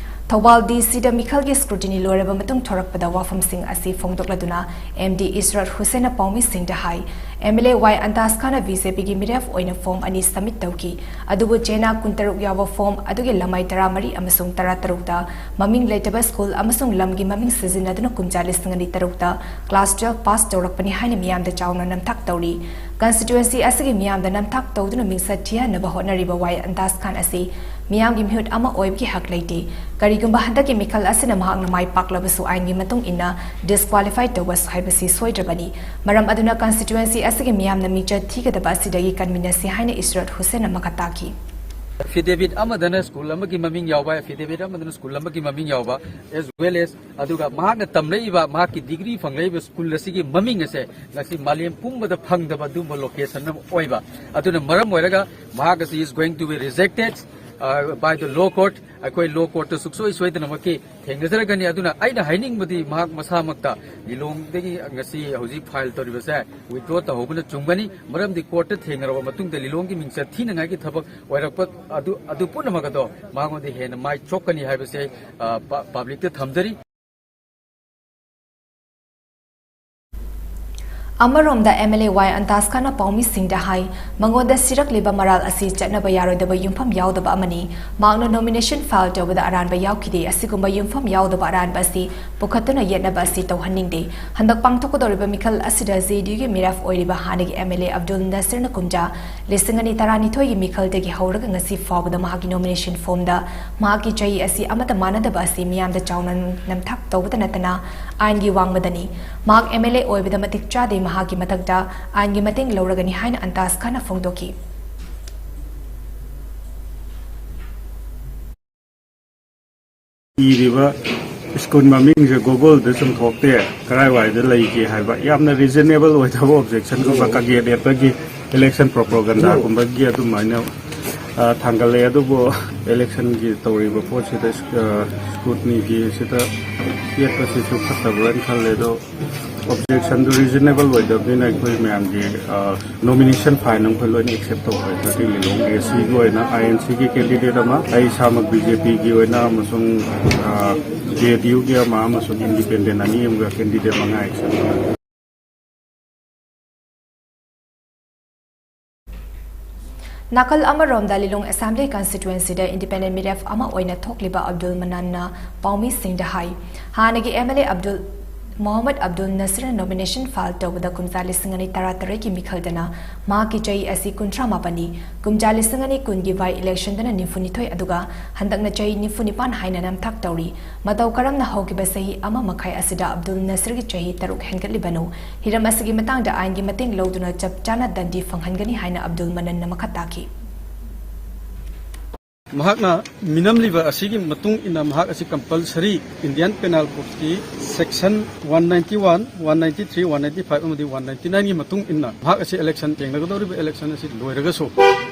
Thoubal D C ꯗ ꯃꯤꯈꯜꯒꯤ scrutiny ꯂꯣꯏꯔꯕ ꯃꯇꯨꯡ ꯊꯣꯔꯛꯄꯗ ꯋꯥꯐꯝꯁꯤꯡ ꯑꯁꯤ ꯐꯣꯡꯗꯣꯛꯂꯗꯨꯅ M D ꯏꯁꯔꯠ ꯍꯨꯁꯦꯟꯅ ꯄꯥꯎꯃꯤꯁꯤꯡꯗ ꯍꯥꯏ, M L A Y ꯑꯟꯇꯥꯖ Khan B J P ꯒꯤ ꯃꯤꯔꯦꯞ ꯑꯣꯏꯅ form ꯑꯅꯤ submit ꯇꯧꯈꯤ꯫ ꯑꯗꯨꯕꯨ ꯆꯦꯅꯥ ꯀꯨꯟꯇꯔꯨꯛ ꯌꯥꯎꯕ form ꯑꯗꯨꯒꯤ ꯂꯃꯥꯏ ꯇꯔꯥꯃꯔꯤ ꯑꯃꯁꯨꯡ ꯇꯔꯥꯇꯔꯨꯛꯇ ꯃꯃꯤꯡ ꯂꯩꯇꯕ school ꯑꯃꯁꯨꯡ ꯂꯝꯒꯤ ꯃꯃꯤꯡ ꯁꯤꯖꯤꯟꯅꯗꯨꯅ ꯀꯨꯝꯖꯥ ꯂꯤꯁꯤꯡ ꯑꯅꯤ ꯇꯔꯨꯛꯇ class twelve pass ꯇꯧꯔꯛꯄꯅꯤ ꯍꯥꯏꯅ ꯃꯤꯌꯥꯝꯗ ꯆꯥꯎꯅ ꯅꯝꯊꯥꯛ ꯇꯧꯔꯤ꯫ Constituency ꯑꯁꯤꯒꯤ ꯃꯤꯌꯥꯝꯗ ꯅꯝꯊꯥꯛ ꯇꯧꯗꯨꯅ ꯃꯤꯡꯆꯠ ꯊꯤꯍꯟꯅꯕ ꯍꯣꯠꯅꯔꯤꯕ ꯋꯥꯏ ꯑꯟꯇꯥꯖ ꯈꯥꯟ ꯑꯁꯤ ꯃꯤꯌꯥꯝꯒꯤ ꯃꯤꯍꯨꯠ ꯑꯃ ꯑꯣꯏꯕꯒꯤ ꯍꯛ ꯂꯩꯇꯦ꯫ ꯀꯔꯤꯒꯨꯝꯕ ꯍꯟꯗꯛꯀꯤ ꯃꯤꯈꯜ ꯑꯁꯤꯅ ꯃꯍꯥꯛꯅ ꯃꯥꯏ ꯄꯥꯛꯂꯕꯁꯨ ꯑꯥꯏꯟꯒꯤ ꯃꯇꯨꯡ ꯏꯟꯅ disqualify ꯇꯧꯕ ꯍꯥꯏꯕꯁꯤ ꯁꯣꯏꯗ꯭ꯔꯕꯅꯤ꯫ ꯃꯔꯝ ꯑꯗꯨꯅ constituency ꯑꯁꯤꯒꯤ ꯃꯤꯌꯥꯝꯅ ꯃꯤꯡꯆꯠ ꯊꯤꯒꯗꯕ ꯑꯁꯤꯗꯒꯤ ꯀꯟꯃꯤꯟꯅꯁꯤ ꯍꯥꯏꯅ ꯏꯁꯔꯠ ꯍꯨꯁꯦꯟꯅ ꯃꯈꯥ ꯇꯥꯈꯤ꯫ Affidavit ꯑꯃꯗꯅ school ꯑꯃꯒꯤ ꯃꯃꯤꯡ ꯌꯥꯎꯕ, affidavit ꯑꯃꯗꯅ school ꯑꯃꯒꯤ ꯃꯃꯤꯡ ꯌꯥꯎꯕ, as well as ꯑꯗꯨꯒ ꯃꯍꯥꯛꯅ ꯇꯝꯂꯛꯏꯕ, ꯃꯍꯥꯛꯀꯤ degree ꯐꯪꯂꯛꯏꯕ school ꯑꯁꯤꯒꯤ ꯃꯃꯤꯡ ꯑꯁꯦ ꯉꯁꯤ ꯃꯥꯂꯦꯝ ꯄꯨꯝꯕꯗ ꯐꯪꯗꯕ ꯑꯗꯨꯒꯨꯝꯕ location ꯑꯃ ꯑꯣꯏꯕ꯫ ꯑꯗꯨꯅ ꯃꯔꯝ ꯑꯣꯏꯔꯒ ꯃꯍꯥꯛ ꯑꯁꯤ is going to be rejected, uh, by the law court꯫ ꯑꯩꯈꯣꯏ law court ꯇ ꯁꯨꯡꯁꯣꯏ ꯁꯣꯏꯗꯅꯃꯛꯀꯤ ꯊꯦꯡꯅꯖꯔꯒꯅꯤ꯫ ꯑꯗꯨꯅ ꯑꯩꯅ ꯍꯥꯏꯅꯤꯡꯕꯗꯤ ꯃꯍꯥꯛ ꯃꯁꯥꯃꯛꯇ ꯂꯤꯂꯣꯡꯗꯒꯤ ꯉꯁꯤ ꯍꯧꯖꯤꯛ file ꯇꯧꯔꯤꯕꯁꯦ withdraw ꯇꯧꯍꯧꯕꯅ ꯆꯨꯝꯒꯅꯤ꯫ ꯃꯔꯝꯗꯤ court ꯇ ꯊꯦꯡꯅꯔꯕ ꯃꯇꯨꯡꯗ ꯂꯤꯂꯣꯡꯒꯤ ꯃꯤꯡꯆꯠ ꯊꯤꯅꯉꯥꯏꯒꯤ ꯊꯕꯛ ꯑꯣꯏꯔꯛꯄ ꯑꯗꯨ, ꯑꯗꯨ ꯄꯨꯝꯅꯃꯛ ꯑꯗꯣ ꯃꯉꯣꯟꯗ ꯍꯦꯟꯅ ꯃꯥꯏ ꯆꯣꯛꯀꯅꯤ ꯍꯥꯏꯕꯁꯦ ꯑꯩ, ꯑ, ꯄ-, public ꯇ ꯊꯝꯖꯔꯤ꯫ ꯑꯃꯔꯣꯝꯗ M L A Y ꯑꯟꯇꯥꯖ ꯈꯥꯟꯅ ꯄꯥꯎꯃꯤꯁꯤꯡꯗ ꯍꯥꯏ, ꯃꯉꯣꯟꯗ ꯁꯤꯔꯛꯂꯤꯕ ꯃꯔꯥꯜ ꯑꯁꯤ ꯆꯠꯅꯕ ꯌꯥꯔꯣꯏꯗꯕ ꯌꯨꯝꯐꯝ ꯌꯥꯎꯗꯕ ꯑꯃꯅꯤ꯫ ꯃꯍꯥꯛꯅ nomination file ꯇꯧꯕꯗ ꯑꯔꯥꯟꯕ ꯌꯥꯎꯈꯤꯗꯦ꯫ ꯑꯁꯤꯒꯨꯝꯕ ꯌꯨꯝꯐꯝ ꯌꯥꯎꯗꯕ ꯑꯔꯥꯟꯕ ꯑꯁꯤ ꯄꯨꯈꯠꯇꯨꯅ ꯌꯦꯠꯅꯕ ꯑꯁꯤ ꯇꯧꯍꯟꯅꯤꯡꯗꯦ꯫ ꯍꯟꯗꯛ ꯄꯥꯡꯊꯣꯛꯀꯗꯧꯔꯤꯕ ꯃꯤꯈꯜ ꯑꯁꯤꯗ J D U ꯒꯤ ꯃꯤꯔꯦꯞ ꯑꯣꯏꯔꯤꯕ ꯍꯥꯟꯅꯒꯤ M L A ꯑꯕꯗꯨꯜ ꯅꯁꯤꯔꯅ ꯀꯨꯝꯖꯥ ꯂꯤꯁꯤꯡ ꯑꯅꯤ ꯇꯔꯥꯅꯤꯊꯣꯏꯒꯤ ꯃꯤꯈꯜꯗꯒꯤ ꯍꯧꯔꯒ ꯉꯁꯤ ꯐꯥꯎꯕꯗ ꯃꯍꯥꯛꯀꯤ nomination form ꯗ ꯃꯍꯥꯛꯀꯤ ꯆꯍꯤ ꯑꯁꯤ ꯑꯃꯠꯇ ꯃꯥꯟꯅꯗꯕ ꯑꯁꯤ ꯃꯤꯌꯥꯝꯗ ꯆꯥꯎꯅ ꯅꯝꯊꯥꯛ ꯇꯧꯕꯇ ꯅꯠꯇꯅ ꯑꯥꯏꯟꯒꯤ ꯋꯥꯡꯃꯗꯅꯤ꯫ ꯃꯍꯥꯛ M L A ꯑꯣꯏꯕꯗ ꯃꯇꯤꯛ ꯆꯥꯗꯦ꯫ ꯃꯍꯥꯛꯀꯤ ꯃꯊꯛꯇ ꯑꯥꯏꯟꯒꯤ ꯃꯇꯦꯡ ꯂꯧꯔꯒꯅꯤ ꯍꯥꯏꯅ ꯑꯟꯇꯥꯖ ꯈꯥꯟꯅ ꯐꯣꯡꯗꯣꯛꯈꯤ꯫ ꯏꯔꯤꯕ school ꯃꯃꯤꯡꯁꯦ Google ꯗ ꯆꯨꯝꯊꯣꯛꯇꯦ, ꯀꯔꯥꯏꯋꯥꯏꯗ ꯂꯩꯒꯦ ꯍꯥꯏꯕ ꯌꯥꯝꯅ reasonable ꯑꯣꯏꯗꯕ objection ꯒꯨꯝꯕ, ꯀꯥꯡꯒꯦꯠ ꯌꯦꯠꯄꯒꯤ election propaganda ꯒꯨꯝꯕꯒꯤ ꯑꯗꯨꯃꯥꯏꯅ ꯑ, ꯊꯥꯡꯒꯠꯂꯛꯑꯦ, ꯑꯗꯨꯕꯨ ꯏꯂꯦꯛꯁꯟꯒꯤ ꯇꯧꯔꯤꯕ ꯄꯣꯠꯁꯤꯗ, ꯑ, ꯁ꯭ꯀ꯭ꯔꯨꯇꯤꯅꯤꯒꯤ ꯁꯤꯗ ꯌꯦꯠꯄꯁꯤꯁꯨ ꯐꯠꯇꯕ꯭ꯔꯅ ꯈꯜꯂꯦ꯫ ꯑꯗꯣ ꯑꯣꯕꯖꯦꯛꯁꯟꯗꯨ ꯔꯤꯖꯅꯦꯕꯜ ꯑꯣꯏꯗꯕꯅꯤꯅ ꯑꯩꯈꯣꯏ ꯃꯌꯥꯝꯒꯤ, ꯑ, ꯅꯣꯃꯤꯅꯦꯁꯟ ꯐꯥꯏꯜ ꯑꯩꯈꯣꯏ ꯂꯣꯏꯅ ꯑꯦꯛꯁꯦꯞ ꯇꯧꯈ꯭ꯔꯦ꯫ ꯊꯥꯔꯇꯤ ꯂꯤꯂꯣꯡ ꯑꯦ ꯁꯤꯒꯤ ꯑꯣꯏꯅ, ꯑꯥꯏ ꯑꯦꯟ ꯁꯤꯒꯤ ꯀꯦꯟꯗꯤꯗꯦꯠ ꯑꯃ, ꯑꯩ ꯏꯁꯥꯃꯛ ꯕꯤ ꯖꯦ ꯄꯤꯒꯤ ꯑꯣꯏꯅ ꯑꯃꯁꯨꯡ, ꯑ, ꯖꯦ ꯗꯤ ꯌꯨꯒꯤ ꯑꯃ ꯑꯃꯁꯨꯡ ꯏꯟꯗꯤꯄꯦꯟꯗꯦꯟ ꯑꯅꯤ ꯑꯃꯒ ꯀꯦꯟꯗꯤꯗꯦꯠ ꯃꯉꯥ ꯑꯦꯛꯁꯦꯞ ꯇꯧꯈ꯭ꯔꯦ꯫ ꯅꯥꯀꯜ ꯑꯃꯔꯣꯝꯗ ꯂꯤꯂꯣꯡ ꯑꯦꯁꯦꯝꯕ꯭ꯂꯤ ꯀꯟꯁꯇꯤꯇ꯭ꯋꯦꯟꯁꯤꯗ ꯏꯟꯗꯤꯄꯦꯟꯗꯦꯟ ꯃꯤꯔꯦꯞ ꯑꯃ ꯑꯣꯏꯅ ꯊꯣꯛꯂꯤꯕ ꯑꯕꯗꯨꯜ ꯃꯅꯥꯟꯅ ꯄꯥꯎꯃꯤꯁꯤꯡꯗ ꯍꯥꯏ, ꯍꯥꯟꯅꯒꯤ M L A Abdul, Mohammad Abdul ꯅꯁꯤꯔꯅ ꯅꯣꯃꯤꯅꯦꯁꯟ ꯐꯥꯏꯜ ꯇꯧꯕꯗ ꯀꯨꯝꯖꯥ ꯂꯤꯁꯤꯡ ꯑꯅꯤ ꯇꯔꯥꯇꯔꯦꯠꯀꯤ ꯃꯤꯈꯜꯗꯅ ꯃꯍꯥꯛꯀꯤ ꯆꯍꯤ ꯑꯁꯤ ꯀꯨꯟꯊ꯭ꯔꯥ ꯃꯥꯄꯟꯅꯤ꯫ ꯀꯨꯝꯖꯥ ꯂꯤꯁꯤꯡ ꯑꯅꯤ ꯀꯨꯟꯒꯤ ꯕꯥꯏ ꯏꯂꯦꯛꯁꯟꯗꯅ ꯅꯤꯐꯨ ꯅꯤꯊꯣꯏ, ꯑꯗꯨꯒ ꯍꯟꯗꯛꯅ ꯆꯍꯤ ꯅꯤꯐꯨ ꯅꯤꯄꯥꯟ ꯍꯥꯏꯅ ꯅꯝꯊꯥꯛ ꯇꯧꯔꯤ꯫ ꯃꯇꯧ ꯀꯔꯝꯅ ꯍꯧꯈꯤꯕ ꯆꯍꯤ ꯑꯃ ꯃꯈꯥꯏ ꯑꯁꯤꯗ ꯑꯕꯗꯨꯜ ꯅꯁꯤꯔꯒꯤ ꯆꯍꯤ ꯇꯔꯨꯛ ꯍꯦꯟꯒꯠꯂꯤꯕꯅꯣ? ꯍꯤꯔꯝ ꯑꯁꯤꯒꯤ ꯃꯇꯥꯡꯗ ꯑꯥꯏꯟꯒꯤ ꯃꯇꯦꯡ ꯂꯧꯗꯨꯅ ꯆꯞ ꯆꯥꯅ ꯗꯟꯗꯤ ꯐꯪꯍꯟꯒꯅꯤ ꯍꯥꯏꯅ ꯑꯕꯗꯨꯜ ꯃꯅꯟꯅ ꯃꯈꯥ ꯇꯥꯈꯤ꯫ ꯃꯍꯥꯛꯅ ꯃꯤꯅꯝꯂꯤꯕ ꯑꯁꯤꯒꯤ ꯃꯇꯨꯡ ꯏꯟꯅ ꯃꯍꯥꯛ ꯑꯁꯤ ꯀꯝꯄꯜꯁꯔꯤ ꯏꯟꯗꯤꯌꯥꯟ ꯄꯦꯅꯥꯜ ꯀꯣꯗꯀꯤ section one ninety one, one ninety three, one ninety five ꯑꯃꯗꯤ ꯋꯥꯟ ꯅꯥꯏꯟꯇꯤ ꯅꯥꯏꯟꯒꯤ ꯃꯇꯨꯡ ꯏꯟꯅ ꯃꯍꯥꯛ ꯑꯁꯤ ꯏꯂꯦꯛꯁꯟ ꯊꯦꯡꯅꯒꯗꯧꯔꯤꯕ ꯏꯂꯦꯛꯁꯟ ꯑꯁꯤ ꯂꯣꯏꯔꯒꯁꯨ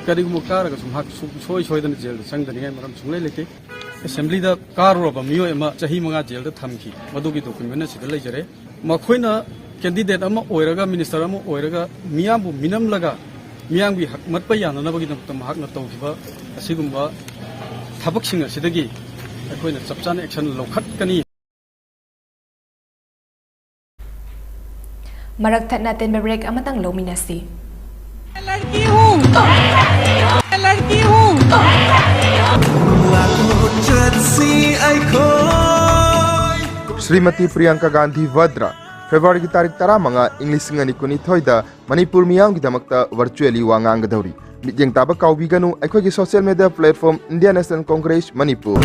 ꯀꯔꯤꯒꯨꯝꯕ ꯀꯥꯔꯒꯁꯨ ꯃꯍꯥꯛ ꯁꯨꯡꯁꯣꯏ ꯁꯣꯏꯗꯅ ꯖꯦꯜꯗ ꯆꯪꯗꯅꯤꯡꯉꯥꯏ ꯃꯔꯝ ꯁꯨꯡꯂꯩ ꯂꯩꯇꯦ꯫ ꯑꯦꯁꯦꯝꯕ꯭ꯂꯤꯗ ꯀꯥꯔꯨꯔꯕ ꯃꯤꯑꯣꯏ ꯑꯃ ꯆꯍꯤ ꯃꯉꯥ ꯖꯦꯜꯗ ꯊꯝꯈꯤ, ꯃꯗꯨꯒꯤ ꯗꯣꯀꯨꯃꯦꯟ ꯑꯁꯤꯗ ꯂꯩꯖꯔꯦ꯫ ꯃꯈꯣꯏꯅ ꯀꯦꯟꯗꯤꯗꯦꯠ ꯑꯃ ꯑꯣꯏꯔꯒ, ꯃꯤꯅꯤꯁꯇꯔ ꯑꯃ ꯑꯣꯏꯔꯒ, ꯃꯤꯌꯥꯝꯕꯨ ꯃꯤꯅꯝꯂꯒ ꯃꯤꯌꯥꯝꯒꯤ ꯍꯛ ꯃꯠꯄ ꯌꯥꯅꯅꯕꯒꯤꯗꯃꯛꯇ ꯃꯍꯥꯛꯅ ꯇꯧꯈꯤꯕ ꯑꯁꯤꯒꯨꯝꯕ ꯊꯕꯛꯁꯤꯡ ꯑꯁꯤꯗꯒꯤ ꯑꯩꯈꯣꯏꯅ ꯆꯞ ꯆꯥꯅ ꯑꯦꯛꯁꯟ ꯂꯧꯈꯠꯀꯅꯤ꯫ ꯃꯔꯛ ꯊꯠꯅ ꯑꯇꯦꯟꯕ ꯕ꯭ꯔꯦꯛ ꯑꯃꯇꯪ ꯂꯧꯃꯤꯟꯅꯁꯤ꯫ मैं लड़की हूँ, मैं लड़की हूँ। ꯁ꯭ꯔꯤꯃꯇꯤ ꯄ꯭ꯔꯤꯌꯥꯡꯀꯥ ꯒꯥꯟꯙꯤ ꯚꯗ꯭ꯔ ꯐꯦꯕ꯭ꯔꯨꯋꯥꯔꯤꯒꯤ ꯇꯥꯔꯤꯛ ꯇꯔꯥꯃꯉꯥ, ꯏꯪ ꯂꯤꯁꯤꯡ ꯑꯅꯤ ꯀꯨꯟꯅꯤꯊꯣꯏꯗ ꯃꯅꯤꯄꯨꯔ ꯃꯤꯌꯥꯝꯒꯤꯗꯃꯛꯇ ꯚꯔꯆꯨꯑꯦꯂꯤ ꯋꯥ ꯉꯥꯡꯒꯗꯧꯔꯤ꯫ ꯃꯤꯠꯌꯦꯡ ꯇꯥꯕ ꯀꯥꯎꯕꯤꯒꯅꯨ, ꯑꯩꯈꯣꯏꯒꯤ social media platform India national Congress Manipur.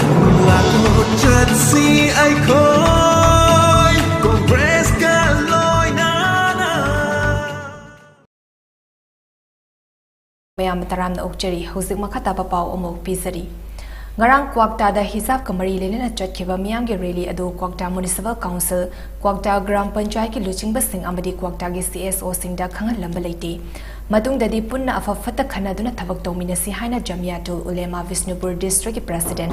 ꯃꯌꯥꯝ ꯇꯔꯥꯝꯅ ꯑꯣꯛꯆꯔꯤ꯫ ꯍꯧꯖꯤꯛ ꯃꯈꯥ ꯇꯥꯕ ꯄꯥꯎ ꯑꯃꯨꯛ ꯄꯤꯖꯔꯤ꯫ ꯉꯔꯥꯡ ꯀ꯭ꯋꯥꯛꯇꯥꯗ ꯍꯤꯖꯥꯕꯀ ꯃꯔꯤ ꯂꯩꯅꯅ ꯆꯠꯈꯤꯕ ꯃꯤꯌꯥꯝꯒꯤ ꯔꯦꯂꯤ ꯑꯗꯨ ꯀ꯭ꯋꯥꯛꯇꯥ ꯃ꯭ꯌꯨꯅꯤꯁꯤꯄꯥꯜ ꯀꯥꯎꯟꯁꯤꯜ, ꯀ꯭ꯋꯥꯛꯇꯥ ꯒ꯭ꯔꯥꯝ ꯄꯟꯆꯥꯌꯠꯀꯤ ꯂꯨꯆꯤꯡꯕꯁꯤꯡ ꯑꯃꯗꯤ ꯀ꯭ꯋꯥꯛꯇꯥꯒꯤ ꯁꯤ ꯑꯦꯁ ꯑꯣꯁꯤꯡꯗ ꯈꯪꯍꯜꯂꯝꯕ ꯂꯩꯇꯦ꯫ ꯃꯇꯨꯡꯗꯗꯤ ꯄꯨꯟꯅ ꯑꯐ ꯐꯠꯇ ꯈꯟꯅꯗꯨꯅ ꯊꯕꯛ ꯇꯧꯃꯤꯟꯅꯁꯤ ꯍꯥꯏꯅ ꯖꯃꯤꯌꯥꯇꯨꯜ ꯎꯂꯦꯃꯥ ꯕꯤꯁꯅꯨꯄꯨꯔ ꯗꯤꯁꯇ꯭ꯔꯤꯛꯀꯤ ꯄ꯭ꯔꯦꯁꯤꯗꯦꯟꯠ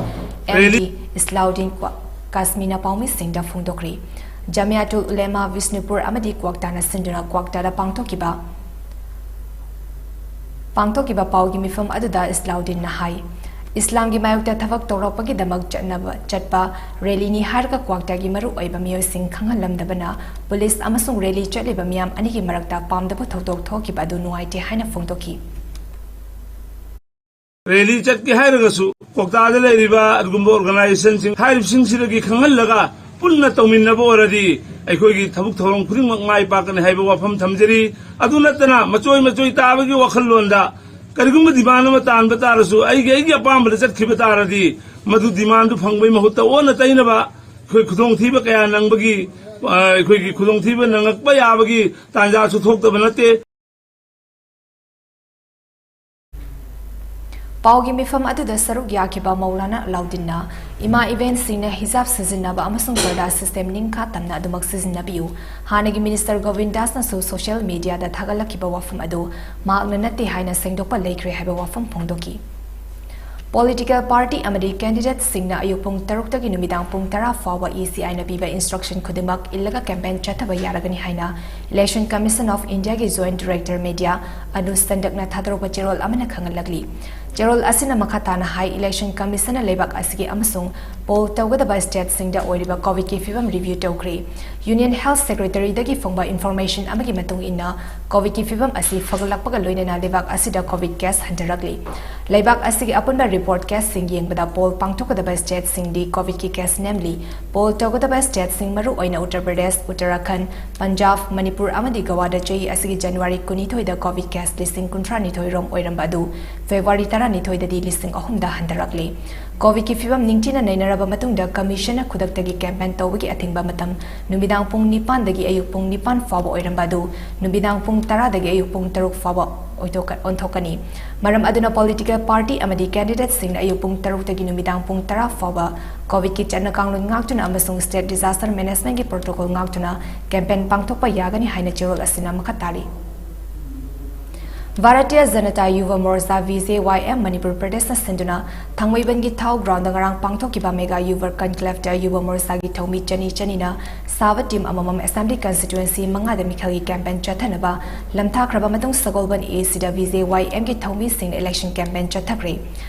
ꯑꯦꯝ ꯗꯤ ꯏꯁꯂꯥꯎꯗꯤꯟ ꯀ꯭ꯋꯥ-, ꯀꯥꯁꯃꯤꯅ ꯄꯥꯎꯃꯤꯁꯤꯡꯗ ꯐꯣꯡꯗꯣꯛꯈ꯭ꯔꯤ꯫ ꯖꯃꯤꯌꯥꯇꯨꯜ ꯎꯂꯦꯃꯥ ꯕꯤꯁꯅꯨꯄꯨꯔ ꯑꯃꯗꯤ ꯀ꯭ꯋꯥꯛꯇꯥꯅ ꯁꯤꯟꯗꯨꯅ ꯀ꯭ꯋꯥꯛꯇꯥꯗ ꯄꯥꯡꯊꯣꯛꯈꯤꯕ, ꯄꯥꯡꯊꯣꯛꯈꯤꯕ ꯄꯥꯎꯒꯤ ꯃꯤꯐꯝ ꯑꯗꯨꯗ ꯏꯁꯂꯥꯎꯗꯤꯟꯅ ꯍꯥꯏ, ꯏꯁꯂꯥꯝꯒꯤ ꯃꯥꯌꯣꯛꯇ ꯊꯕꯛ ꯇꯧꯔꯛꯄꯒꯤꯗꯃꯛ ꯆꯠꯅꯕ, ꯆꯠꯄ ꯔꯦꯂꯤꯅꯤ ꯍꯥꯏꯔꯒ ꯀ꯭ꯋꯥꯛꯇꯥꯒꯤ ꯃꯔꯨꯑꯣꯏꯕ ꯃꯤꯑꯣꯏꯁꯤꯡ ꯈꯪꯍꯜꯂꯝꯗꯕꯅ ꯄꯨꯂꯤꯁ ꯑꯃꯁꯨꯡ ꯔꯦꯂꯤ ꯆꯠꯂꯤꯕ ꯃꯤꯌꯥꯝ ꯑꯅꯤꯒꯤ ꯃꯔꯛꯇ ꯄꯥꯝꯗꯕ ꯊꯧꯗꯣꯛ ꯊꯣꯛꯈꯤꯕ ꯑꯗꯨ ꯅꯨꯡꯉꯥꯏꯇꯦ ꯍꯥꯏꯅ ꯐꯣꯡꯗꯣꯛꯈꯤ꯫ ꯔꯦꯂꯤ ꯆꯠꯀꯦ ꯍꯥꯏꯔꯒꯁꯨ ꯀ꯭ꯋꯥꯛꯇꯥꯗ ꯂꯩꯔꯤꯕ ꯑꯗꯨꯒꯨꯝꯕ ꯑꯣꯔꯒꯅꯥꯏꯖꯦꯁꯟꯁꯤꯡ ꯍꯥꯏꯔꯤꯕꯁꯤꯡꯁꯤꯗꯒꯤ ꯈꯪꯍꯜꯂꯒ ꯄꯨꯟꯅ ꯇꯧꯃꯤꯟꯅꯕ ꯑꯣꯏꯔꯗꯤ ꯑꯩꯈꯣꯏꯒꯤ ꯊꯕꯛ ꯊꯧꯔꯝ ꯈꯨꯗꯤꯡꯃꯛ ꯃꯥꯏ ꯄꯥꯛꯀꯅꯤ ꯍꯥꯏꯕ ꯋꯥꯐꯝ ꯊꯝꯖꯔꯤ꯫ ꯑꯗꯨ ꯅꯠꯇꯅ ꯃꯆꯣꯏ ꯃꯆꯣꯏ ꯇꯥꯕꯒꯤ ꯋꯥꯈꯜꯂꯣꯟꯗ ꯀꯔꯤꯒꯨꯝꯕ ꯗꯤꯃꯥꯟ ꯑꯃ ꯇꯥꯟꯕ ꯇꯥꯔꯁꯨ, ꯑꯩꯒꯤ, ꯑꯩꯒꯤ ꯑꯄꯥꯝꯕꯗ ꯆꯠꯈꯤꯕ ꯇꯥꯔꯗꯤ, ꯃꯗꯨ ꯗꯤꯃꯥꯟꯗꯨ ꯐꯪꯕꯒꯤ ꯃꯍꯨꯠꯇ ꯑꯣꯟꯅ ꯇꯩꯅꯕ, ꯑꯩꯈꯣꯏ ꯈꯨꯗꯣꯡꯊꯤꯕ ꯀꯌꯥ ꯅꯪꯕꯒꯤ, ꯑ, ꯑꯩꯈꯣꯏꯒꯤ ꯈꯨꯗꯣꯡꯊꯤꯕ ꯅꯪꯉꯛꯄ ꯌꯥꯕꯒꯤ ꯇꯥꯟꯖꯥꯁꯨ ꯊꯣꯛꯇꯕ ꯅꯠꯇꯦ꯫ ꯄꯥꯎꯒꯤ ꯃꯤꯐꯝ ꯑꯗꯨꯗ ꯁꯔꯨꯛ ꯌꯥꯈꯤꯕ ꯃꯧꯂꯥꯅꯥ ꯑꯂꯥꯎꯗꯤꯟꯅ ꯏꯃꯥ ꯏꯕꯦꯟꯁꯤꯡꯅ ꯍꯤꯖꯥꯕ ꯁꯤꯖꯤꯟꯅꯕ ꯑꯃꯁꯨꯡ ꯄꯔꯗꯥ ꯁꯤꯁꯇꯦꯝ ꯅꯤꯡꯈꯥ ꯇꯝꯅ ꯑꯗꯨꯃꯛ ꯁꯤꯖꯤꯟꯅꯕꯤꯌꯨ꯫ ꯍꯥꯟꯅꯒꯤ ꯃꯤꯅꯤꯁꯇꯔ ꯒꯣꯕꯤꯟ ꯗꯥꯁꯅꯁꯨ ꯁꯣꯁꯤꯌꯦꯜ ꯃꯤꯗꯤꯌꯥꯗ ꯊꯥꯒꯠꯂꯛꯈꯤꯕ ꯋꯥꯐꯝ ꯑꯗꯨ ꯃꯍꯥꯛꯅ ꯅꯠꯇꯦ ꯍꯥꯏꯅ ꯁꯦꯡꯗꯣꯛꯄ ꯂꯩꯈ꯭ꯔꯦ ꯍꯥꯏꯕ ꯋꯥꯐꯝ ꯐꯣꯡꯗꯣꯛꯈꯤ꯫ ꯄꯣꯂꯤꯇꯤꯀꯦꯜ ꯄꯥꯔꯇꯤ ꯑꯃꯗꯤ ꯀꯦꯟꯗꯤꯗꯦꯠꯁꯤꯡꯅ ꯑꯌꯨꯛ ꯄꯨꯡ ꯇꯔꯨꯛꯇꯒꯤ ꯅꯨꯃꯤꯗꯥꯡ ꯄꯨꯡ ꯇꯔꯥ ꯐꯥꯎꯕ ꯏ ꯁꯤ ꯑꯥꯏꯅ ꯄꯤꯕ ꯏꯟꯁꯇ꯭ꯔꯛꯁꯟ ꯈꯨꯗꯤꯡꯃꯛ ꯏꯜꯂꯒ ꯀꯦꯝꯄꯦꯟ ꯆꯠꯊꯕ ꯌꯥꯔꯒꯅꯤ ꯍꯥꯏꯅ ꯏꯂꯦꯛꯁꯟ ꯀꯃꯤꯁꯟ ꯑꯣꯐ ꯏꯟꯗꯤꯌꯥꯒꯤ ꯖꯣꯏꯟꯠ ꯗꯤꯔꯦꯛꯇꯔ ꯃꯤꯗꯤꯌꯥ ꯑꯅꯨꯖ ꯁꯟꯗꯛꯅ ꯊꯥꯗꯣꯔꯛꯄ ꯆꯦꯔꯣꯜ ꯑꯃꯅ ꯈꯪꯍꯜꯂꯛꯂꯤ꯫ ꯆꯦꯔꯣꯜ ꯑꯁꯤꯅ ꯃꯈꯥ ꯇꯥꯅ ꯍꯥꯏ, ꯏꯂꯦꯛꯁꯟ ꯀꯃꯤꯁꯟꯅ ꯂꯩꯕꯥꯛ ꯑꯁꯤꯒꯤ ꯑꯃꯁꯨꯡ ꯄꯣꯜ ꯇꯧꯒꯗꯕ ꯁ꯭ꯇꯦꯠꯁꯤꯡꯗ ꯑꯣꯏꯔꯤꯕ ꯀꯣꯚꯤꯗꯀꯤ ꯐꯤꯕꯝ ꯔꯤꯚ꯭ꯌꯨ ꯇꯧꯈ꯭ꯔꯦ꯫ ꯌꯨꯅꯤꯌꯟ ꯍꯦꯜꯊ ꯁꯦꯀ꯭ꯔꯦꯇꯔꯤꯗꯒꯤ ꯐꯪꯕ ꯏꯟꯐꯣꯔꯃꯦꯁꯟ ꯑꯃꯒꯤ ꯃꯇꯨꯡ ꯏꯟꯅ, ꯀꯣꯚꯤꯗꯀꯤ ꯐꯤꯕꯝ ꯑꯁꯤ ꯐꯒꯠꯂꯛꯄꯒ ꯂꯣꯏꯅꯅ ꯂꯩꯕꯥꯛ ꯑꯁꯤꯗ ꯀꯣꯚꯤꯗ ꯀꯦꯁ ꯍꯟꯊꯔꯛꯂꯤ꯫ ꯂꯩꯕꯥꯛ ꯑꯁꯤꯒꯤ ꯑꯄꯨꯟꯕ ꯔꯤꯄꯣꯔꯠ ꯀꯦꯁꯁꯤꯡ ꯌꯦꯡꯕꯗ ꯄꯣꯜ ꯄꯥꯡꯊꯣꯛꯀꯗꯕ ꯁ꯭ꯇꯦꯠꯁꯤꯡꯗꯤ ꯀꯣꯚꯤꯗꯀꯤ ꯀꯦꯁ ꯅꯦꯝꯂꯤ꯫ ꯄꯣꯜ ꯇꯧꯒꯗꯕ ꯁ꯭ꯇꯦꯠꯁꯤꯡ ꯃꯔꯨ ꯑꯣꯏꯅ ꯎꯠꯇꯔ ꯄ꯭ꯔꯗꯦꯁ, ꯎꯠꯇꯔꯥꯈꯟꯗ, ꯄꯟꯖꯥꯕ, ꯃꯅꯤꯄꯨꯔ ꯑꯃꯗꯤ ꯒꯋꯥꯗ ꯆꯍꯤ ꯑꯁꯤꯒꯤ ꯖꯅꯋꯥꯔꯤ ꯀꯨꯟꯅꯤꯊꯣꯏꯗ ꯀꯣꯚꯤꯗ ꯀꯦꯁ ꯂꯤꯁꯤꯡ ꯀꯨꯟꯊ꯭ꯔꯥꯅꯤꯊꯣꯏ ꯔꯣꯝ ꯑꯣꯏꯔꯝꯕ ꯑꯗꯨ ꯐꯦꯕ꯭ꯔꯨꯋꯥꯔꯤ ꯇꯔꯥꯅꯤꯊꯣꯏꯗꯗꯤ ꯂꯤꯁꯤꯡ ꯑꯍꯨꯝꯗ ꯍꯟꯊꯔꯛꯂꯤ꯫ ꯀꯣꯚꯤꯗꯀꯤ ꯐꯤꯕꯝ ꯅꯤꯡꯊꯤꯅ ꯅꯩꯅꯔꯕ ꯃꯇꯨꯡꯗ ꯀꯃꯤꯁꯟꯅ ꯈꯨꯗꯛꯇꯒꯤ ꯀꯦꯝꯄꯦꯟ ꯇꯧꯕꯒꯤ ꯑꯊꯤꯡꯕ ꯃꯇꯝ ꯅꯨꯃꯤꯗꯥꯡ ꯄꯨꯡ ꯅꯤꯄꯥꯟꯗꯒꯤ ꯑꯌꯨꯛ ꯄꯨꯡ ꯅꯤꯄꯥꯟ ꯐꯥꯎꯕ ꯑꯣꯏꯔꯝꯕ ꯑꯗꯨ ꯅꯨꯃꯤꯗꯥꯡ ꯄꯨꯡ ꯇꯔꯥꯗꯒꯤ ꯑꯌꯨꯛ ꯄꯨꯡ ꯇꯔꯨꯛ ꯐꯥꯎꯕ ꯑꯣꯏꯊꯣꯛꯀ-, ꯑꯣꯟꯊꯣꯛꯀꯅꯤ꯫ ꯃꯔꯝ ꯑꯗꯨꯅ ꯄꯣꯂꯤꯇꯤꯀꯦꯜ ꯄꯥꯔꯇꯤ ꯑꯃꯗꯤ ꯀꯦꯟꯗꯤꯗꯦꯠꯁꯤꯡꯅ ꯑꯌꯨꯛ ꯄꯨꯡ ꯇꯔꯨꯛꯇꯒꯤ ꯅꯨꯃꯤꯗꯥꯡ ꯄꯨꯡ ꯇꯔꯥ ꯐꯥꯎꯕ ꯀꯣꯚꯤꯗꯀꯤ ꯆꯠꯅ ꯀꯥꯡꯂꯣꯟ ꯉꯥꯛꯇꯨꯅ ꯑꯃꯁꯨꯡ ꯁ꯭ꯇꯦꯠ ꯗꯤꯖꯥꯁꯇꯔ ꯃꯦꯅꯦꯖꯃꯦꯟꯠꯀꯤ ꯄ꯭ꯔꯣꯇꯣꯀꯣꯜ ꯉꯥꯛꯇꯨꯅ ꯀꯦꯝꯄꯦꯟ ꯄꯥꯡꯊꯣꯛꯄ ꯌꯥꯒꯅꯤ ꯍꯥꯏꯅ ꯆꯦꯔꯣꯜ ꯑꯁꯤꯅ ꯃꯈꯥ ꯇꯥꯔꯤ꯫ ꯚꯥꯔꯇꯤꯌ ꯖꯅꯇꯥ ꯌꯨꯚ ꯃꯣꯔꯆꯥ, ꯚꯤ ꯖꯦ ꯋꯥꯏ ꯑꯦꯝ, ꯃꯅꯤꯄꯨꯔ ꯄ꯭ꯔꯗꯦꯁꯅ ꯁꯤꯟꯗꯨꯅ ꯊꯥꯡꯃꯩꯕꯟꯒꯤ ꯊꯥꯎ ꯒ꯭ꯔꯥꯎꯟꯗ ꯉꯔꯥꯡ ꯄꯥꯡꯊꯣꯛꯈꯤꯕ ꯃꯦꯒꯥ ꯌꯨꯚ ꯀꯟꯀ꯭ꯂꯦꯚꯇ ꯌꯨꯚ ꯃꯣꯔꯆꯥꯒꯤ ꯊꯧꯃꯤ ꯆꯅꯤ ꯆꯅꯤꯅ ꯁꯥꯕ ꯇꯤꯝ ꯑꯃꯃꯝ ꯑꯦꯁꯦꯝꯕ꯭ꯂꯤ ꯀꯟꯁꯇꯤꯇ꯭ꯋꯦꯟꯁꯤ ꯃꯉꯥꯗ ꯃꯤꯈꯜꯒꯤ ꯀꯦꯝꯄꯦꯟ ꯆꯠꯊꯅꯕ ꯂꯝꯊꯥꯈ꯭ꯔꯕ ꯃꯇꯨꯡ ꯁꯒꯣꯜꯕꯟ ꯑꯦ ꯁꯤꯗ ꯚꯤ ꯖꯦ ꯋꯥꯏ ꯑꯦꯝꯒꯤ ꯊꯧꯃꯤꯁꯤꯡꯅ ꯏꯂꯦꯛꯁꯟ ꯀꯦꯝꯄꯦꯟ ꯆꯠꯊꯈ꯭ꯔꯦ꯫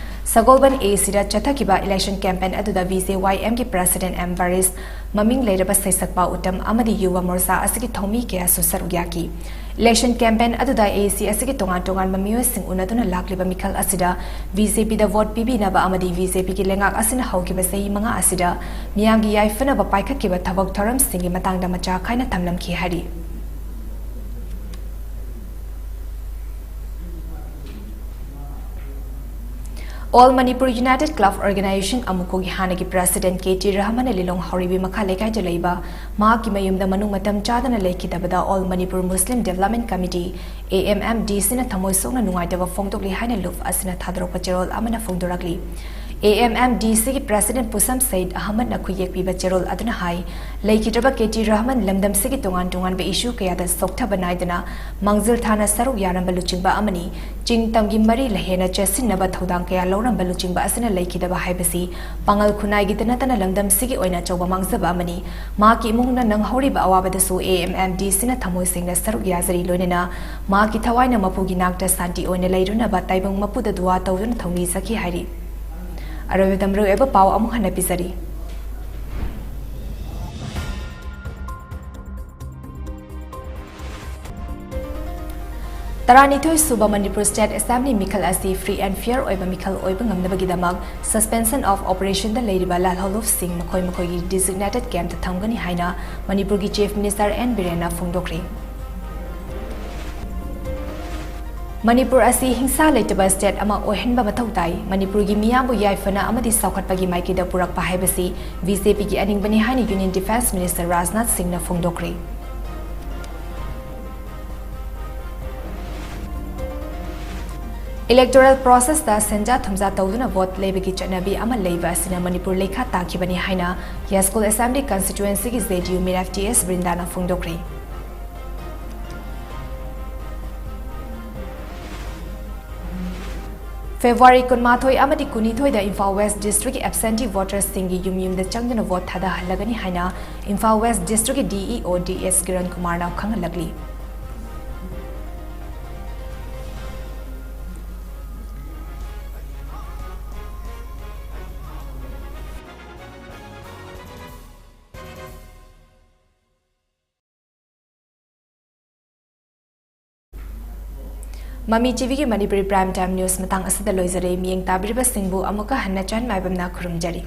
ꯁꯒꯣꯜꯕꯟ ꯑꯦ ꯁꯤꯗ ꯆꯠꯊꯈꯤꯕ ꯏꯂꯦꯛꯁꯟ ꯀꯦꯝꯄꯦꯟ ꯑꯗꯨꯗ ꯚꯤ ꯖꯦ ꯋꯥꯏ ꯑꯦꯝꯒꯤ ꯄ꯭ꯔꯁꯤꯗꯦꯟ ꯑꯦꯝ ꯕꯔꯤꯁ, ꯃꯃꯤꯡ ꯂꯩꯔꯕ ꯁꯩꯁꯛꯄ ꯎꯇꯝ ꯑꯃꯗꯤ ꯌꯨꯚ ꯃꯣꯔꯆꯥ ꯑꯁꯤꯒꯤ ꯊꯧꯃꯤ ꯀꯌꯥꯁꯨ ꯁꯔꯨꯛ ꯌꯥꯈꯤ꯫ ꯏꯂꯦꯛꯁꯟ ꯀꯦꯝꯄꯦꯟ ꯑꯗꯨꯗ ꯑꯦ ꯁꯤ ꯑꯁꯤꯒꯤ ꯇꯣꯉꯥꯟ ꯇꯣꯉꯥꯟꯕ ꯃꯤꯑꯣꯏꯁꯤꯡ ꯎꯅꯗꯨꯅ ꯂꯥꯛꯂꯤꯕ ꯃꯤꯈꯜ ꯑꯁꯤꯗ ꯕꯤ ꯖꯦ ꯄꯤꯗ ꯚꯣꯠ ꯄꯤꯕꯤꯅꯕ ꯑꯃꯗꯤ ꯕꯤ ꯖꯦ ꯄꯤꯒꯤ ꯂꯩꯉꯥꯛ ꯑꯁꯤꯅ ꯍꯧꯈꯤꯕ ꯆꯍꯤ ꯃꯉꯥ ꯑꯁꯤꯗ ꯃꯤꯌꯥꯝꯒꯤ ꯌꯥꯏꯐꯅꯕ ꯄꯥꯏꯈꯠꯈꯤꯕ ꯊꯕꯛ ꯊꯧꯔꯝꯁꯤꯡꯒꯤ ꯃꯇꯥꯡꯗ ꯃꯆꯥ ꯈꯥꯏꯅ ꯊꯝꯂꯝꯈꯤ ꯍꯥꯏꯔꯤ꯫ All Manipur United Club Organization, ꯑꯃꯨꯀꯣꯒꯤ ꯍꯥꯟꯅꯒꯤ ꯄ꯭ꯔꯁꯤꯗꯦꯟ ꯀꯦ ꯇꯤ ꯔꯍꯃꯟꯅ ꯂꯤꯂꯣꯡ ꯍꯥꯎꯔꯩꯕꯤ ꯃꯈꯥ ꯂꯩꯀꯥꯏꯗ ꯂꯩꯕ ꯃꯍꯥꯛꯀꯤ ꯃꯌꯨꯝꯗ ꯃꯅꯨꯡ ꯃꯇꯝ ꯆꯥꯗꯅ ꯂꯩꯈꯤꯗꯕꯗ All Manipur Muslim Development Committee, A M M D ꯁꯤꯅ ꯊꯃꯣꯏ ꯁꯣꯛꯅ ꯅꯨꯡꯉꯥꯏꯇꯕ ꯐꯣꯡꯗꯣꯛꯂꯤ ꯍꯥꯏꯅ ꯂꯨꯞ ꯑꯁꯤꯅ ꯊꯥꯗꯣꯔꯛꯄ ꯆꯦꯔꯣꯜ ꯑꯃꯅ ꯐꯣꯡꯗꯣꯔꯛꯂꯤ꯫ ꯑꯦ ꯑꯦꯝ ꯑꯦꯝ ꯗꯤ ꯁꯤꯒꯤ ꯄ꯭ꯔꯁꯤꯗꯦꯟ ꯄꯨꯁꯝ ꯁꯌꯤꯗ ꯑꯍꯃꯗꯅ ꯈꯨꯠꯌꯦꯛ ꯄꯤꯕ ꯆꯦꯔꯣꯜ ꯑꯗꯨꯅ ꯍꯥꯏ, ꯂꯩꯈꯤꯗ꯭ꯔꯕ ꯀꯦ ꯇꯤ ꯔꯍꯃꯟ ꯂꯝꯗꯝꯁꯤꯒꯤ ꯇꯣꯉꯥꯟ ꯇꯣꯉꯥꯟꯕ ꯏꯁꯨ ꯀꯌꯥꯗ ꯁꯣꯛꯊꯕ ꯅꯥꯏꯗꯅ ꯃꯥꯡꯖꯤꯜ ꯊꯥꯅ ꯁꯔꯨꯛ ꯌꯥꯔꯝꯕ ꯂꯨꯆꯤꯡꯕ ꯑꯃꯅꯤ꯫ ꯆꯤꯡ ꯇꯝꯒꯤ ꯃꯔꯤ ꯂꯍꯦꯟꯅ ꯆꯦꯠꯁꯤꯟꯅꯕ ꯊꯧꯗꯥꯡ ꯀꯌꯥ ꯂꯧꯔꯝꯕ ꯂꯨꯆꯤꯡꯕ ꯑꯁꯤꯅ ꯂꯩꯈꯤꯗꯕ ꯍꯥꯏꯕꯁꯤ ꯄꯥꯉꯜ ꯈꯨꯟꯅꯥꯏꯒꯤꯗ ꯅꯠꯇꯅ ꯂꯝꯗꯝꯁꯤꯒꯤ ꯑꯣꯏꯅ ꯑꯆꯧꯕ ꯃꯥꯡꯖꯕ ꯑꯃꯅꯤ꯫ ꯃꯍꯥꯛꯀꯤ ꯏꯃꯨꯡꯅ ꯅꯪꯍꯧꯔꯤꯕ ꯑꯋꯥꯕꯗꯁꯨ ꯑꯦ ꯑꯦꯝ ꯑꯦꯝ ꯗꯤ ꯁꯤꯅ ꯊꯃꯣꯏ ꯁꯦꯡꯅ ꯁꯔꯨꯛ ꯌꯥꯖꯔꯤ, ꯂꯣꯏꯅꯅ ꯃꯍꯥꯛꯀꯤ ꯊꯋꯥꯏꯅ ꯃꯄꯨꯒꯤ ꯅꯥꯛꯇ ꯁꯥꯟꯇꯤ ꯑꯣꯏꯅ ꯂꯩꯔꯨꯅꯕ ꯇꯥꯏꯕꯪ ꯃꯄꯨꯗ ꯗꯨꯋꯥ ꯇꯧꯗꯨꯅ ꯊꯧꯅꯤꯖꯈꯤ ꯍꯥꯏꯔꯤ꯫ ꯑꯔꯣꯏꯕꯗ ꯃꯔꯨꯑꯣꯏꯕ ꯄꯥꯎ ꯑꯃꯨꯛ ꯍꯟꯅ ꯄꯤꯖꯔꯤ꯫ ꯇꯔꯥꯅꯤꯊꯣꯏ ꯁꯨꯕ ꯃꯅꯤꯄꯨꯔ ꯁ꯭ꯇꯦꯠ ꯑꯦꯁꯦꯝꯕ꯭ꯂꯤ ꯃꯤꯈꯜ ꯑꯁꯤ free and fair ꯑꯣꯏꯕ ꯃꯤꯈꯜ ꯑꯣꯏꯕ ꯉꯝꯅꯕꯒꯤꯗꯃꯛ suspension of operationꯗ ꯂꯩꯔꯤꯕ ꯂꯥꯜꯍꯧꯂꯨꯞꯁꯤꯡ ꯃꯈꯣꯏ ꯃꯈꯣꯏꯒꯤ designated campꯇ ꯊꯝꯒꯅꯤ ꯍꯥꯏꯅ ꯃꯅꯤꯄꯨꯔꯒꯤ Chief Minister ꯑꯦꯟ ꯕꯤꯔꯦꯟꯅ ꯐꯣꯡꯗꯣꯛꯈ꯭ꯔꯦ꯫ ꯃꯅꯤꯄꯨꯔ ꯑꯁꯤ ꯍꯤꯡꯁꯥ ꯂꯩꯇꯕ ꯁ꯭ꯇꯦꯠ ꯑꯃ ꯑꯣꯏꯍꯟꯕ ꯃꯊꯧ ꯇꯥꯏ꯫ ꯃꯅꯤꯄꯨꯔꯒꯤ ꯃꯤꯌꯥꯝꯕꯨ ꯌꯥꯏꯐꯅ ꯑꯃꯗꯤ ꯆꯥꯎꯈꯠꯄꯒꯤ ꯃꯥꯏꯀꯩꯗ ꯄꯨꯔꯛꯄ ꯍꯥꯏꯕꯁꯤ ꯕꯤ ꯖꯦ ꯄꯤꯒꯤ ꯑꯅꯤꯡꯕꯅꯤ ꯍꯥꯏꯅ Union Defence Minister ꯔꯥꯖꯅꯥꯊ ꯁꯤꯡꯅ ꯐꯣꯡꯗꯣꯛꯈ꯭ꯔꯦ꯫ Electoral processꯇ ꯁꯦꯟꯖꯥ ꯊꯨꯝꯖꯥ ꯇꯧꯗꯨꯅ ꯚꯣꯠ ꯂꯩꯕꯒꯤ ꯆꯠꯅꯕꯤ ꯑꯃ ꯂꯩꯕ ꯑꯁꯤꯅ ꯃꯅꯤꯄꯨꯔ ꯂꯩꯈꯥ ꯇꯥꯈꯤꯕꯅꯤ ꯍꯥꯏꯅ ꯌꯥꯏꯁ꯭ꯀꯨꯜ ꯑꯦꯁꯦꯝꯕ꯭ꯂꯤ ꯀꯟꯁꯇꯤꯇ꯭ꯋꯦꯟꯁꯤꯒꯤ ꯖꯦ ꯗꯤ ꯌꯨ ꯃꯤꯔꯦꯞ ꯇꯤ ꯑꯦꯁ ꯕ꯭ꯔꯤꯟꯗꯥꯅ ꯐꯣꯡꯗꯣꯛꯈ꯭ꯔꯦ꯫ ꯐꯦꯕ꯭ꯔꯨꯋꯥꯔꯤ ꯀꯨꯟꯃꯥꯊꯣꯏ ꯑꯃꯗꯤ ꯀꯨꯟꯅꯤꯊꯣꯏꯗ ꯏꯝꯐꯥꯜ ꯋꯦꯁ꯭ꯠ ꯗꯤꯁ꯭ꯠꯔꯤꯛꯀꯤ ꯑꯦꯕꯁꯦꯟꯇꯤ ꯚꯣꯇꯔꯁꯤꯡꯒꯤ ꯌꯨꯝ ꯌꯨꯝꯗ ꯆꯪꯗꯨꯅ ꯚꯣꯠ ꯊꯥꯗꯍꯜꯂꯒꯅꯤ ꯍꯥꯏꯅ ꯏꯝꯐꯥꯜ ꯋꯦꯁ꯭ꯠ ꯗꯤꯁ꯭ꯠꯔꯤꯛꯀꯤ ꯗꯤ ꯏ ꯑꯣ ꯗꯤ ꯑꯦꯁ ꯀꯤꯔꯟ ꯀꯨꯃꯥꯔꯅ ꯈꯪꯍꯜꯂꯛꯂꯤ꯫ ꯃꯃꯤ ꯇꯤꯚꯤꯒꯤ ꯃꯅꯤꯄꯨꯔꯤ Prime Time News ꯃꯇꯥꯡ ꯑꯁꯤꯗ ꯂꯣꯏꯖꯔꯦ꯫ ꯃꯤꯠꯌꯦꯡ ꯇꯥꯕꯤꯔꯤꯕꯁꯤꯡꯕꯨ ꯑꯃꯨꯛꯀ ꯍꯟꯅ ꯆꯥꯟ ꯃꯥꯏꯕꯝꯅ ꯈꯨꯔꯨꯝꯖꯔꯤ꯫